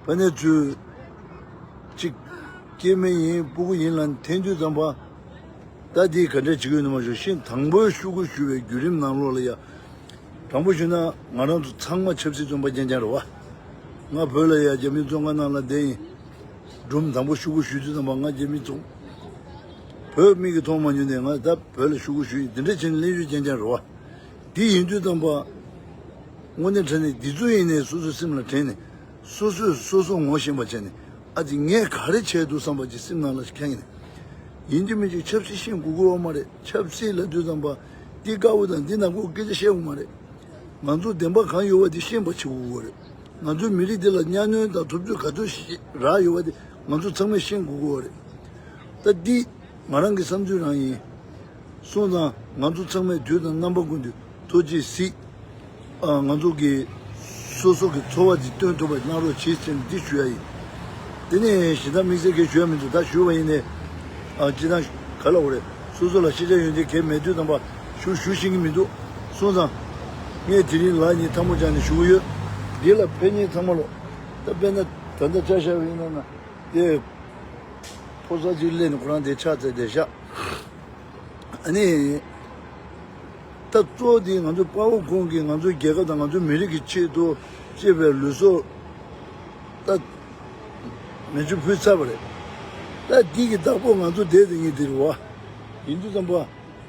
ཕ་ནས་ཚུར་གཅིག་སྐྱེ་དམན་ཡིན་སྤུ་གུ་ཡིན་ལ་འཐེན་དུས་ཙམ་པ། ད་འདི་ག་འདྲ་བྱེད་ཀྱི་ཡོད་ན་མ་ཞུ་ཤིང་དང་པོའི་ཤོག་གུ་ཞུ་བའི་བརྒྱུད་རིམ་ནང་ལོགས་ལ་ཡ། དྲང་པོ་ཞུས་ན་ང་རང་ཚོ་ཚང་མ་ཆབ་སྲིད་བཙོན་པ་རྐྱང་རྐྱང་རེད་བ། ང་བོད་ལ་ཡ་རྒྱ་མིའི་བཙོན་ཁང་ནང་ལ་བསྡད་ཡིན། སྒྲུང་དང་པོ་ཤོག་གུ་ཞུ་དུས་ཙམ་པ་ང་རྒྱ་མིའི་བཙོན། བོད་མི་གིས་མཐོང་མ་མྱོང་ནས་ང་ད་བོད་ལ་ཞུ་དགོས་ཞུ་ཡིན། འདི་འདྲ་བྱས་ནས་གླེང་བརྗོད་རྐྱང་རྐྱང་རེད་བ། འདི་ཡིན་དུས་ཙམ་པ། དངོས་གནས་དྲང་གནས་འདི་ཚོ་ཡིན་ནས་སོ་སོའི་སེམས་ལ་དྲན་ནས། སོ་སོས་སོ་སོ་ངོ་ཤེས་པ་བྱས་ནས། ཨ་ཙི་ངས་ག་རེ་བྱས་འདུག་བསམ་པ་ཅིག་སེམས་ནང་ལ་ཁེངས་ནས། ཡིན་གཅིག་མིན་གཅིག་ཆབ་སྲིད་ཤེས་དགོས་ཀྱི་ཡོད་མ་རེད། ཆབ་སྲིད་ལབ་དུས་ཙམ་པ། འདི་དཀར་པོ་དང་འདི་ནག་པོ་སྐད་ཆ་བཤད་དགོས་མ་རེད། ང་ཚོ་བདེན་པ་གང་ཡོད་པ་དེ་ཤེས་པ་བྱེད་དགོས་ཀྱི་ཡོད་རེད། ང་ཚོའི་མི་རིགས་འདི་ལ་གཉའ་གནོན་དང་ཐུབ་ཚོད་ག་ཚོད་ཞིག་རག་ཡོད་པ་དེ་ང་ཚོ་ཚང་མས་ཤེས་དགོས་ཀྱི་ཡོད་རེད། ད་འདི་ང་རང་གི་བསམ་ཚུལ་རང་ཡིན། སོང་ཙང་ང་ཚོ་ཚང་མས་དུས་དང་རྣམ་པ་ཀུན་ཏུ་ཐུགས་རྗེས་གཟིགས། ཨ། ང་ཚོ་གི་སོ་སོ་གི་འཚོ་བ་འདི་སྟོན་ཐུབ་པ་གནང་རོགས་བྱེད་ཟེར་ནས་འདི་ཞུ་ཡ་ཡིན། དེ་ནས་གཞན་དག་དམིགས་བསལ་གྱི་ཞུ་ཡ་མི་འདུག་ད་ཞུ་བ་ཡིན་ནས། ཨ། སྤྱིར་བཏང་ག་ལ་འོ་རེད། སོ་སོ་ལ་ཤེས་བྱ་ཡོན་ཏན་གང་ཡང་མེད་དུས་ཙམ་པ་ཞུ་ཞུ་ཤེས་ཀྱི་མི་འདུག་སོང་ཙང་། ངས་དེ་རིང་ལག་གཉིས་ཐལ་མོ་སྦྱར་ནས་ཞུ་གི་ཡོད། འདི་ལ་ཕེབས་མཁན་ཚང་མ་ལོ། ད་དཔེར་ན་ད་ལྟ་ཆ་བཞག་པ་ཡིན་ན་ན། དེ། ཕོ་གསར་གཅིག་སླེབས་ནས་ཁོ་རང་དེ་ཕྱག་འཚལ་བསྡད་ཤག་ཨ་ནི། ད་གཙོ་བོ་དེ་ང་ཚོ་དཔའ་བོ་ཁོང་གིས་ང་ཚོའི་རྒྱལ་ཁབ་དང་ང་ཚོའི་མི་རིགས་ཀྱི་ཆེད་དུ་གཅེས་པའི་ལུས་སྲོག་ད་མེ་མཆོད་ཕུལ་ཚར་བ་རེད། ད་འདི་གི་བདག་པོ་ང་ཚོ་བསྡད་དེ་ངེས་དེ་རེད་བ། ཡིན་དུས་ཙམ་པ།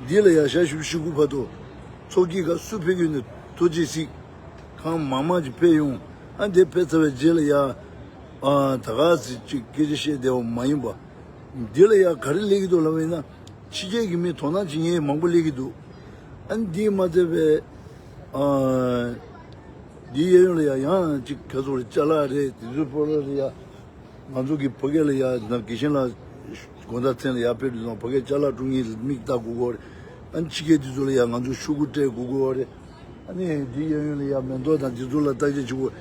འདི་ལ་ཡ་ཞག་བཞི་བཅུ་ཞེ་དགུ་བར་དུ་ཚོགས་ཀྱི་སྐབས་སུ་ཕེབས་ཀྱི་ཡོད་ནས་ཐུགས་རྗེ་གཟིགས། གང་མང་མང་ཅིག་ཕེབས་ཡོང་། ཨ། འདི་ཕེབས་ཚར་བའི་རྗེས་ལ་ཡ། ཨ། ད་ག་ཟེ་ཅིག་སྐད་ཆ་བཤད་བསྡད་པ་མ་ཡིན་པ། འདི་ལ་ཡ་ག་རེ་སླེབས་ཀྱི་འདུག་ལབ་པ་ཡིན་ན། ཕྱི་རྒྱལ་གྱི་མི་དོ་སྣང་བྱེད་མཁན་མང་པོ་སླེབས་ཀྱི་འདུག་ཨ་ནི་འདིས་མ་ཚད་པའི། ཨ། འདིའི་གཡས་གཡོན་ལ་ཡ་ཡང་ཅིག་ག་ཚོད་རེད། ཅ་ལག་རེད། དེ་ཚོའི་སྤོ་ལོ་ལ་ཡ། ང་ཚོ་གི་ཕ་གི་ལ་ཡ་ན་དགེ་བཤེས་ལགས་དགོང་དག་མཚན་ལ་ཡར་ཕེབས་དུས་ཙང་ཕ་གིའི་ཅ་ལག་བཀྲུ་མཁན་ལ་མིག་ལྟ་དགོས་ཀྱི་ཡོད་རེད། ཨ་ནི་ཕྱི་རྒྱལ་དེ་ཚོ་ལ་ཡ་ང་ཚོ་ཤོག་གུ་སྤྲད་དགོས་ཀྱི་ཡོད་རེད། ཨ་ནི་འདིའི་གཡས་གཡོན་ལ་ཡ་མེ་ཏོག་དང་དེ་ཚོ་ལ་བརྟག་དཔྱད་བྱེད་དགོས།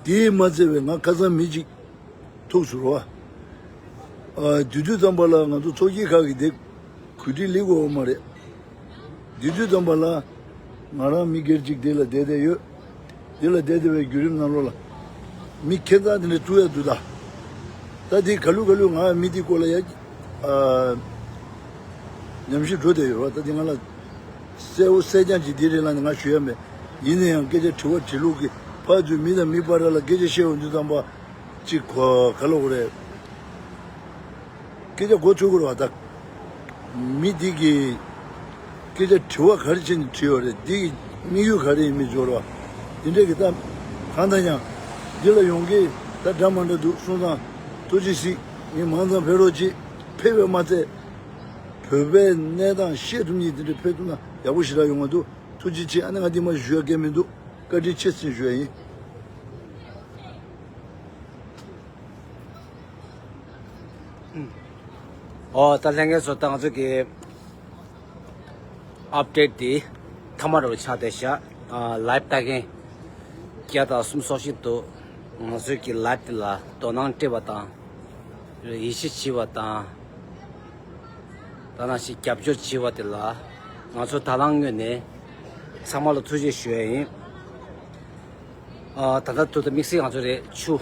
དེས་མ་ཚད་པའི་ང་ཁ་སང་མི་གཅིག་ཐུག་སོང་རོ། ཨ། དེ་དུས་ཙམ་པ་ལ་ང་ཚོ་ཚོགས་སྐྱིད་ཁག་གི་དེ་གོ་སྒྲིག་སླེབས་ཀྱི་ཡོད་མ་རེད། དེ་དུས་ཙམ་པ་ལ་ང་རང་མི་སྒེར་གཅིག་དེ་ལ་བསྡད་བསྡད་ཡོད། དེ་ལ་བསྡད་བསྡད་པའི་བརྒྱུད་རིམ་ནང་ལོགས་ལ་མི་ཁྱད་མཚར་དེ་འདྲ་བཙུགས་ཡ་འདུག་ད། ད་དེ་ག་ལུགས་ག་ལུགས་ང་མི་དེའི་སྐོར་ལ་ཡ། ཨ། ཉམས་ཞིབ་འགྲོ་བསྡད་ཡོད་རེད་བ། ད་དེ་ང་ལ་གསལ་བོ་གསལ་རྐྱང་ཅིག་དེ་རེད་ལབ་ནས་ང་ཞུ་ཡ་མེད། ཡིན་ན་ཡང་སྐད་ཆ་དྲི་བ་དྲི་ལུགས་ཀྱི་ཕར་ཚུར་མི་དང་མི་བར་ལ་སྐད་ཆ་བཤད་ཡོང་དུས་ཙམ་པ། ཅིག་གོ་ག་ལབ་དགོས་རེད། སྐད་ཆ་གོ་ཆོད་ཀྱི་རེད་བ་ད། མི་འདི་གིས་སྐད་ཆ་དྲི་བ་ག་རེ་བྱས་ནས་དྲིས་ཡོད་རེད། འདི་གི་དམིགས་ཡུལ་ག་རེ་ཡིན་མིན་འབྱོར་བ། འདི་འདྲ་གི་ད་གང་ལྟར་ཡང་འདི་ལ་ཡོང་གི་ད་འདྲ་མ་འདྲ་འདུག་སོང་ཙང་ཐུགས་རྗེ་གཟིགས། མི་མང་ཙམ་ཕེབས་རོགས་གྱིས། ཕེབས་པས་མ་ཚད་བོད་པའི་གནས་སྟངས་ཤེས་ཐུབ་མཁན་འདི་འདྲ་ཕེབས་ཐུབ་ན་ཡག་པོ་ཞེ་དྲག་ཡོང་བ་འདུག་ཐུགས་རྗེ་ཆེ། ཨ་ནི་ང་འདི་མ་ཞུ་ཡ་སྐད་མི་འདུག་བཀའ་དྲིན་ཆེ་ཟེར་ཞུ་ཡ་ཡིན། ཨོ། ད་ལྷན་རྒྱས་ཚོ་ད་ང་ཚོ་གི་ཨབ་ཌེཊ་དེ་མཐའ་མ་རུ་ཆགས་བསྡད་ཤག་ཨ། ལའིབ་ལྟ་མཁན་བརྒྱ་དང་སུམ་ཅུ་སོ་བཞི་འདུག་ང་ཚོའི་གི་ལའིབ་དེ་ལ་དོ་སྣང་སྤྲད་པ་དང་། ཡིད་ཆེས་བྱས་པ་དང་། ད་ནང་བཞིན་རྒྱབ་སྐྱོར་བྱས་པ་དེ་ལ་ང་ཚོ་དང་བླངས་ངོས་ནས་ཚང་མ་ལ་ཐུགས་རྗེ་ཞུ་ཡ་ཡིན། ཨ། ད་ལྟ་དུ་ད་དམིགས་བསལ་ང་ཚོ་རེད། ཆུ།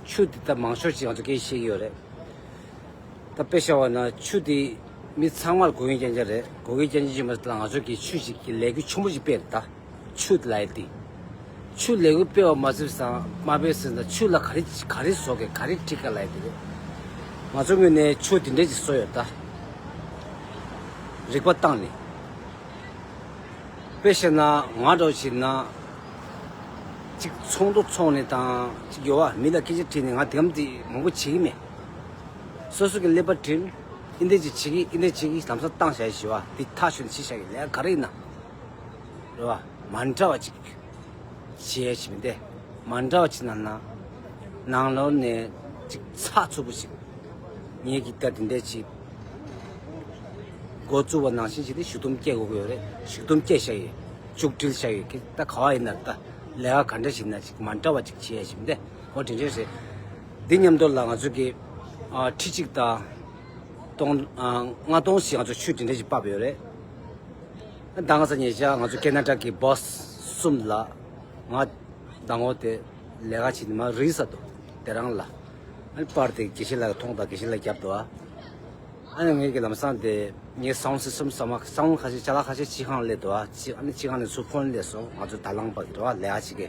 ཆུ་འདི་ད་མང་ཤོས་ཅིག་ང་ཚོ་སྐད་ཆ་བཤད་ཀྱི་ཡོད་རེད། ད་དཔེ་བཞག་པ་ན་ཆུ་འདི་མི་ཚང་མར་དགོས་མཁན་རྐྱང་རྐྱང་རེད། དགོས་མཁན་རྐྱང་རྐྱང་ཅིག་མ་ཟད་ལ་ང་ཚོ་གིས་ཆུ་ཞིག་གི་ལས་འགུལ་ཆེན་པོ་ཞིག་སྤེལ་རེད་ད། ཆུ་ལ་ཡི་ཏི། ཆུ་ལས་འགུལ་སྤེལ་བ་མ་ཟད་ཙང་མ་སྤེལ་ཟིན་ཙང་ཆུ་ལ་ག་རེ་ག་རེ་བཟོ་དགོས་ག་རེ་ཁྲིད་ག་ལ་ཡི་ཏི་རེད། ང་ཚོ་ངོས་ནས་ཆུ་དེ་འདྲས་ཅིག་བཟོ་ཡོད་ད། རིག་པ་བཏང་ནས། དཔེ་བཤད་ན་ང་འདྲ་བོ་བྱས་ན། ཅིག་ཚོགས་འདུ་ཚོགས་ནས་དང་ཅིག་ཡོད་བ་མི་ལ་སྐད་ཆ་དྲིས་ནས་ང་དེ་གམ་དེ་མང་པོ་བྱེད་ཀྱི་མེད། སོ་སོ་གི་ཀླད་པ་དྲན། ཨིན་དེ་ཅིག་བྱེད་ཀྱི་ཨིན་དེ་བྱེད་ཀྱི་ལམ་སང་བཏང་བཞག་ཡི་ཞེས་བ་དེ་ཐག་ཆོད་ནས་བྱེད་བཞག་གི་ལས་ག་རེ་ཡིན་ན། རེད་བ། མ་འདྲ་བ་ཅིག་བྱེད་ཡ་ཞིག་མི་འདེ། མ་འདྲ་བ་ཅིག་ན་ན། ནང་ལོགས་ནས་ཅིག་ཚགས་ཚུད་པོ་ཞིག་ངེད་ཀྱིས་ད་དེ་འདྲས་ཅིག་འགོ་བཙུགས་པ་ནང་བཞིན་བྱས་ཏེ་ཞུ་གཏུམ་སྐྱེལ་དགོས་ཀྱི་ཡོད་རེད། ཞུ་གཏུམ་སྐྱེལ་བཞག་ཡོད། མཇུག་སྒྲིལ་བཞག་ཡོད་ཀི། ད་ག་བ་ཡིན་ན་ད་ལས་ཀ་ག་འདྲ་ཞིག་ན་ཅིག་མ་འདྲ་བ་ཅིག་བྱེད་ཡ་ཞིག་མི་འདེ། འོ་དེ་འདྲས་རེད། འདི་མཉམ་དུ་ལ་ང་ཚོ་གི་ཨ་ཁྲི་གཅིག་དང་སྟོང་ཨ་ལྔ་སྟོང་ཞིག་ང་ཚོ་ཆུ་དེ་འདྲས་ཞིག་ཕབ་ཡོད་རེད། ད་ང་ཚོ་ཉེ་ཆར་ང་ཚོ་ཁེ་ན་ཌ་གི་བོ་སི་གསུམ་ལ་ང་ཟླ་ངོ་དེ་ལས་ཀ་བྱེད་ནི་མ་རིས་ས་དོ་དེ་རང་ལ། ཨ་ནི་པར་དེ་དགེ་བཤེས་ལགས་མཐོང་དང་དགེ་བཤེས་ལགས་རྒྱབ་དོ་ཨ། ཨ་ནི་ངེད་ཀྱི་ལམ་སང་དེ་ངའི་སའུན་སི་སི་ཊམ་ཚང་མ་སའུན་ཁ་ཤས་ཅ་ལག་ཁ་ཤས་ཕྱི་ཁང་སླེབས་དོ་ཨ། ཕྱི་ཨ་ནི་ཕྱི་ཁང་ནས་ཚུར་ཕོན་སླེབས་སོང་། ང་ཚོ་ད་ལང་པ་གི་དོ་ཨ་ལས་ཀ་བྱེད་ཀྱི།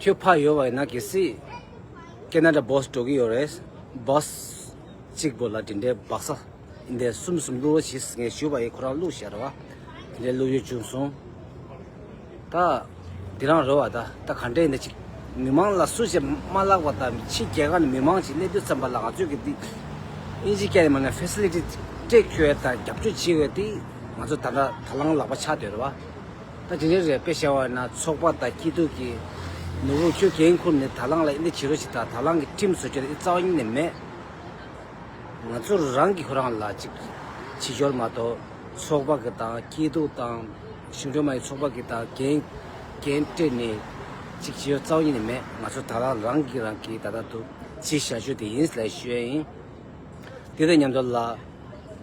ཁྱོད་ཕ་ཡོད་པ་ཡིན་ན་གལ་སྲིད་ཁེ་ན་ཌ་བོ་སི་འགྲོ་གི་ཡོད་རེད། བོ་སི་གཅིག་པོ་ལ་དེ་འདྲའི་སྦག་ས་ འདི་གསུམ་གསུམ་བླུག་རོགས་བྱེད་ཟེར་ངས་ཞུས་པ་ཡིན། ཁོ་རང་བླུགས་བཞག་རེད་བ། དེ་འདྲའི་བླུགས་ཡོད་བྱུང་སོང་། ད་འདི་རང་རེད་བ། ད་ད་ག་འདྲས་འདི་ཅིག་མི་མང་ལ་སུ་ཞིག་མ་ལབ་པ་དང་ཕྱི་རྒྱལ་ཁབ་ནས་མི་མང་ཞིག་སླེབས་དུས་ཙམ་པ་ལ་ང་ཚོས་ཀྱི་འདི་ཨིན་ཇི་སྐད་ནས་མ་ན་ཕེ་སི་ལི་ཊི་སྤྲད་ཁྱོད་དང་རྒྱབ་སྐྱོར་བྱེད་འོས་དེ་ང་ཚོ་ད་ལྟ་ད་ལང་ལག་པ་ཆགས་སྡོད་རེད་བ། ད་ཇི་འདྲ་རེད་དཔེ་བཞག་པ་ན་ཚོགས་པ་དང་སྐྱིད་སྡུག་གི་ནོར་བུ་ཁྱོད་འགན་ཁུར་ནས་ད་ལང་ལ་ཨིན་འདྲ་བྱེད་རོགས་ཞིག་དང་ད་ལང་གི་ཁྲིམས་བཟོ་རྒྱུ་ཨི་རྩ་བ་ཉིད་ནས་མེད། ང་ཚོ་རང་གི་ཁོ་རང་ལ་ཅིག་བྱེད་ཞོར་མ་གཏོགས་ཚོགས་པ་གི་དང་སྐྱིད་སྡུག་དང་གཞུང་འབྲེལ་མ་ཡིན་ཚོགས་པ་གི་དང་འགན་འགན་སྤྲད་ནས་ཅིག་བྱེད་ཡོད་རྩ་བ་ཉིད་ནས་མེད། ང་ཚོ་ད་རང་རང་གི་རང་གི་ད་ལྟ་དུ་བྱེད་བཞག་རྒྱུ་དེ་ཡིན་ལ་ཞུ་ཡ་ཡིན། དེ་དང་མཉམ་དུ་ལ་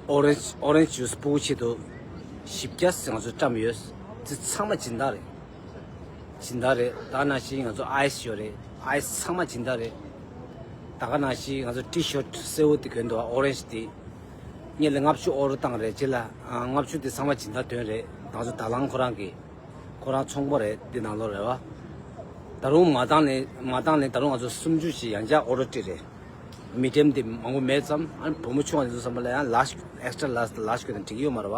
ཨོ་རེན་ཇི་ཨོ་རེན་ཇི་ཇུས་སྤུ་གུ་ཆེད་དུ་བཞི་བརྒྱ་ཙམ་ང་ཚོ་བཀྲམ་ཡོད། དེ་ཚང་མ་སྦྱིན་བདག་རེད། སྦྱིན་བདག་རེད། ད་ནང་བཞིན་ང་ཚོ་ཨའི་སི་ཡོད་རེད། ཨའི་སི་ཚང་མ་སྦྱིན་བདག་རེད། ད་ག་ནང་བཞིན་ང་ཚོ་ཊི་ཤོཊ་སེར་པོ་དེ་གོན་འདུག་ཨོ་རེན་ཇི་དེ། སྔོན་ལ་ལྔ་བཅུ་ཨོ་རོ་བཏང་རེད། རྗེས་ལ་ཨ་ལྔ་བཅུ་དེ་ཚང་མ་སྦྱིན་བདག་དོན་རེད། ང་ཚོ་ད་ལང་ཁོ་རང་གི་ཁོ་རང་ཚོང་པ་རེད། དེ་ནང་ལོགས་རེད་བ། ད་རུང་མ་བཏང་ནས་མ་བཏང་ནས་ད་རུང་ང་ཚོ་སུམ་ཅུ་ཞིག་ཡང་བསྐྱར་ཨོ་རོ་སྤྲད་རེད། མི་ཌི་ཡམ་དེ་མང་པོ་མེད་ཙམ། ཨ་ནི་བུ་མོ་ཆུང་བ་དེ་ཚོ་བསམ་པ་ལ་ཡང་ལཱར་ཇི་ཨེག་སི་ཊ་ར་ལཱར་ཇི་དང་ལཱར་ཇི་དགོས་ན་འགྲིག་གི་ཡོད་མ་རེད་བ།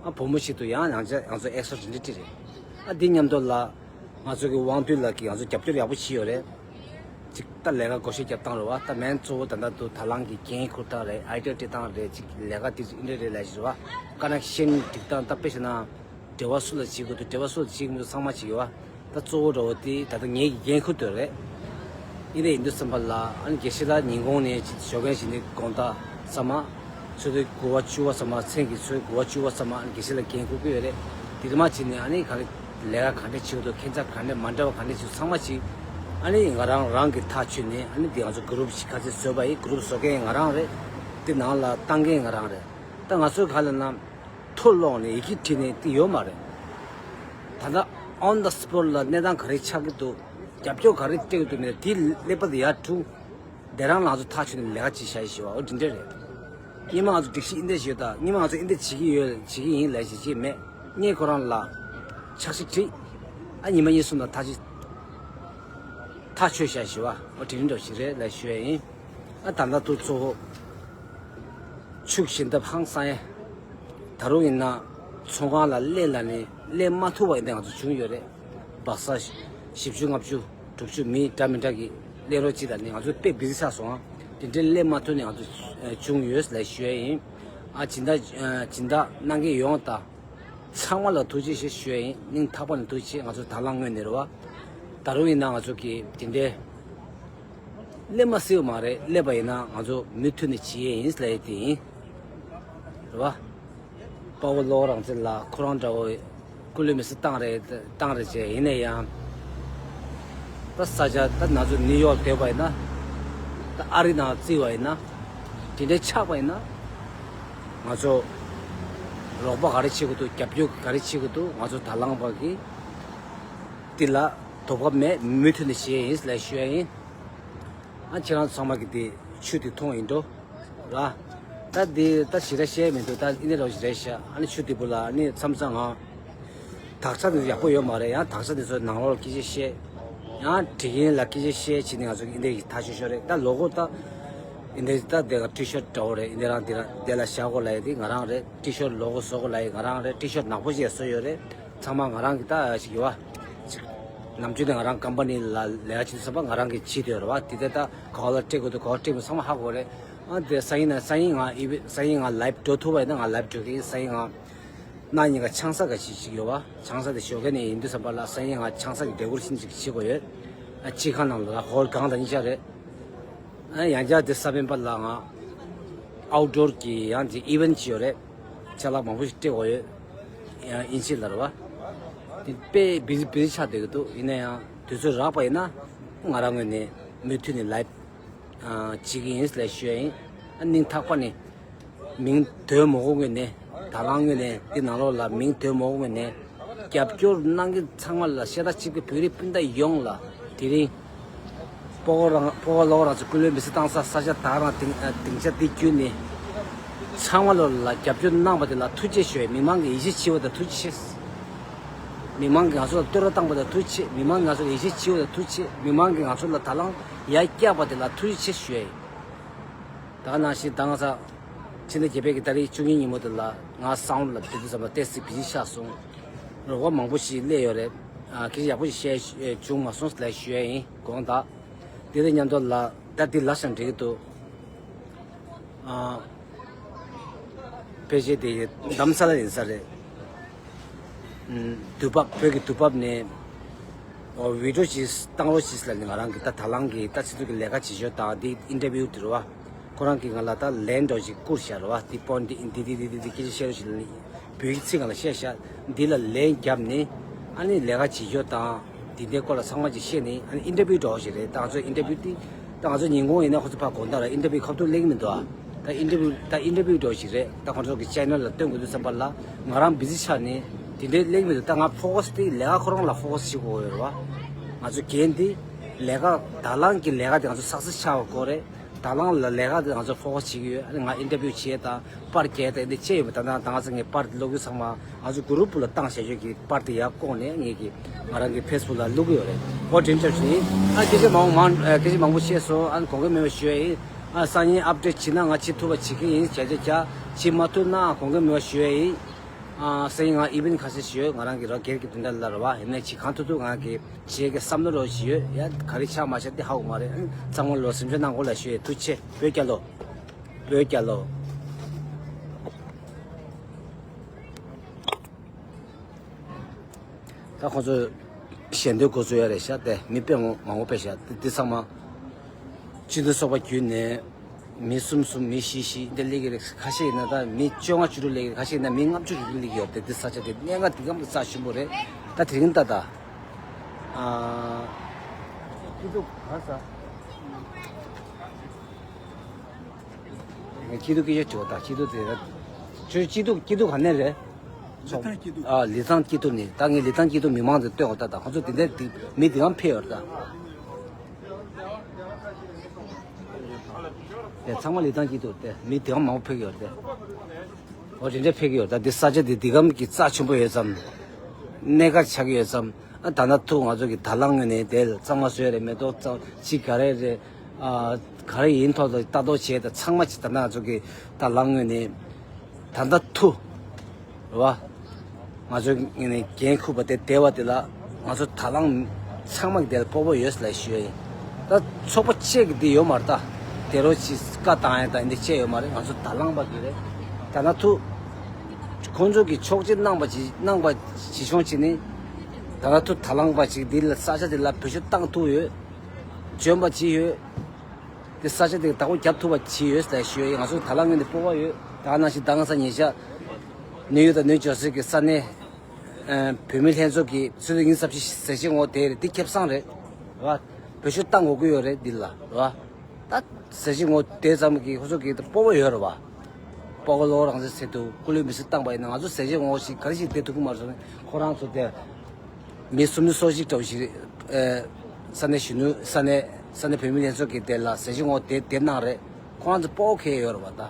ཨ་བུ་མོ་ཞིག་ཏུ་ཡང་ཡང་བསྐྱར་ང་ཚོ་ཨེག་སི་ཊ་ར་དེ་འདྲ་སྤྲད་རེད། ཨ་འདི་མཉམ་དུ་ལ་ང་ཚོ་གི་དབང་འདུས་ལགས་ཀྱིས་ང་ཚོ་རྒྱབ་སྐྱོར་ཡག་པོ་བྱས་ཡོད་རེད། ཅིག་ད་ལས་ཀ་བགོ་བཤའ་རྒྱབ་སྟངས་རེད་བ། ད་མེན་གཙོ་བོ་ད་ལྟ་དུ་ད་ལང་གི་འགན་འཁུར་སྟངས་རེད། ཨའི་ཌི་ཡ་སྤྲད་སྟངས་རེད། ཅིག་ལས་ཀ་དེ་ཅིག་འདི་འདྲ་རེད་ལབ་ཞིག་རེད་བ། ཀ་ནེག་ཤན་སྒྲིག་སྟངས་ད་དཔེ་བཞག་ན་འབྲེལ་བ་སུ་ལ་བྱེད་དགོས་འདུག་འབྲེལ་བ་སུ་ལ་བྱེད་ཀྱི་མི་འདུག་ཚང་མ་བྱེད་ཀྱི་ཡོད་བ། ད་གཙོ་བོ་འདྲ་བོ་དེ་ད་ལྟ་ངེད་ཀྱི་འགན་འཁུར་འདོད་རེད། ཡིན་ནའི་ཡིན་དུས་ཙམ་པ་ལ་ཨ་ནི་དགེ་བཤེས་ལགས་ཉིན་གུང་ནས་ཅིག་ཞོགས་ཀས་ཞིག་ནས་དགོང་དག་ཚང་མ་ཚོད་ལྟའི་དགུ་པ་བཅུ་པ་ཚང་མ་མཚན་གྱི་ཚོད་དགུ་པ་བཅུ་པ་ཚང་མ་ཨ་ནི་དགེ་བཤེས་ལགས་འགན་འཁུར་གྱི་ཡོད་རེད། དེ་ག་མ་བྱས་ནས་ཨ་ནི་ག་རེ་ལས་ཀ་ག་འདྲ་བྱེད་དགོས་འདུག་ཁྱད་མཚར་ག་འདྲ་མ་འདྲ་བ་ག་འདྲ་བྱེད་ཚང་མ་ཅིག་ཨ་ནི་ང་རང་རང་གི་ཐག་ཆོད་ནས་ཨ་ནི་དེ་ང་ཚོ་གུ་རུབ་ཞིག་ཁ་ཚིག་བཟོས་པ་ཡིན། གུ་རུབ་བཟོ་མཁན་ང་རང་རེད། དེ་ནང་ལ་བཏང་མཁན་ང་རང་རེད། ད་ང་ཚོའི་ག་ལ་ན། ཐུགས་ལོག་ནས་ཡི་གེ་བྲིས་ནས་དེ་ཡོད་མ་རེད། ད་ལྟ་on the spot ལ་གནས་སྟངས་ག་རེ་ཆགས་ཀྱི་འདུག་རྒྱབ་སྐྱོར་ག་རེ་སྤྲད་ཀྱི་འདུག་མེད་དེ་ཀླད་པ་དེ་ཡར་དྲུག་དེ་རང་ལ་ང་ཚོ་ཐག་ཆོད་ནས་ལས་ཀ་བྱེད་བཞག་ཡི་ཞེས་པ་འོ་དེ་འདྲ་རེད། སྔོན་མ་ང་ཚོ་སྒྲིག་གཞི་འདི་འདྲ་ཞིག་ཡོད། ད་སྔོན་མ་ང་ཚོ་འདི་འདྲ་བྱེད་ཀྱི་ཡོད་བྱེད་ཀྱི་ཡིན་ལབ་ཞིག་བྱེད་མེད། ངས་ཁོ་རང་ལ་འཆར་གཞི་བྲིས། ཨ་ཉི་མ་གཉིས་གསུམ་ལ་ཐག་གཅོད་ཐག་ཆོད་བཞག་ཞེས་པ་འོ་དེ་འདྲ་ཞིག་རེད་ལབ་ཞུ་ཡ་ཡིན། ཨ་ད་ལྟ་དུ་གཙོ་བོ། ཕྱུགས་ཞིང་འདེབས་ཧང་སང་ཡས། ད་རུང་ཡིན་ན་ཚོང་ཁང་ལ་སླེབས་ལ་ནི་སླེབས་མ་ཐུབ་པ་ཡིན་ཏེ་ང་ཚོ་བྱུང་ཡོད་རེད། སྦག་ས་བཞི་བཅུ་ལྔ་བཅུ་དྲུག་ཅུ་མི་འདྲ་མི་འདྲ་གི་སླེབས་རོགས་གྱིས་ལ་ནི་ང་ཚོ་དཔེ་བི་ཟི་ཆགས་སོང་ཨ། དེ་འདྲའི་སླེབས་མ་ཐུབ་ནས་ང་ཚོ་བྱུང་ཡོད་ལ་ཞུ་ཡས་ཡིན། ཨ་སྦྱིན་བདག་སྦྱིན་བདག་གནང་མཁན་ཡོངས་དང་། ཚང་མ་ལ་ཐུགས་རྗེ་ཆེ་ཞུ་ཡ་ཡིན། སྙིང་ཐག་པ་ནས་ཐུགས་རྗེ་ཆེ། ང་ཚོ་དང་བླངས་ངོས་ནས་རེད་བ། ད་རུང་ཡིན་ན་ང་ཚོ་གི་དེ་འདྲའི་སླེབས་མ་སྲིད་པ་མ་རེད། སླེབས་པ་ཡིན་ན་ང་ཚོ་མུ་མཐུད་ནས་བྱེད་ཡས་ཡིན་ལབ་ཡས་དེ་ཡིན། རེད་བ། དཔའ་བོ་བློ་དགའ་རང་བཙན་ལགས་ཁོ་རང་འདྲ་བོ་སྐུ་ལུས་མེ་སྲེག་བཏང་རེད་བཏང་རེད་བྱས་ཡིན་ན་ཡང་། ད་ས་ཆ་ད་ང་ཚོ་ནིའུ་ཡོག་བསྡད་པ་ཡིན་ན། ད་ཨ་རི་ནང་བརྩིས་པ་ཡིན་ན། དེ་འདྲའི་ཆགས་པ་ཡིན་ན། ང་ཚོ་རོགས་པ་ག་རེ་བྱེད་དགོས་འདུག་རྒྱབ་སྐྱོར་ག་རེ་བྱེད་དགོས་འདུག་ང་ཚོ་ད་ལང་པ་གི་འདི་ལ་དོ་ཕོག་མེད། མུ་མཐུད་ནས་བྱེད་ཡིན་ལབ་ཞུ་ཡ་ཡིན། ཨ་ཁྱེད་རང་ཚང་མ་གི་དེ་ཆུ་དེ་འཐུང་ཡིན་འགྲོ་ར། ད་འདི་ད་ཞེ་དྲག་བཤད་མི་འདུག་ད་ཨི་འདྲ་རོགས་ཞེ་དྲག་བཤད། ཨ་ནི་ཆུ་དེ་བུ་ལ་ཨ་ནི་མཚམས་མཚམས་ང་དག་ཆ་དེ་ཚོ་ཡག་པོ་ཡོད་མ་རེད། ཡང་དག་ཆ་དེ་ཚོ་ནང་ལོགས་ལ་སྐད་ཆ་བཤད། ཡང་དྲི་མཁན་ལ་སྐད་ཆ་བཤད་བྱས་ནས་ང་ཚོ་གི་འདི་འདྲ་ཡི་ཐག་ཆོད་ཤོས་རེད། ད་ལོ་གོ་ད་འདི་འདྲ་ད་འདི་ག་ཊི་ཤོཊ་འདྲ་བོ་རེད། འདི་རང་འདི་རང་འདི་ལ་བཞག་གོ་ལབ་ཡ་དེ་ང་རང་རེད། ཊི་ཤོཊ་ལོ་གོ་བཟོ་གོ་ལབ་ཡ་ང་རང་རེད། ཊི་ཤོཊ་ནག་པོ་ཞིག་བཟོ་ཡོད་རེད། ཚང་མ་ང་རང་གི་ད་ཞིག་ཡོད་བ། ཅིག་ནམ་རྒྱུན་ནས་ང་རང་ཀམ་པ་ནི་ལ་ལས་ཀ་བྱེད་དུས་ཙམ་པ་ང་རང་གི་བྱེད་དུ་ཡོད་རེད་བ། དེ་ལྟ་ད་ག་བ་ལ་སྤྲད་དགོས་འདུག་ག་བ་སྤྲད་མི་ཚང་མ་ཧ་གོ་རེད། ཨ་དེ་སང་ཉིན་ན་སང་ཉིན་ང་ཨི་བེ་སང་ཉིན་ང་ལའེབ་འགྲོ་ཐུབ་པ་ཡིན་ན་ང་ལའེབ་འགྲོ་གི་ཡིན། སང་ཉིན་ང་གནངས་ཉིན་ཀ་ཆང་ས་ག་ཞིག་ཞིག་ཡོད་བ། ཆང་ས་དེ་ཞོགས་ཀས་ནས་ཡིན་དུས་ཙམ་པ་ལ་སང་ཉིན་ང་ཆང་ས་གི་ཌེ་ཀོ་རེ་ཤན་ཅིག་བྱེད་དགོས་ཡོད། ཨ་སྤྱི་ཁང་ནང་ལ་ཧོལ་གང་དང་གཉིས་ཆ་རེད། ཨ་ཡང་བསྐྱར་དེ་ས་བོན་པ་ལ་ང་ཨའུ་ཌོར་གྱི་ཡང་དེ་ཨི་ཝེན་ཅིག་ཡོད་རེད། ཅ་ལག་མང་པོ་ཞིག་སྤྲད་དགོས་ཡོད། ཡང་དབྱིན་ཇི་ལ་རེད་བ། དེ་དཔེ་བི་ཟི་བི་ཟི་ཆགས་བསྡད་ཀྱི་འདུག་ཡིན་ན་ཡང་དུས་ཚོད་རག་པ་ཡིན་ན་ང་རང་ངོས་ནས་མུ་མཐུད་ནས་ལའེབ་བྱེད་ཀྱི་ཡིན་ལབ་ཞུ་ཡ་ཡིན། ཨ་སྙིང་ཐག་པ་ནས་མིང་འདོན་མ་དགོས་ངོས་ནས་ད་རང་ངོས་ནས་འདི་ནང་ལོགས་ལ་མིང་འདོན་མ་དགོས་ངོས་ནས་རྒྱབ་སྐྱོར་གནང་མཁན་ཚང་མ་ལ་ཤ་སྟག་གཅིག་པའི་བོད་རིགས་སྤུན་ཟླ་ཡོངས་ལ་དེ་རིང་། སྤོ་བོ་རང་སྤོ་བོ་ལོག་རང་ཚོ་སྐུ་ལུས་མེ་སྲེག་བཏང་ས་ས་ཆ་ད་རང་སྡིངས་སྡིངས་ཆ་འདི་བརྒྱུད་ནས་ཚང་མ་ལོ་ལ་རྒྱབ་སྐྱོར་གནང་པ་དེ་ལ་ཐུགས་རྗེ་ཆེ་ཞུ་ཡ། མི་མང་གི་ཡིད་ཆེས་བྱས་པ་དང་ཐུགས་རྗེ་ཆེ། མི་མང་གིས་ང་ཚོ་ལ་བསྟོད་ར་བཏང་པ་དང་ཐུགས་རྗེ་ཆེ། མི་མང་གིས་ང་ཚོ་ལ་ཡིད་ཆེས་བྱས་པ་དང་ཐུགས་རྗེ་ཆེ། མི་མང་གིས་ང་ཚོ་ལ་དང་བླངས་ཡར་བཀྱགས་པ་དེ་ལ་ཐུགས་རྗེ་ཆེ་ཞུ་ཡ་ཡིན། ད་ག་ནང་བཞིན་ད་ང་ཚོ་ ཕྱི་ཟླ་བརྒྱད་པའི་གི་ཏ་རིག་བཅུ་གཉིས་ཉིན་མོ་དེ་ལ་ང་སའུན་ལ་དེ་དུས་ཙམ་པ་ཏོག་ཙམ་བི་ཟི་ཆགས་སོང་། རོགས་པ་མང་པོ་ཞིག་སླེབས་ཡོད་རེད། ཨ་སྐད་ཆ་ཡག་པོ་ཞིག་བཤད་བྱུང་མ་སོང་ལབ་ཞུ་ཡ་ཡིན་དགོངས་དག་དེ་དང་མཉམ་དུ་ལ་ད་འདི་ལབ་ཤག་འགྲིག་གི་འདུག་ཨ་ཕལ་ཆེར་དེ་རྡ་རམ་ས་ལ་ཡིན་ས་རེད། ཨུམ། དུས་བབ། བོད་ཀྱི་དུས་བབ་ནས་ཨོ་བི་ཌི་ཡོ་ཅིག་བཏང་རོགས་ཞེས་ལབ་ནས་ང་རང་གི་ད་ད་ལང་གི་ད་ཚིག་ཐོ་གི་ལས་ཀ་བྱེད་ཞོར་དང་འདི་ཨིན་ཊར་བིའུ་དེ་རེད་བ། ཁོ་རང་གིས་ང་ལ་ད་ལན་འདྲ་ཞིག་བསྐུར་བཞག་རེད་བ། འདི་པོ་འདི་འདི་འདི་འདི་འདི་སྐད་ཆ་བཤད་རོགས་ཞེས་ལབ་ནས་བོད་ཀྱི་ཚིག་ང་ལ་བཤད་ཤག་འདི་ལ་ལན་བརྒྱབ་ནས་ཨ་ནི་ལས་ཀ་བྱེད་ཞོར་དང་འདི་འདྲའི་སྐོར་ལ་ཚང་མ་ཅིག་བཤད་ནས་ཨ་ནི་ཨིན་ཊར་བིའུ་འདྲ་བོ་ཞིག་རེད། ད་ང་ཚོ་ཨིན་ཊར་བིའུ་འདི་ད་ང་ཚོ་ཉིན་གུང་ཡིན་ན་ཁོ་ཚོ་ཕར་དགོང་དག་ལ་ཨིན་ཊར་བིའུ་ཁ་ཐུག་སླེབས་ཀྱི་མི་འདུག་ཨ། ད་ཨིན་ཊར་བིའུ་ད་ཨིན་ཊར་བིའུ་འདྲ་བོ་ཞིག་རེད། ད་ཁོ་ཚོ་གི་ཅེ་ནལ་ལ་སྟོན་དགོས་དུས་ཙམ་པ་ལ་ང་རང་བི་ཟི་ཆགས་ནས་དེ་འདྲའི་སླེབས་མི་འདུག་ད་ང་ཕོ་ཀ་སི་དེ་ལས་ཀ་ཁོ་རང་ལ་ཕོ་ཀ་སི་བྱེད་དགོས་ཡོད་རེད་བ། ང་ཚོ་འགན་དེ་ལས་ཀ་ད་ལང་གི་ལས་ཀ་དེ་ང་ཚོ་སག་སེ་སི་ཆགས་པ་དགོས་རེད། ད་ལང་ལ་ལས་ཀ་དེ་ང་ཚོ་ཕོ་ཀ་སི་བྱེད་ཀྱི་ཡོད། ཨ་ནི་ང་ཨིན་ཊར་བིའུ་བྱེད་དང་པར་རྒྱག་དང་འདི་བྱས་ཡོད་པ། ད་ལྟ་ད་ང་ཚོ་ངས་པར་དེ་ཀློག་རྒྱུ་ཚང་མ་ང་ཚོ་གུ་རུབ་ལ་བཏང་བཞག་ཡོད་ཀྱི་པར་དེ་ཡར་བཀོག་ནས་ངས་ཀྱི་ང་རང་གི་ཕེ་སི་བུག་ལ་བླུག་གི་ཡོད་རེད། ཨོ་དེ་འདྲ་ཞིག་ཡིན། ཨ་སྐད་ཆ་མང་མང་ཨ་སྐད་ཆ་མང་པོ་བཤད་སོང་། ཨ་ནི་དགོངས་འགལ་མེད་པ་ཞུ་ཡ་ཡིན། ཨ་སང་ཉིན་ཨབ་ཌེཊ་བྱེད་ན་ང་བྱེད་ཐུབ་པ་བྱེད་ཀྱི་ཡིན། བྱས་བྱས་བྱས་བྱེད་མ་ཐུབ་ན་དགོངས་འགལ་མེད་པ་ཞུ་ཡ་ཡིན། ཨ་སང་ཉིན་ང་ཨི་ཝེན་ཊི་ཁ་ཤས་ཤིག་ཡོད། ང་རང་གི་རོགས་སྒེར་གྱི་དོན་དག་ལ་རེད་བ། ཡིན་ནའི་བྱེད་གང་ཐུབ་ཐུབ་ང་གི་བྱེད་ཀྱི་བསམ་བློ་རོགས་ཞིག་ཡོད། ཡ་ག་རེ་ཆགས་མ་ཆགས་དེ་ཧ་གོ་མ་རེད། ཨ་ནི་ཚང་མ་ལོ་སེམས་ཆུང་གནང་དགོས་ལབ་ཞུ་ཡ། ཐུགས་རྗེ་ཆེ། བོད་རྒྱལ་ལོ། བོད་རྒྱལ་ལོ། ད་ཁོང་ཚོ་ཞལ་འདོན་འགོ་བཙུགས་ཡ་རེད་ཤག་དེ་མི་དཔེ་མང་མང་པོ་ཕེབས་ཤག་དེ་དེ་ཚང་མ་སྤྱི་འཐུས་ཚོགས་པ་བརྒྱུད་ནས་མི་གསུམ་གསུམ་མི་བཞི་བཞི་འདི་སླེབས་ཀྱི་རེད། ཁ་ཤས་ཡིན་ན་ད་མི་བཅོ་ལྔ་བཅུ་དྲུག་སླེབས་ཀྱི་རེད། ཁ་ཤས་ཡིན་ན་མི་ལྔ་བཅུ་དྲུག་ཅུ་སླེབས་ཀྱི་ཡོད་དེ། དེ་ས་ཆ་དེ་གནད་འགག་འདི་གམ་གྱི་རྩ་ཆེན་པོ་རེད། ད་དེ་རིང་ད་ད་ཨ་སྐྱིད་སྡུག་ག་ས། སྐྱིད་སྡུག་སྐད་ཆ་དྲི་བ་དང་སྐྱིད་སྡུག་དེ་རེད། ཁྱོད་སྐྱིད་སྡུག་སྐྱིད་སྡུག་ག་ནས་རེད། ལི་ཐང་སྐྱིད་སྡུག་ཨ་ལི་ཐང་སྐྱིད་སྡུག་ནི་ད་ངས་ལི་ཐང་སྐྱིད་སྡུག་མི་མང་དེ་སྟོན་འོ་ད་ད་ཁོ་ཚོ་དེ་འདྲ་དེ་མི་དེ་གམ་ཕེབས་ཡོད་རེད་ད། དེ་ཚང་མ་ལི་ཐང་སྐྱིད་སྡུག་དེ་མི་དེ་གམ་མང་པོ་ཕེབས་ཡོད་རེད་དེ། འོ་དེ་འདྲ་ཕེབས་ཀྱི་ཡོད་རེད་ད། འདི་ས་ཆ་དེ་དེ་གམ་གྱི་རྩ་ཆེན་པོ་ཡོད་ཙམ། གནད་འགག་ཆགས་ཀྱི་ཡོད་ཙམ། ཨ་ད་ལྟ་ཐུག་ང་ཚོ་གི་ད་ལང་ངོས་ནས་དེ་གཙང་མ་བཟོས་རེད་མེ་ཏོག་གཙང་ཅི་ག་རེ་རེད། ཨ་ག་རེ་ཡིན་ཐོག་ཏུ་ལྟ་རྟོག་བྱས་ད་ཚང་མ་ཅི་ད་ལྟ་ང་ཚོ་གི་ད་ལང་ངོས་ནས་ད་ལྟ་ཐུག་རེད་བ། ང་ཚོ་ངོས་ནས་འགན་འཁུར་བ་དེ་བདེ་བ་དེ་ལ་ང་ཚོ་ད་ལང་ཚང་མ་གི་དེ་ལ་སྤོབས་པ་ཡོད་ལ་ཞུ་ཡ་ཡིན། ད་ཚོགས་པ་བཅས་ཀྱི་དེ་ཡོད་མ་རེད་ད། དེ་རོ་ཅི་བཀའ་བཏང་ཡ་ད་འདི་བཅས་ཡོད་མ་རེད། ང་ཚོ་ད་ལང་པ་གི་རེད། ད་ལྟ་ཐུག་ཁོང་ཚོ་གི་ཆོག་མཆན་གནང་པ་ཅི་གནང་པ་ཅི་བྱུང་ཅི་ནི། ད་ལྟ་ཐུག་ད་ལང་པ་ཅིག་འདི་ལ་ས་ཆ་འདི་ལ་བེད་སྤྱོད་བཏང་ཐུབ་ཡོད། འཇོན་པ་ཅི་ཡོད། དེ་ས་ཆ་དེ་བདག་པོ་རྒྱབ་ཐུབ་པ་ཅི་ཡོད་ལ་ཞུ་ཡ་ཡིན། ང་ཚོ་ད་ལང་ངོས་ནས་སྤོབས་པ་ཡོད། ད་ག་ནང་བཞིན་ད་ག་ས་ཉེ་ཆར་ནིའུ་ཡོག་དང་ནིའུ་ཇར་སི་གི་ས་གནས་ཨ་བོད་མི་ལྷན་ཚོགས་ཀྱི་ཆེས་མཐོའི་ཉིན་གསར་བརྗེ་ཟས་བཅད་ངོ་དེ་རེད། དེ་ཁེ་བཟང་རེད་བ། བེད་སྤྱོད་བཏང་དགོས་ཀྱི་ཡོད་རེད་འདི་ལ་བ། ད་ཟས་བཅད་ངོ་དེ་ཙམ་གྱི་ཁོ་ཚོ་གི་སྤོབས་པ་ཡོད་རེད་བ། སྤོ་བོ་ལོ་རང་བཙན་ཟེར་དུས་སྐུ་ལུས་མེ་སྲེག་བཏང་པ་ཡིན་ན་ང་ཚོ་ཟས་བཅད་ངོ་ཞིག་ག་རེ་ཞིག་བསྡད་ཐུབ་ཀྱི་མ་རེད་ཟེར་ནས་ཁོ་རང་ཚོ་དེ་མི་སུམ་ཅུ་སོ་གཅིག་འདྲ་བོ་ཞིག་ཨ་ས་གནས་གཞོན་ནུ་ས་གནས་ས་གནས་བོད་མི་ལྷན་ཚོགས་ཀྱི་དེ་ལ་ཟས་བཅད་ངོ་དེ་དེབ་གནང་རེད། ཁོ་རང་ཚོ་སྤོ་བོ་ཁེལ་ཡོད་རེད་བ། ད་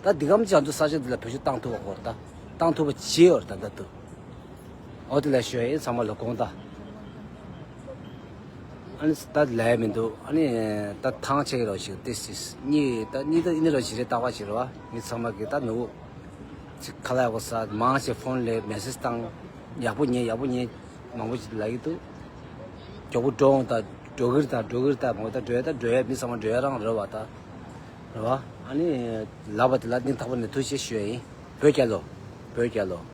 ད་འདི་གམ་ཅང་དུ་ས་ཆ་འདི་ལ་བེད་སྤྱོད་བཏང་ཐུབ་པ་གོ་རེད། ད་བཏང་ཐུབ་པ་བྱས་ཡོད་རེད་ད་ད་དུ། འོ་དེ་ལ་ཞུ་ཡ་ཡིན་ཚང་མ་ལ་དགོངས་དག་ཨ་ནི་ད་ལས་མི་འདུག་ཨ་ནི་ད་ཐང་ཆད་རོགས་ཞིག་ཏིས་ཏིས་གཉིས་ད་གཉིས་ད་ཨི་ནི་རོགས་ཞིག་རེད། ལྟ་བ་ཞིག་རེད་བ། མི་ཚང་མ་གི་ད་ནུ་ཅིག་ཁ་ལག་ཡག་པོ་ཟ། མང་ཆེ་ཕོན་ལས་མེ་སེ་ཇི་བཏང་། ཡག་པོ་ཉན་ཡག་པོ་ཉན། མང་པོ་ཞིག་ལབ་ཀྱི་འདུག་མགྱོགས་པོ་འགྲོ་འོང་ད་འགྲོ་གི་རེད་ད་འགྲོ་གི་རེད་ད་མོ་ད་འགྲོ་ཡ་ད་འགྲོ་ཡ་མི་ཚང་མ་འགྲོ་ཡ་རང་རེད་བ་ད། རེད་བ། ཨ་ནི་ལབ་པ་དེ་ལ་སྙིང་ཐག་པ་ནས་ཐུགས་རྗེ་ཆེ་ཞུ་ཡ་ཡིན། བོད་རྒྱལ་ལོ། བོད་རྒྱལ་ལོ།